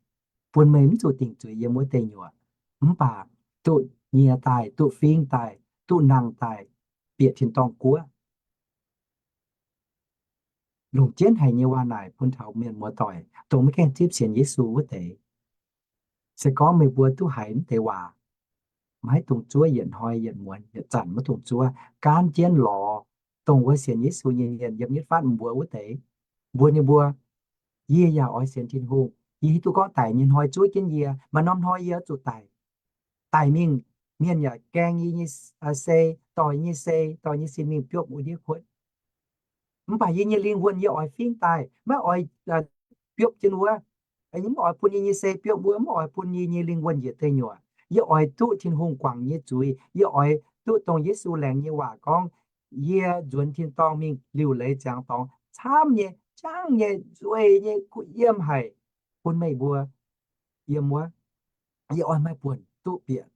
bun meih mv zuqc dingc zuiz yiem wuov deic nyuoqc, mv baac duqv nyie daaih, duqv fingv daaih, duqv nangh daaih, bieqc tin-dorngh guoqv. Longc jienv haic nyei waac naaic bun taux mienh muoz-doic dongh maiv gaengh zipv sienx Yesu wuov deix. Se gorngv meih mbuo duqv haiz mv deix waac, maiv dungx zuov yietc hnoi yietc muonz yietc zanc, maiv dungx zuov, gaanv jienv lorz dongh wuov sienx Yesu nyei mienh yiem nitv fatv mbuo wuov deix, mbuo ninh mbuo, yie yaac oix sienx Tin-Hungh. Yie hiuv duqv gorngv daic nyei hnoi zuov jienv yie, maaih norm hnoi yie oix zuqc daic. Daic mingh, mienh yaac gaeng yie nyei sei, dorh yie nyei sei, dorh yie nyei sin mingh biopv wuov ndiev kuotv. Mv baac yie nyei lingh wuonh yie oix fingv daaih, maiv oix biopv jienv wuov. Yie mv oix bun yie nyei sei biopv wuov, mv oix bun yie nyei lingh wuonh njiec deic nyuoqc. Yie oix duqv Tin-Hungh guangc nyei zuiz. Yie oix duqv dongh Yesu laengz nyei waac gorngv, yie nzuonx tin-dorngh mingh liuc leiz ziangx dorngx camv nyei, jangv nyei, nzueic nyei, kuh yiem haic, bun meih mbuo yiem wuov. Yie oix maaih buonc duqv bieqc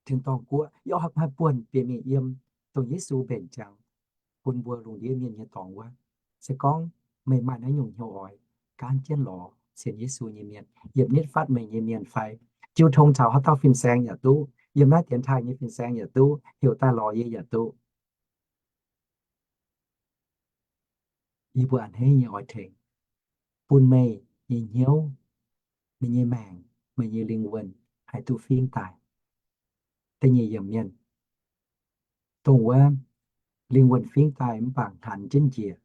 tin-dorngh guoqv. Yie oix maaih buonc bieqc mingh yiem dongh Yesu mbenc ziangx bun mbuo lungh ndiev mienh nyei dorngx wuov. Se gorngv meih maaih naaiv nyungc hnyouv oix, gaanv jienv lorz sienx Yesu nyei mienh, yiem nitv fatv meih nyei mienh fai, jiu tong caux haaix dauh fin-saeng yaac duqv, yiem naaiv dienx taaih nyei fin-saeng yaac duqv, heuc daaih lorz yie yaac duqv. Yie mbuo a'hneiv nyei oix tengx bun meih nyei hnyouv, meih nyei maengc, meih nyei lingh wuonh haih duqv fingv daaih. Da'nyeic yiemc mienh, dongh wuov lingh wuonh fingv daaih mv baac hnanx jienv njiec.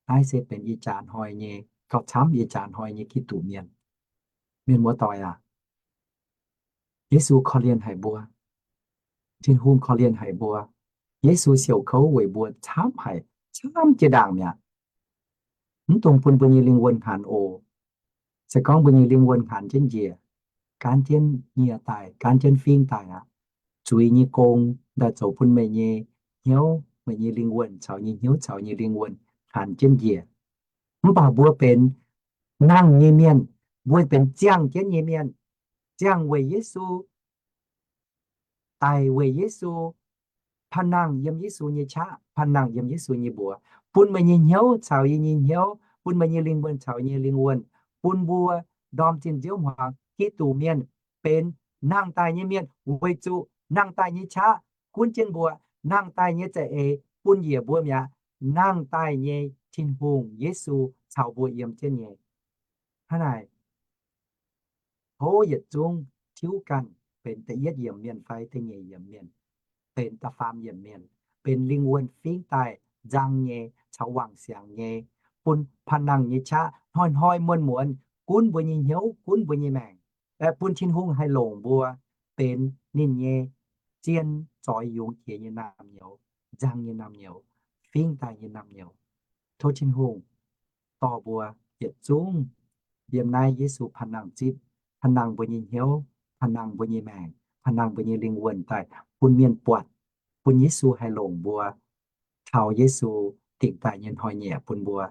Naaiv se benx ih jaax hnoi nyei, gauh camv ih jaax hnoi nyei Giduc mienh. Mienh muoz-doic aac, Yesu korv-lienh haic mbuo. Tin-Hungh korv-lienh haic mbuo. Yesu siouc kouv weic mbuo camv haic, camv jiex ndaangc mi'aqv. Mv dungx bun mbuo nyei lingh wuonh hnanx oc. Se gorngv mbuo nyei lingh wuonh hnanx jienv njiec, gaanv jienv nyie daaih, gaanv jienv fingv daaih aqv, zuiz nyei gong daaih zoux bun meih nyei hnyouv, meih nyei lingh wuonh caux nyei hnyouv caux nyei lingh wuonh hnanx jienv njiec. Mv baac mbuo benx nangh nyei mienh, mbuo benx ziangh jienv nyei mienh, ziangh weic Yesu, daic weic Yesu, panh nangh yiem Yesu nyei qaqv, panh nangh yiem Yesu nyei mbuox, bun meih nyei hnyouv caux yie nyei hnyouv, bun meih nyei lingh wuonh caux yie nyei lingh wuonh, bun mbuo ndorm zinh nziouv hmuangx Giduc mienh benx nangh daaih nyei mienh, weic zuqc nangh daaih nyei qaqv gunv jienv mbuo. Nangh daaih nyei za'eix bun njiec mbuo mi'aqv. Nangh daaih nyei Tin-Hungh Yesu caux mbuo yiem jienv nyei. Hnangv naaic, tov yietc zungv tiuv ganh benx da'yietv yiemc mienh fai da'nyeic yiemc mienh, benx da'faam yiemc mienh, benx lingh wuonh fingv daaih nzang nyei caux wangc siangx nyei, bun panh nangh nyei qaqv hnoi-hnoi muonz-muonz gunv mbuo nyei hnyouv, gunv mbuo nyei maengc, bun Tin-Hungh haih longc mbuo benx ninh nyei zien zoix yungz jiex nyei naamh nyouz, nzang nyei naamh nyouz, fingv daaih nyei naamh nyouz. Tov Tin-Hungh dorh mbuo yietc zungv yiem naaiv Yesu panh nangh zipv, panh nangh mbuo nyei hnyouv, panh nangh mbuo nyei maengc, panh nangh mbuo nyei lingh wuonh daaih bun mienh buatc, bun Yesu haih longc mbuo, taux Yesu dingc daaih nyei hnoi-nyieqc bun mbuo.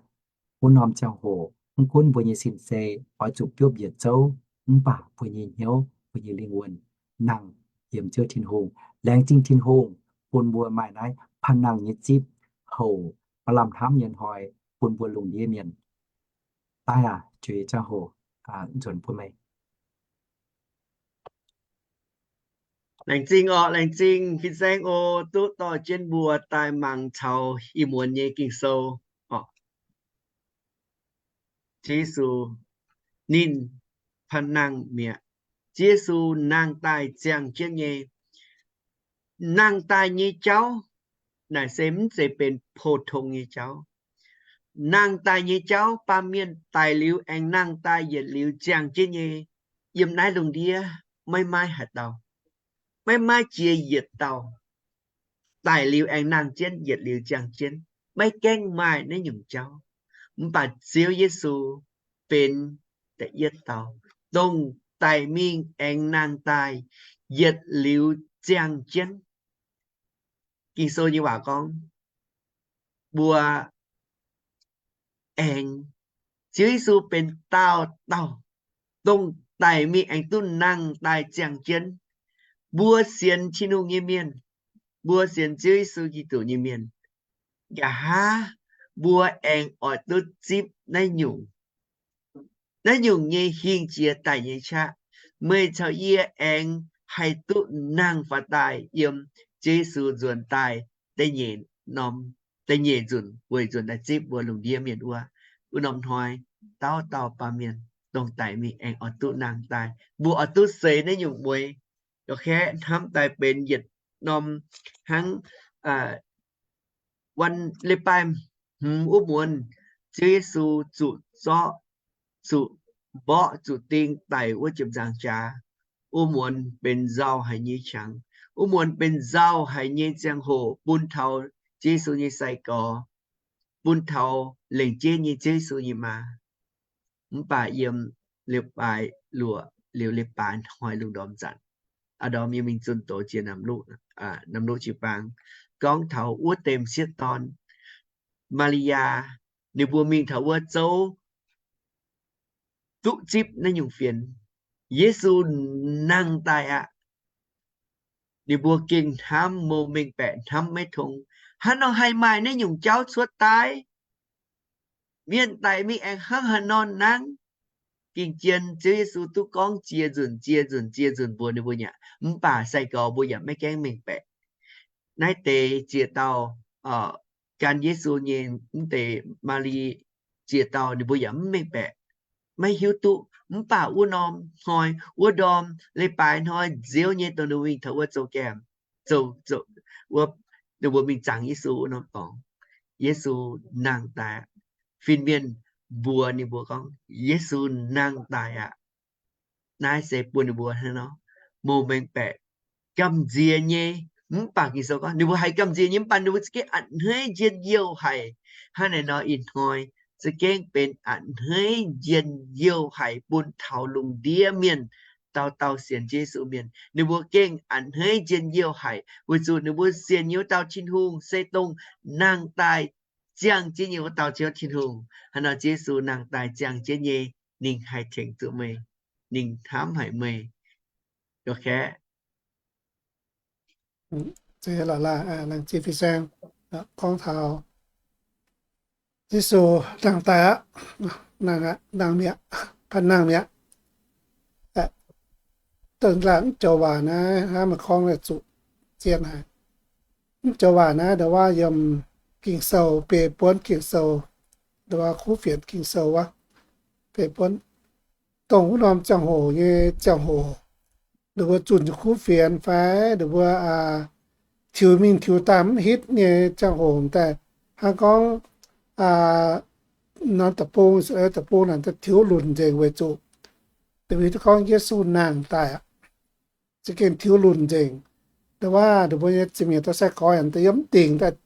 Wuov norm ziangh hoc mv gunv mbuo nyei sin-sei oix zuqc biopv njiec zouv, mv baac mbuo nyei hnyouv, mbuo nyei lingh wuonh nangh yiem Ziouv Tin-Hungh. Laengz zingh Tin-Hungh bun mbuo maaih naaiv panh nangh nyei zipv houc maaih lamh hnamv nyei hnoi bun mbuo lungh ndiev mienh. Daaih aac, juiz ziangh hoc nzuonx bun meih. Laengz zingh orqc, laengz zingh fin-saeng o, duqv dorh jienv mbuo daaih mangc caux ih muonz nyei Ging-Sou orqc. Ziouv Yesu ninh panh nangh mi'aqv. Ziouv Yesu nangh daaih ziangh jienv nyei. Nangh daaih nyei jauv naaic se mv zeiz benx pou-tong nyei jauv. Nangh daaih nyei jauv baamh mienh daic liuz aengx nangh daaih yietc liuz ziangh jienv nyei, yiem naaiv lungh ndiev maiv maaih haaix dauh, maiv maaih jiex yietc dauh daic liuz aengx nangh jienv yietc liuz ziangh jienv. Maiv gaengh maaih naaiv nyungc jauv. Mv baac Ziouv Yesu benx da'yietv dauh, dongh daic mingh aengx nangh daaih yietc liuz ziangh jienv. Ging-Sou nyei waac gorngv, mbuo aengx, Ziouv Yesu benx daauh dauh, dongh daic mingh aengx duqv nangh daaih ziangh jienv. Mbuo sienx Tin-Hungh nyei mienh, mbuo sienx Ziouv Yesu Giduc nyei mienh, nqa'haav mbuo aengx oix duqv zipv naaiv nyungc, naaiv nyungc nyei hingh jiex daic nyei qaqv. Meih caux yie aengx haih duqv nangh faaux daaih yiem Ziouv Yesu nzuonx daaih da'nyeic norm, da'nyeic nzunc weic nzuonx daaih zipv mbuo lungh ndiev mienh wuov. Wuov norm hnoi dauh dauh baamh mienh dongh daic mingh aengx oix duqv nangh daaih. Mbuo oix duqv seix naaiv nyungc mueix. Lorqc kaeqv hnamv daaih benx yietc norm hnangv วันเลบาย hmz wuov muonz, Ziouv Yesu zuqc zorqv, zuqc mborqv, zuqc ding daic wuov jiem nzaangc jaax. Wuov muonz benx nzauh haic nyei qangx. Wuov muonz benx nzauh haic nyei ziangh hoc bun taux Ziouv Yesu nyei sai-gorx, bun taux lengc jeiv nyei Ziouv Yesu nyei maa. Mv baac yiem leiz-baaix luoqc liuz leiz-baaix hnoi lungh ndorm zanc, aa ndorm yie mingh zunh doz jiex Namc Luqv jiu-baang, gorngv taux wuov deix m'sieqv dorn, Maa^li^yaa, ninh mbuo mingh taux wuov zouv duqv zipv naaiv nyungc fienx. Yesu nangh daaih aqv. Ninh mbuo gengh hnamv mou mengh baeqc, hnamv maiv tong. Haaix nor haih maaih naaiv nyungc jauv cuotv daaih? Mienh daic mingh aengx hnangv haaix nor nangv? Gengh jien Ziouv Yesu duqv gorngv jiex nzunc, jiex nzunc, jiex nzunc mbuox ninh mbuo nyei aqv. Mv baac sai-gorx mbuo yaac maiv gaengh mengh baeqc. Naaiv deix ziex dauh gan Yesu nyei, mv deix Maa^li ziex dauh ninh mbuo yaac mv mengh baeqc, maiv hiuv duqv. Mv baac wuov norm hnoi, wuov ndorm leiz-baaix hnoi nziouv nyei dongh ninh mbuo mingh taux wuov zouv gaengh, zouv, zouv, wuov, ninh mbuo mingh zaangc Yesu wuov norm dorngx, Yesu nangh daaih aqv. Fin-mienh mbuox ninh mbuo gorngv, Yesu nangh daaih aqv. Naaiv se bun ninh mbuo hnangv nor mou mengh baeqc, gamh nziex nyei. Mv baac Ging-Sou gorngv ninh mbuo haiz gamh nziex nyei, mv baac ninh mbuo za'gengh a'hneiv njien-youh haic. Hnangv naaiv nor ih hnoi za'gengh benx a'hneiv njien-youh haic bun taux lungh ndiev mienh, dauh dauh sienx Yesu mienh. Ninh mbuo gengh a'hneiv njien-youh haic weic zuqc ninh mbuo sienx nyei wuov dauh Tin-Hungh se dongh nangh daaih ziangh jienv nyei wuov dauh Ziouv Tin-Hungh. Hnangv nor Ziouv Yesu nangh daaih ziangh jienv nyei, ninh haih tengx zuqc meih, ninh hnamv haic meih. Gorngv taux Yesu nangh daaih aqv, nangh mi'aqv, panh nangh mi'aqv. Dongh laaix mv joux waac naaiv hnangv meih gorngv zuqc zien haic. Mv joux waac naaiv ndongc wuov yiem Ging-Sou, beiv buonv Ging-Sou, ndongc wuov kuv fienx Ging-Sou wuov, beiv buonv dongh wuov norm ziangh hoc nyei ziangh hoc, ninh mbuo zunh kuv fienx fai ninh mbuo tiux mingh tiux daaih mv hitv nyei ziangh hoc daaih, hnangv gorngv norm deic-bung, Deic-Bung naaic daaih tiux lunc nzengc weic zuqc ninh mbuo hiuv duqv gorngv Yesu nangh daaih aqv. Za'gengh tiux lunc nzengc. Ndongc wuov ninh mbuo nyei ziepc-nyeic dauh sai-gorx yaac daaih yiem mv dingc daaih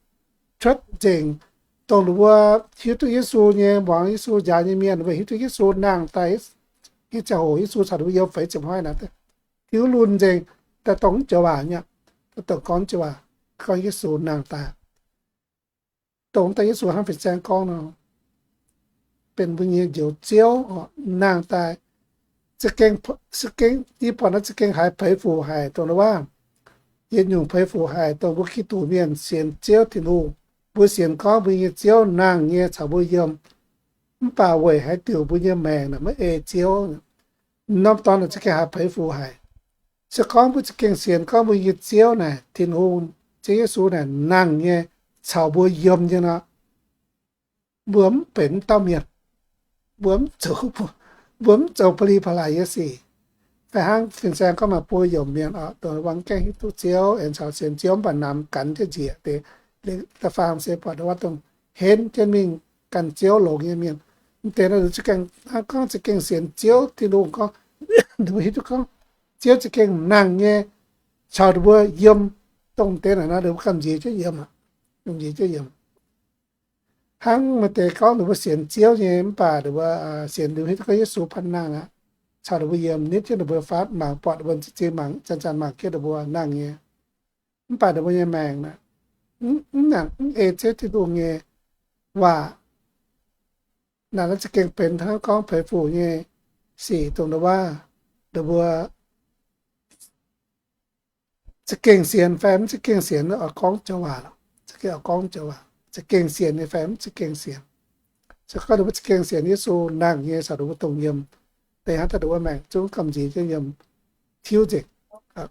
cuotv nzengc. Dongh ninh mbuo hiuv duqv Yesu nyei, muangx Yesu njaaux nyei mienh, ninh mbuo hiuv duqv Yesu nangh daaih nyei ziangh hoc, Yesu caux ninh mbuo youz feix ziepc hnoi naaic, tiux lunc nzengc, daaih dongh mv joux waac nyei, daaih dongh gorngv joux waac, gorngv Yesu nangh daaih. Dongh daaih Yesu hnangv fin-saeng gorngv nor, benx mbuo nyei Njoux Ziouv nangh daaih, za'gengh, za'gengh, yie buatc naaiv za'gengh haiz peix fuc haic, dongh wuov, yietc nyungc peix fuc haic, dongh mbuo Giduc mienh sienx Ziouv Tin-Hungh. Mbuo sienx gorngv mbuo nyei Ziouv nangh nyei caux mbuo yiem, mv baac weic haaix diuc mbuo nyei maengc naaic maiv ei Ziouv, norm dorn naaic za'gengh haih peix fuc haic. Se gorngv mbuo za'gengh sienx gorngv mbuo nyei Ziouv naaic, Tin-Hungh, Ziouv Yesu naaic nangh nyei caux mbuo yiem nyei nor, mbuo mv benx dauh mienh. Mbuo mv zoux, mbuo mv zoux ba'li ba'laaix nyei sic. Fai hnangv fin-saeng gorngv maaih buo yiemc mienh oc, dongh wuov gaengh hiuv duqv Ziouv, aengx caux sienx Ziouv mv baac namx ganh jienv njiec deix. Da'faam se buatc wuov dongh henv jienv mingh ganh Ziouv longx nyei mienh. Mv deix nor, ninh za'gengh hnangv gorngv za'gengh sienx Ziouv Tin-Hungh gorngv, ninh mbuo hiuv duqv gorngv Ziouv za'gengh nangh nyei caux ninh mbuo yiem. Dongh deix naaic nor, ninh mbuo gamh nziex jienv yiem, gamh nziex jienv yiem. Hnangv maaih deix gorngv ninh mbuo sienx Ziouv nyei mv baac ninh mbuo sienx, ninh mbuo hiuv duqv gorngv Yesu panh nangh aqv, caux ninh mbuo yiem, nitv jienv ninh mbuo fatv, mangc buatc ninh mbuo zinh mangc, zanc-zanc mangc jienv ninh mbuo nangh nyei. Mv baac ninh mbuo nyei maengc naaic, mv nangc, mv ei Ziouv Tin-Hungh nyei waac. Naaic naaiv za'gengh benx hnangv gorngv peix fuc nyei sic dongh wuov, ninh mbuo za'gengh sienx fai mv za'gengh sienx, oix gorngv joux waac lorqc. Za'gengh oix gorngv joux waac, za'gengh sienx nyei fai mv za'gengh sienx. Se gorngv ninh mbuo za'gengh sienx Yesu nangh nyei caux ninh mbuo dongh yiem, deix hnangv daaih ninh mbuo maengc zungv gamh nziex jienv yiem, tiuv nzengc,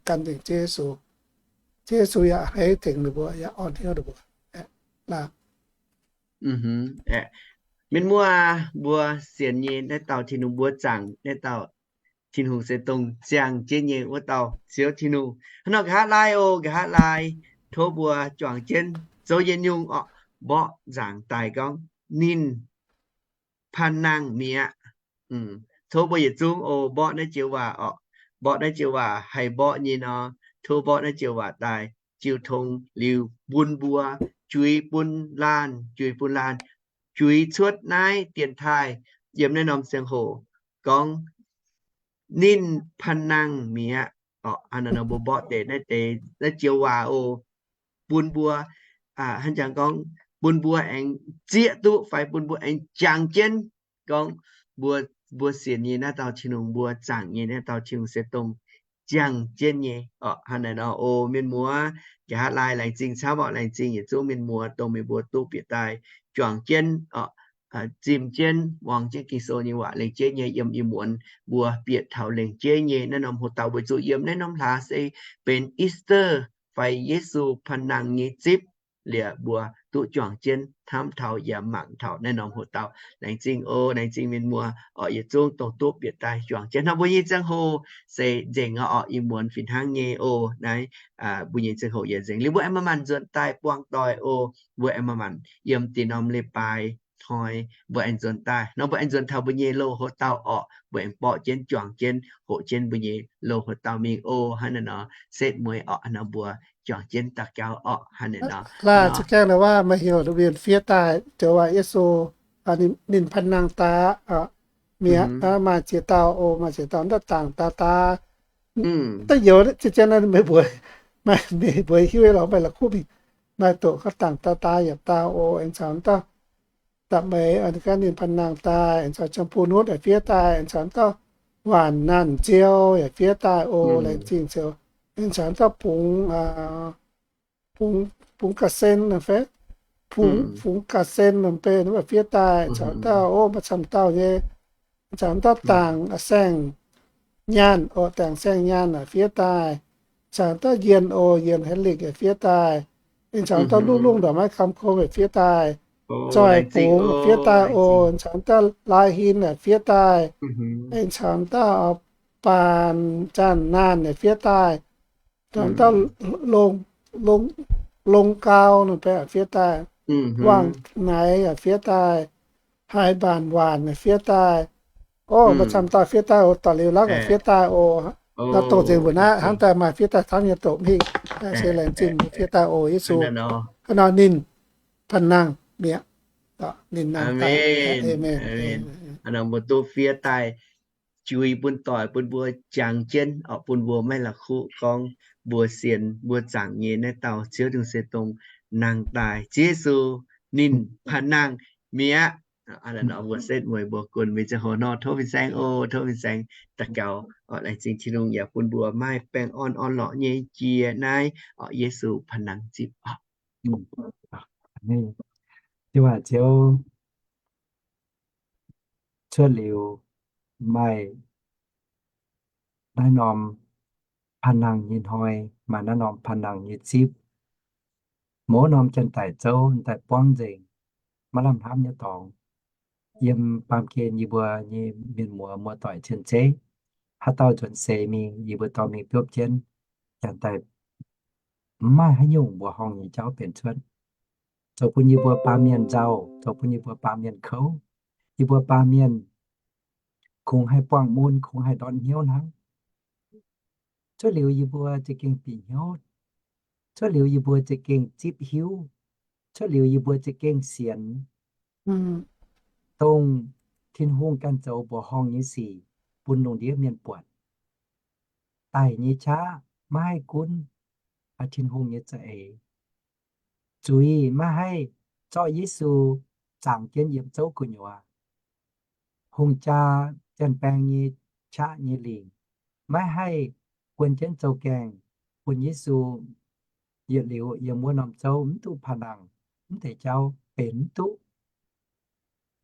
gan nzengc Ziouv Yesu. Ziouv Yesu yaac a'hneiv tengx ninh mbuo, yaac orn hnyouv ninh mbuo. Mienh muoz, mbuo sienx nyei naaiv dauh Tin-Hungh, mbuo zaangc naaiv dauh Tin-Hungh se dongh ziangh jienv nyei wuov dauh Ziouv Tin-Hungh. Hnangv nor nqa'haav laai oc, nqa'haav laai tov mbuo juangc jienv zoux yietc nyungc orqc, mborqv nzaangc daaih gorngv, ninh panh nangh mi'aqv. Tov mbuo yietc zungv oc, mborqv naaiv joux waac orqc, mborqv naaiv joux waac haih mborqv nyei nor, tov mborqv naaiv joux waac daaih jiu tong liuz bun mbuo, juix bun laanh, juix bun laanh, juix cuotv naaiv dienx taaih yiem naaiv norm ziangh hoc gorngv, ninh panh nangh mi'aqv. Orqc, hnangv naaiv nor mbuo mborqv deix naaiv deix, naaiv joux waac oc, bun mbuo, hnangv jangx gorngv, bun mbuo aengx zieqv duqv fai bun mbuo aengx jangx jienv gorngv mbuo, mbuo sienx nyei naaiv dauh Tin-Hungh, mbuo zaangc nyei naaiv dauh Tin-Hungh se dongh ziangh jienv nyei. Orqc, hnangv naaiv nor oc mienh muoz, nqa'haav laai laengz zingh camv orqc, laengz zingh yietc zungv mienh muoz dongh meih mbuo duqv bieqc daaih juangc jienv orqc, zimh jienv, muangx jienv Ging-Sou nyei waac, laengz jienv nyei yiem ih muonz mbuo bieqc taux laengz jienv nyei naaiv norm hoc-dauh, weic zuqc yiem naaiv norm hlaax se benx Easter fai Yesu panh nangh nyei zipv. Liuz mbuo duqv juangc jienv hnamv taux yaac mangc taux naaiv norm hoc-dauh. Laengz zingh oc, laengz zingh mienh muoz orqc, yietc zungv dongh duqv bieqc daaih juangc jienv hnangv mbuo nyei ziangh hoc se nzengc orqc, ih muonz fih hnangv nyei oc. Naaiv mbuo nyei ziangh hoc yaac nzengc liuz, mbuo aengx manc-manc nzuonx daaih buangh doic oc. Mbuo aengx manc-manc yiem dinh norm leiz-baaix hnoi mbuo aengx nzuonx daaih nor, mbuo aengx nzuonx taux mbuo nyei loz-hoc-dauh orqc, mbuo aengx borqv jienv juangc jienv hoqc jienv mbuo nyei loz-hoc-dauh mingh oc. Hnangv naaiv nor setv mueiz orqc, hnangv nor mbuo juangc jienv daux gaux orqc. Hnangv naaiv nor, laaih za'gengh naaic waac meih heuc mbuo mienh fiev daaih joux waac Yesu, ninh panh nangh daaih aqv, mi'aqv, maaih ziex dauh oc, maaih ziex dauh daaih dangc daaih daaih. Da'youz zien-zien meih mbuo, meih mbuo hiuv lorz meih la'kuqv mingh, maaih doqc ga'dangc daaih daaih yietc dauh oc, aengx caux dauh da'meix ga'ninh panh nangh daaih, aengx caux ziangh bun nutv fiev daaih, aengx caux dauh waanc naanc nziou yaac fiev daaih oc, laengz zingh ziouc, aengx caux dauh bungx, bungx, bungx ga'sen fai, bungx, bungx ga'sen mv bei fiev daaih, aengx caux dauh oc, maaih camv dauh nyei, aengx caux dauh dangc saeng-nyaanh oc, dangc saeng-nyaanh fiev daaih, aengx caux dauh yienh oc, yienh Henrik yaac fiev daaih, aengx caux dauh lungh lungh ndongc maiv kam kong yaac fiev daaih, zoih bungx fiev daaih oc, aengx caux dauh lai hin yaac fiev daaih, aengx caux dauh baanc zanc naanh yaac fiev daaih, caux dauh longx, longx gau nor fiev daaih, wangc naix yaac fiev daaih, haaix mbaanc waanc yaac fiev daaih. Oc, maaih camv dauh fiev daaih oc, dorh liuz lakv yaac fiev daaih oc. Nor doqc nzengc mbuo naaiv hnangv daaih maaih fiev daaih camv nyei doqc mv hingh. Se laengz zingh mbuo fiev daaih oc, Yesu. Hnangv nor ninh panh nangh mi'aqv. Ninh nangh daaih. Aamen. Mbuo duqv fiev daaih juix bun doic bun mbuo jangx jienv orqc, bun mbuo maiv la'kuqv gorngv mbuo sienx mbuo zaangc nyei naaiv dauh Ziouv Tin-Hungh se dongh nangh daaih. Ziouv Yesu ninh panh nangh mi'aqv. Aa, mbuo setv mueiz mbuo gunv mingh ziangh hoc nor, tov fin-saeng oc, tov fin-saeng daux gaux. Laengz zingh Tin-Hungh yaac bun mbuo maaih baengh orn orn lorqc nyei jiex naaiv. Yesu panh nangh zipv oc. Ziouv aac, Ziouv, cuotv liuz maaih naaiv norm panh nangh nyei hnoi, maaih naaiv norm panh nangh nyei zipv, mouz norm janx-daic zouv daaih buangv nzengc, maiv lamh hnamv nyei dorngx. Yiem baamh gen yie mbuo nyei mienh muoz muoz-doic cien-ceqv, haaix dauh nzuonx seix mingh, yie mbuo dorh mingh biopv jienv, janx-daic mv maaih haaix nyungc mbuoqc horngh nyei jauv benx cuotv. Zoux bun yie mbuo baamh mienh nzauh, zoux bun yie mbuo baamh mienh kouv. Yie mbuo baamh mienh kungx haih buangh mun, kungx haih ndortv hnyouv hnangv. Cuotv liuz yie mbuo za'gengh bieqc hnyouv. Cuotv liuz yie mbuo za'gengh zipv hiuv. Cuotv liuz yie mbuo za'gengh sienx dongh Tin-Hungh ganh zoux mbuoqc horngh nyei sic bun lungh ndiev mienh buatc. Daic nyei qaqv maiv haih gunv Tin-Hungh nyei za'eix. Zuiz maiv haih zorqv Yesu zaangc jienv yiem zouv gu'nyuoz. Hungh jaa janx-baeng nyei qaqv nyei lingc maiv haih guon jienv zoux gaengh bun Yesu yietc liuz yiem wuov norm zouv mv duqv panh nangh, mv deix jauv benx mv duqv.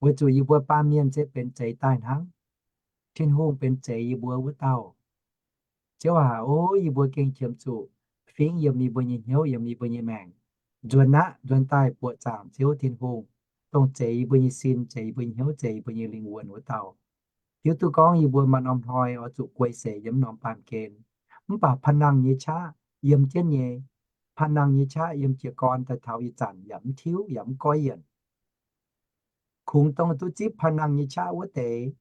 Weic zuqc yie mbuo baamh mienh se benx zeix daaih hnangv. Tin-Hungh benx zeix yie mbuo wuov dauh. Ziouv aac, o, yie mbuo gengh qiemx zuqc fingv yiem yie mbuo nyei hnyouv, yiem yie mbuo nyei maengc, nzuonx aqv, nzuonx daaih buoqc zaangc Ziouv Tin-Hungh, dongh zeix yie mbuo nyei sin, zeix yie mbuo nyei hnyouv, zeix yie mbuo nyei lingh wuonh wuov dauh. Hiuv duqv gorngv yie mbuo maaih norm hnoi oix zuqc guei seix yiem norm baamh gen, mv baac panh nangh nyei qaqv yiem jienv nyei. Panh nangh nyei qaqv yiem jiez gorn daaih taux ih zanc yaac mv tiuv yaac mv goiv yienc. Kungx dongh duqv zipv panh nangh nyei qaqv wuov deix,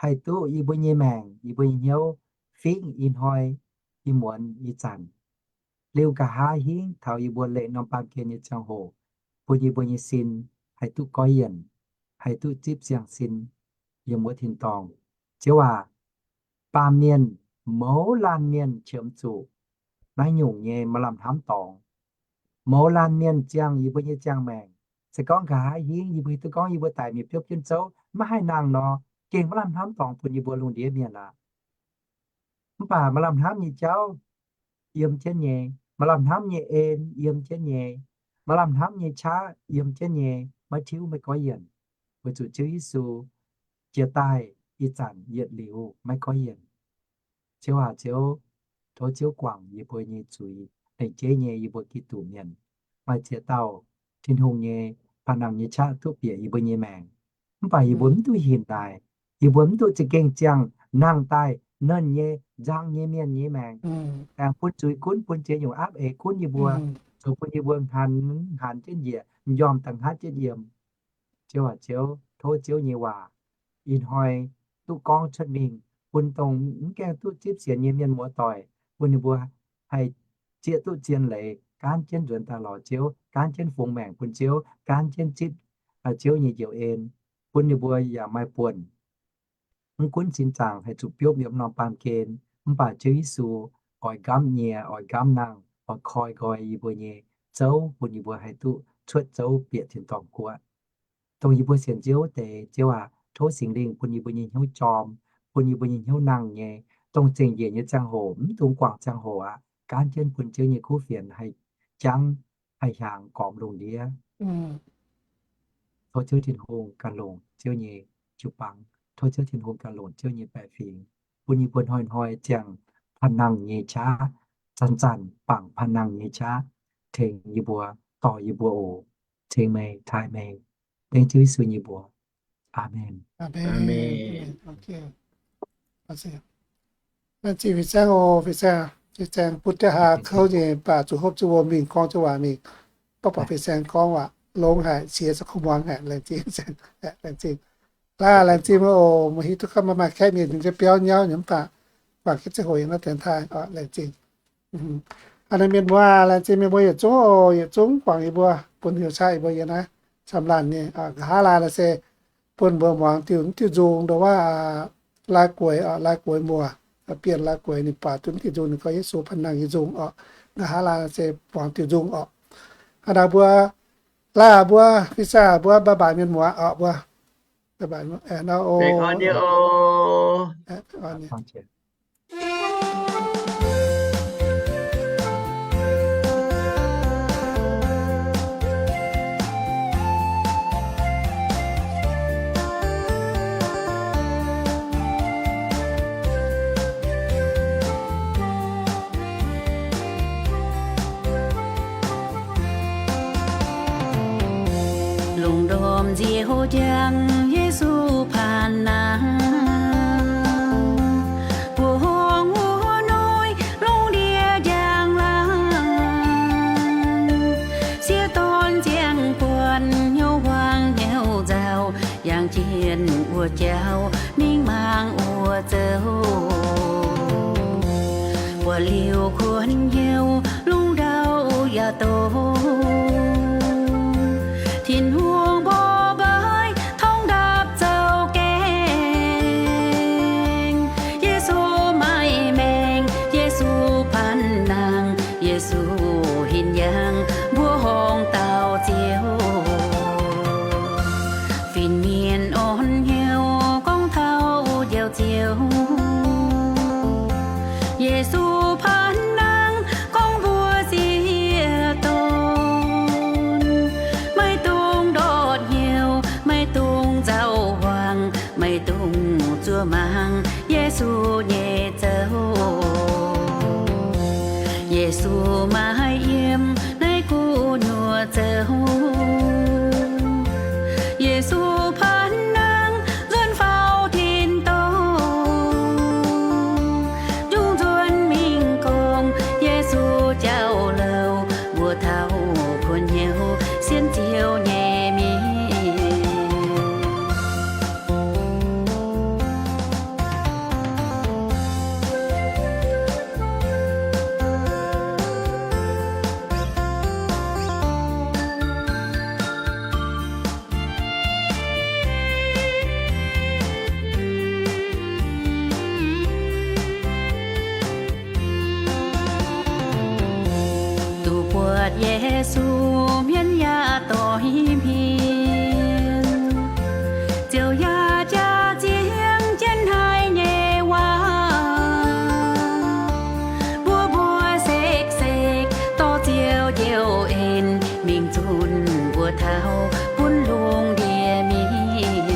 haih duqv yie mbuo nyei maengc, yie mbuo nyei hnyouv fingv ih hnoi, ih muonz, ih zanc. Liuz nqa'haav hingv taux yie mbuo leih norm baamh gen nyei ziangh hoc, bun yie mbuo nyei sin haih duqv goiv yienc, haih duqv zipv siang-sin yiem wuov tin-dorngh. Ziouv aac, baamh mienh mouz laanh mienh qiemx zuqc naaiv nyungc nyei maaih lamh hnamv dorngx. Mouz laanh mienh ziangh yie mbuo nyei ziangh maengc. Se gorngv nqa'haav hingv yie mbuo hiuv duqv gorngv yie mbuo daic mingh biopv jienv zouv maiv haih nangh nor, gengh maaih lamh hnamv dorngx bun yie mbuo lungh ndiev mienh aqv. Mv baac maaih lamh hnamv nyei jauv yiem jienv nyei, maaih lamh hnamv nyei en yiem jienv nyei, maaih lamh hnamv nyei qaqv yiem jienv nyei, maiv tiuv maiv goiv yienc. Weic zuqc Ziouv Yesu jiex daaih ih zanc yietc liuz maiv goiv yienc. Ziouv aac, Ziouv, tov Ziouv guangc yie mbuo nyei zuiz, lengc jeiv nyei yie mbuo Giduc mienh. Maaih ziex dauh Tin-Hungh nyei panh nangh nyei qaqv duqv bieqc yie mbuo nyei maengc, mv baac yie mbuo mv duqv hinc daaih. Yie mbuo mv duqv za'gengh ziangh nangh daaih nernh nyei nzang nyei mienh nyei maengc, aengx bun zuiz gunv, bun ziex nyungc aapv eix gunv yie mbuo, zoux bun yie mbuo hnaanx, hnaanx jienv njiec, m'njormh da'hngaatv jienv yiem. Ziouv aac, Ziouv, tov Ziouv nyei waac ih hnoi duqv gorngv cuotv mingh bun dongh mv gaengh duqv zipv sienx nyei mienh muoz-doic, bun ninh mbuo haih zieqv duqv zien leiz, gaanv jienv nzuonx daaih lorz Ziouv, gaanv jienv fungx maengc bun Ziouv, gaanv jienv zipv Ziouv nyei njoux en, bun ninh mbuo yaac maaih buonc. Mv gunv sin zaangc haih zuqc biopv yiem norm baamh gen, mv baac Ziouv Yesu oix nqamv nyie, oix nqamv nangh, oix koi nqoi yie mbuo nyei zouv, bun yie mbuo haih duqv cuotv zouv bieqc tin-dorngh guoqv. Dongh yie mbuo sienx Ziouv wuov deix, Ziouv aac, tov Singx Lingh bun yie mbuo nyei hnyouv jorm, bun yie mbuo nyei hnyouv nangh nyei, dongh zengc njiec nyei ziangh hoc, mv dungx guangc ziangh hoc aqv, gaanv jienv bun Ziouv nyei kuv fienx haih jangv, haih hiaangx gormx lungh ndiev. Tov Ziouv Tin-Hungh ganh longc Ziouv nyei jiu-baang, tov Ziouv Tin-Hungh ganh longc Ziouv nyei baeqc fingx, bun yie mbuo hnoi-hnoi ziangh panh nangh nyei qaqv, zanc-zanc bangc panh nangh nyei qaqv, tengx yie mbuo, dorh yie mbuo oc. Ceng meih, taaih meih, dengv Ziouv Yesu nyei mbuox. Aamen. Laengz zingh fin-saeng oc, fin-saeng, fin-saeng butv jienv haaix kouv nyei baac zuqc hopv zuqc wuom mingh gorngv jienv waac mingh. Mv baac fin-saeng gorngv waac longx haic, siex za'gengh muangx haic. Laengz zingh, laengz zingh. Laaix laengz zingh meih oc, meih hiuv duqv gorngv maaih maaih kaeqv mienh ninh jienv biauv nyauv nyei mv baac guangc jienv ziangh hoc yiem naaiv dienx taaih oc. Laengz zingh. Aa, mienh muoz, laengz zingh mienh muoz yietc zungv oc, yietc zungv guangc yie mbuo, bun heuc qaqv yie mbuo yiem naaiv camv laanh nyei. Nqa'haav laanh naaiv se bun mbuo muangx diuh, diuh nzung ndo wuov, lai-gueix, lai-gueix muoz, bienh lai-gueix ninh buatc duqv diuh nzung, ninh gorngv Yesu panh nangh nyei nzung oc. Nqa'haav laanh se muangx diuh nzung oc. Aa, naaiv mbuo, laaix mbuo, fin-saeng mbuo baaix-baaix mienh muoz oc, mbuo Aengx nor oc. Lungh ndorm nziouv jangx Yesu paan nangh, mbuoqc horngh wuov noiv lungh ndiev njang laangh. Sieqv dorn ziangh buonc hnyouv huaang hnyouv nzauh, yangh jienh wuov jauv mingh mangc wuov zoux. Buatc liuz kuonx hnyouv lungh ndau yaac doz. Tin-Hungh mborqv mbeix torngv ndapv zouv gaengh. Yesu maaih maengc, Yesu paan nangh, Yesu hinc yangh mbuo horngh dauh Ziouv. Fin-mienh orn hnyouv gorngv taux Njoux Ziouv, Yesu paan nangh gorngv mbuo sieqv dorn. Maiv dungx ndortv hnyouv, maiv dungx nzauh huaang, maiv dungx zuov mangc Yesu nyei zoux. Yesu maiv yiem naaiv gu'nyuoz zoux. Yesu paan nangh nzuonx faaux tin-dorngh, njungh nzuonx mingh gorngv Yesu jauv-louc mbuox taux kuonx hnyouv sienx Ziouv nyei mienh. Duqv buatc Yesu hmien yaac doix hmien, Ziouv yaac jaax ziangx jienv haiz nyei waac. Mbuo mbuox sekv-sekv dorh Ziouv njoux en mingh zunh mbuo taux bun lungh ndiev mienh.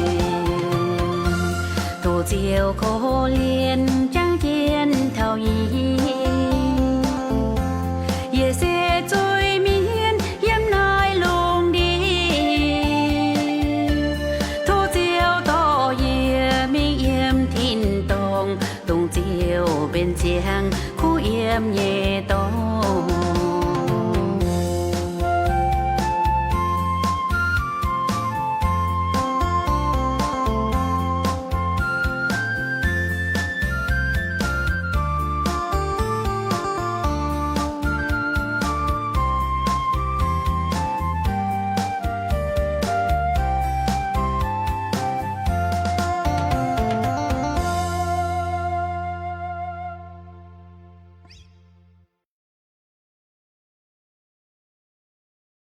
Tov Ziouv korv-lienh jangx jienv taux yie, yie se zuiz-mienh yiem naaiv lungh ndiev. Tov Ziouv dorh yie mingh yiem tin-dorngh, dongh Ziouv benx ziangx kuv yiem nyei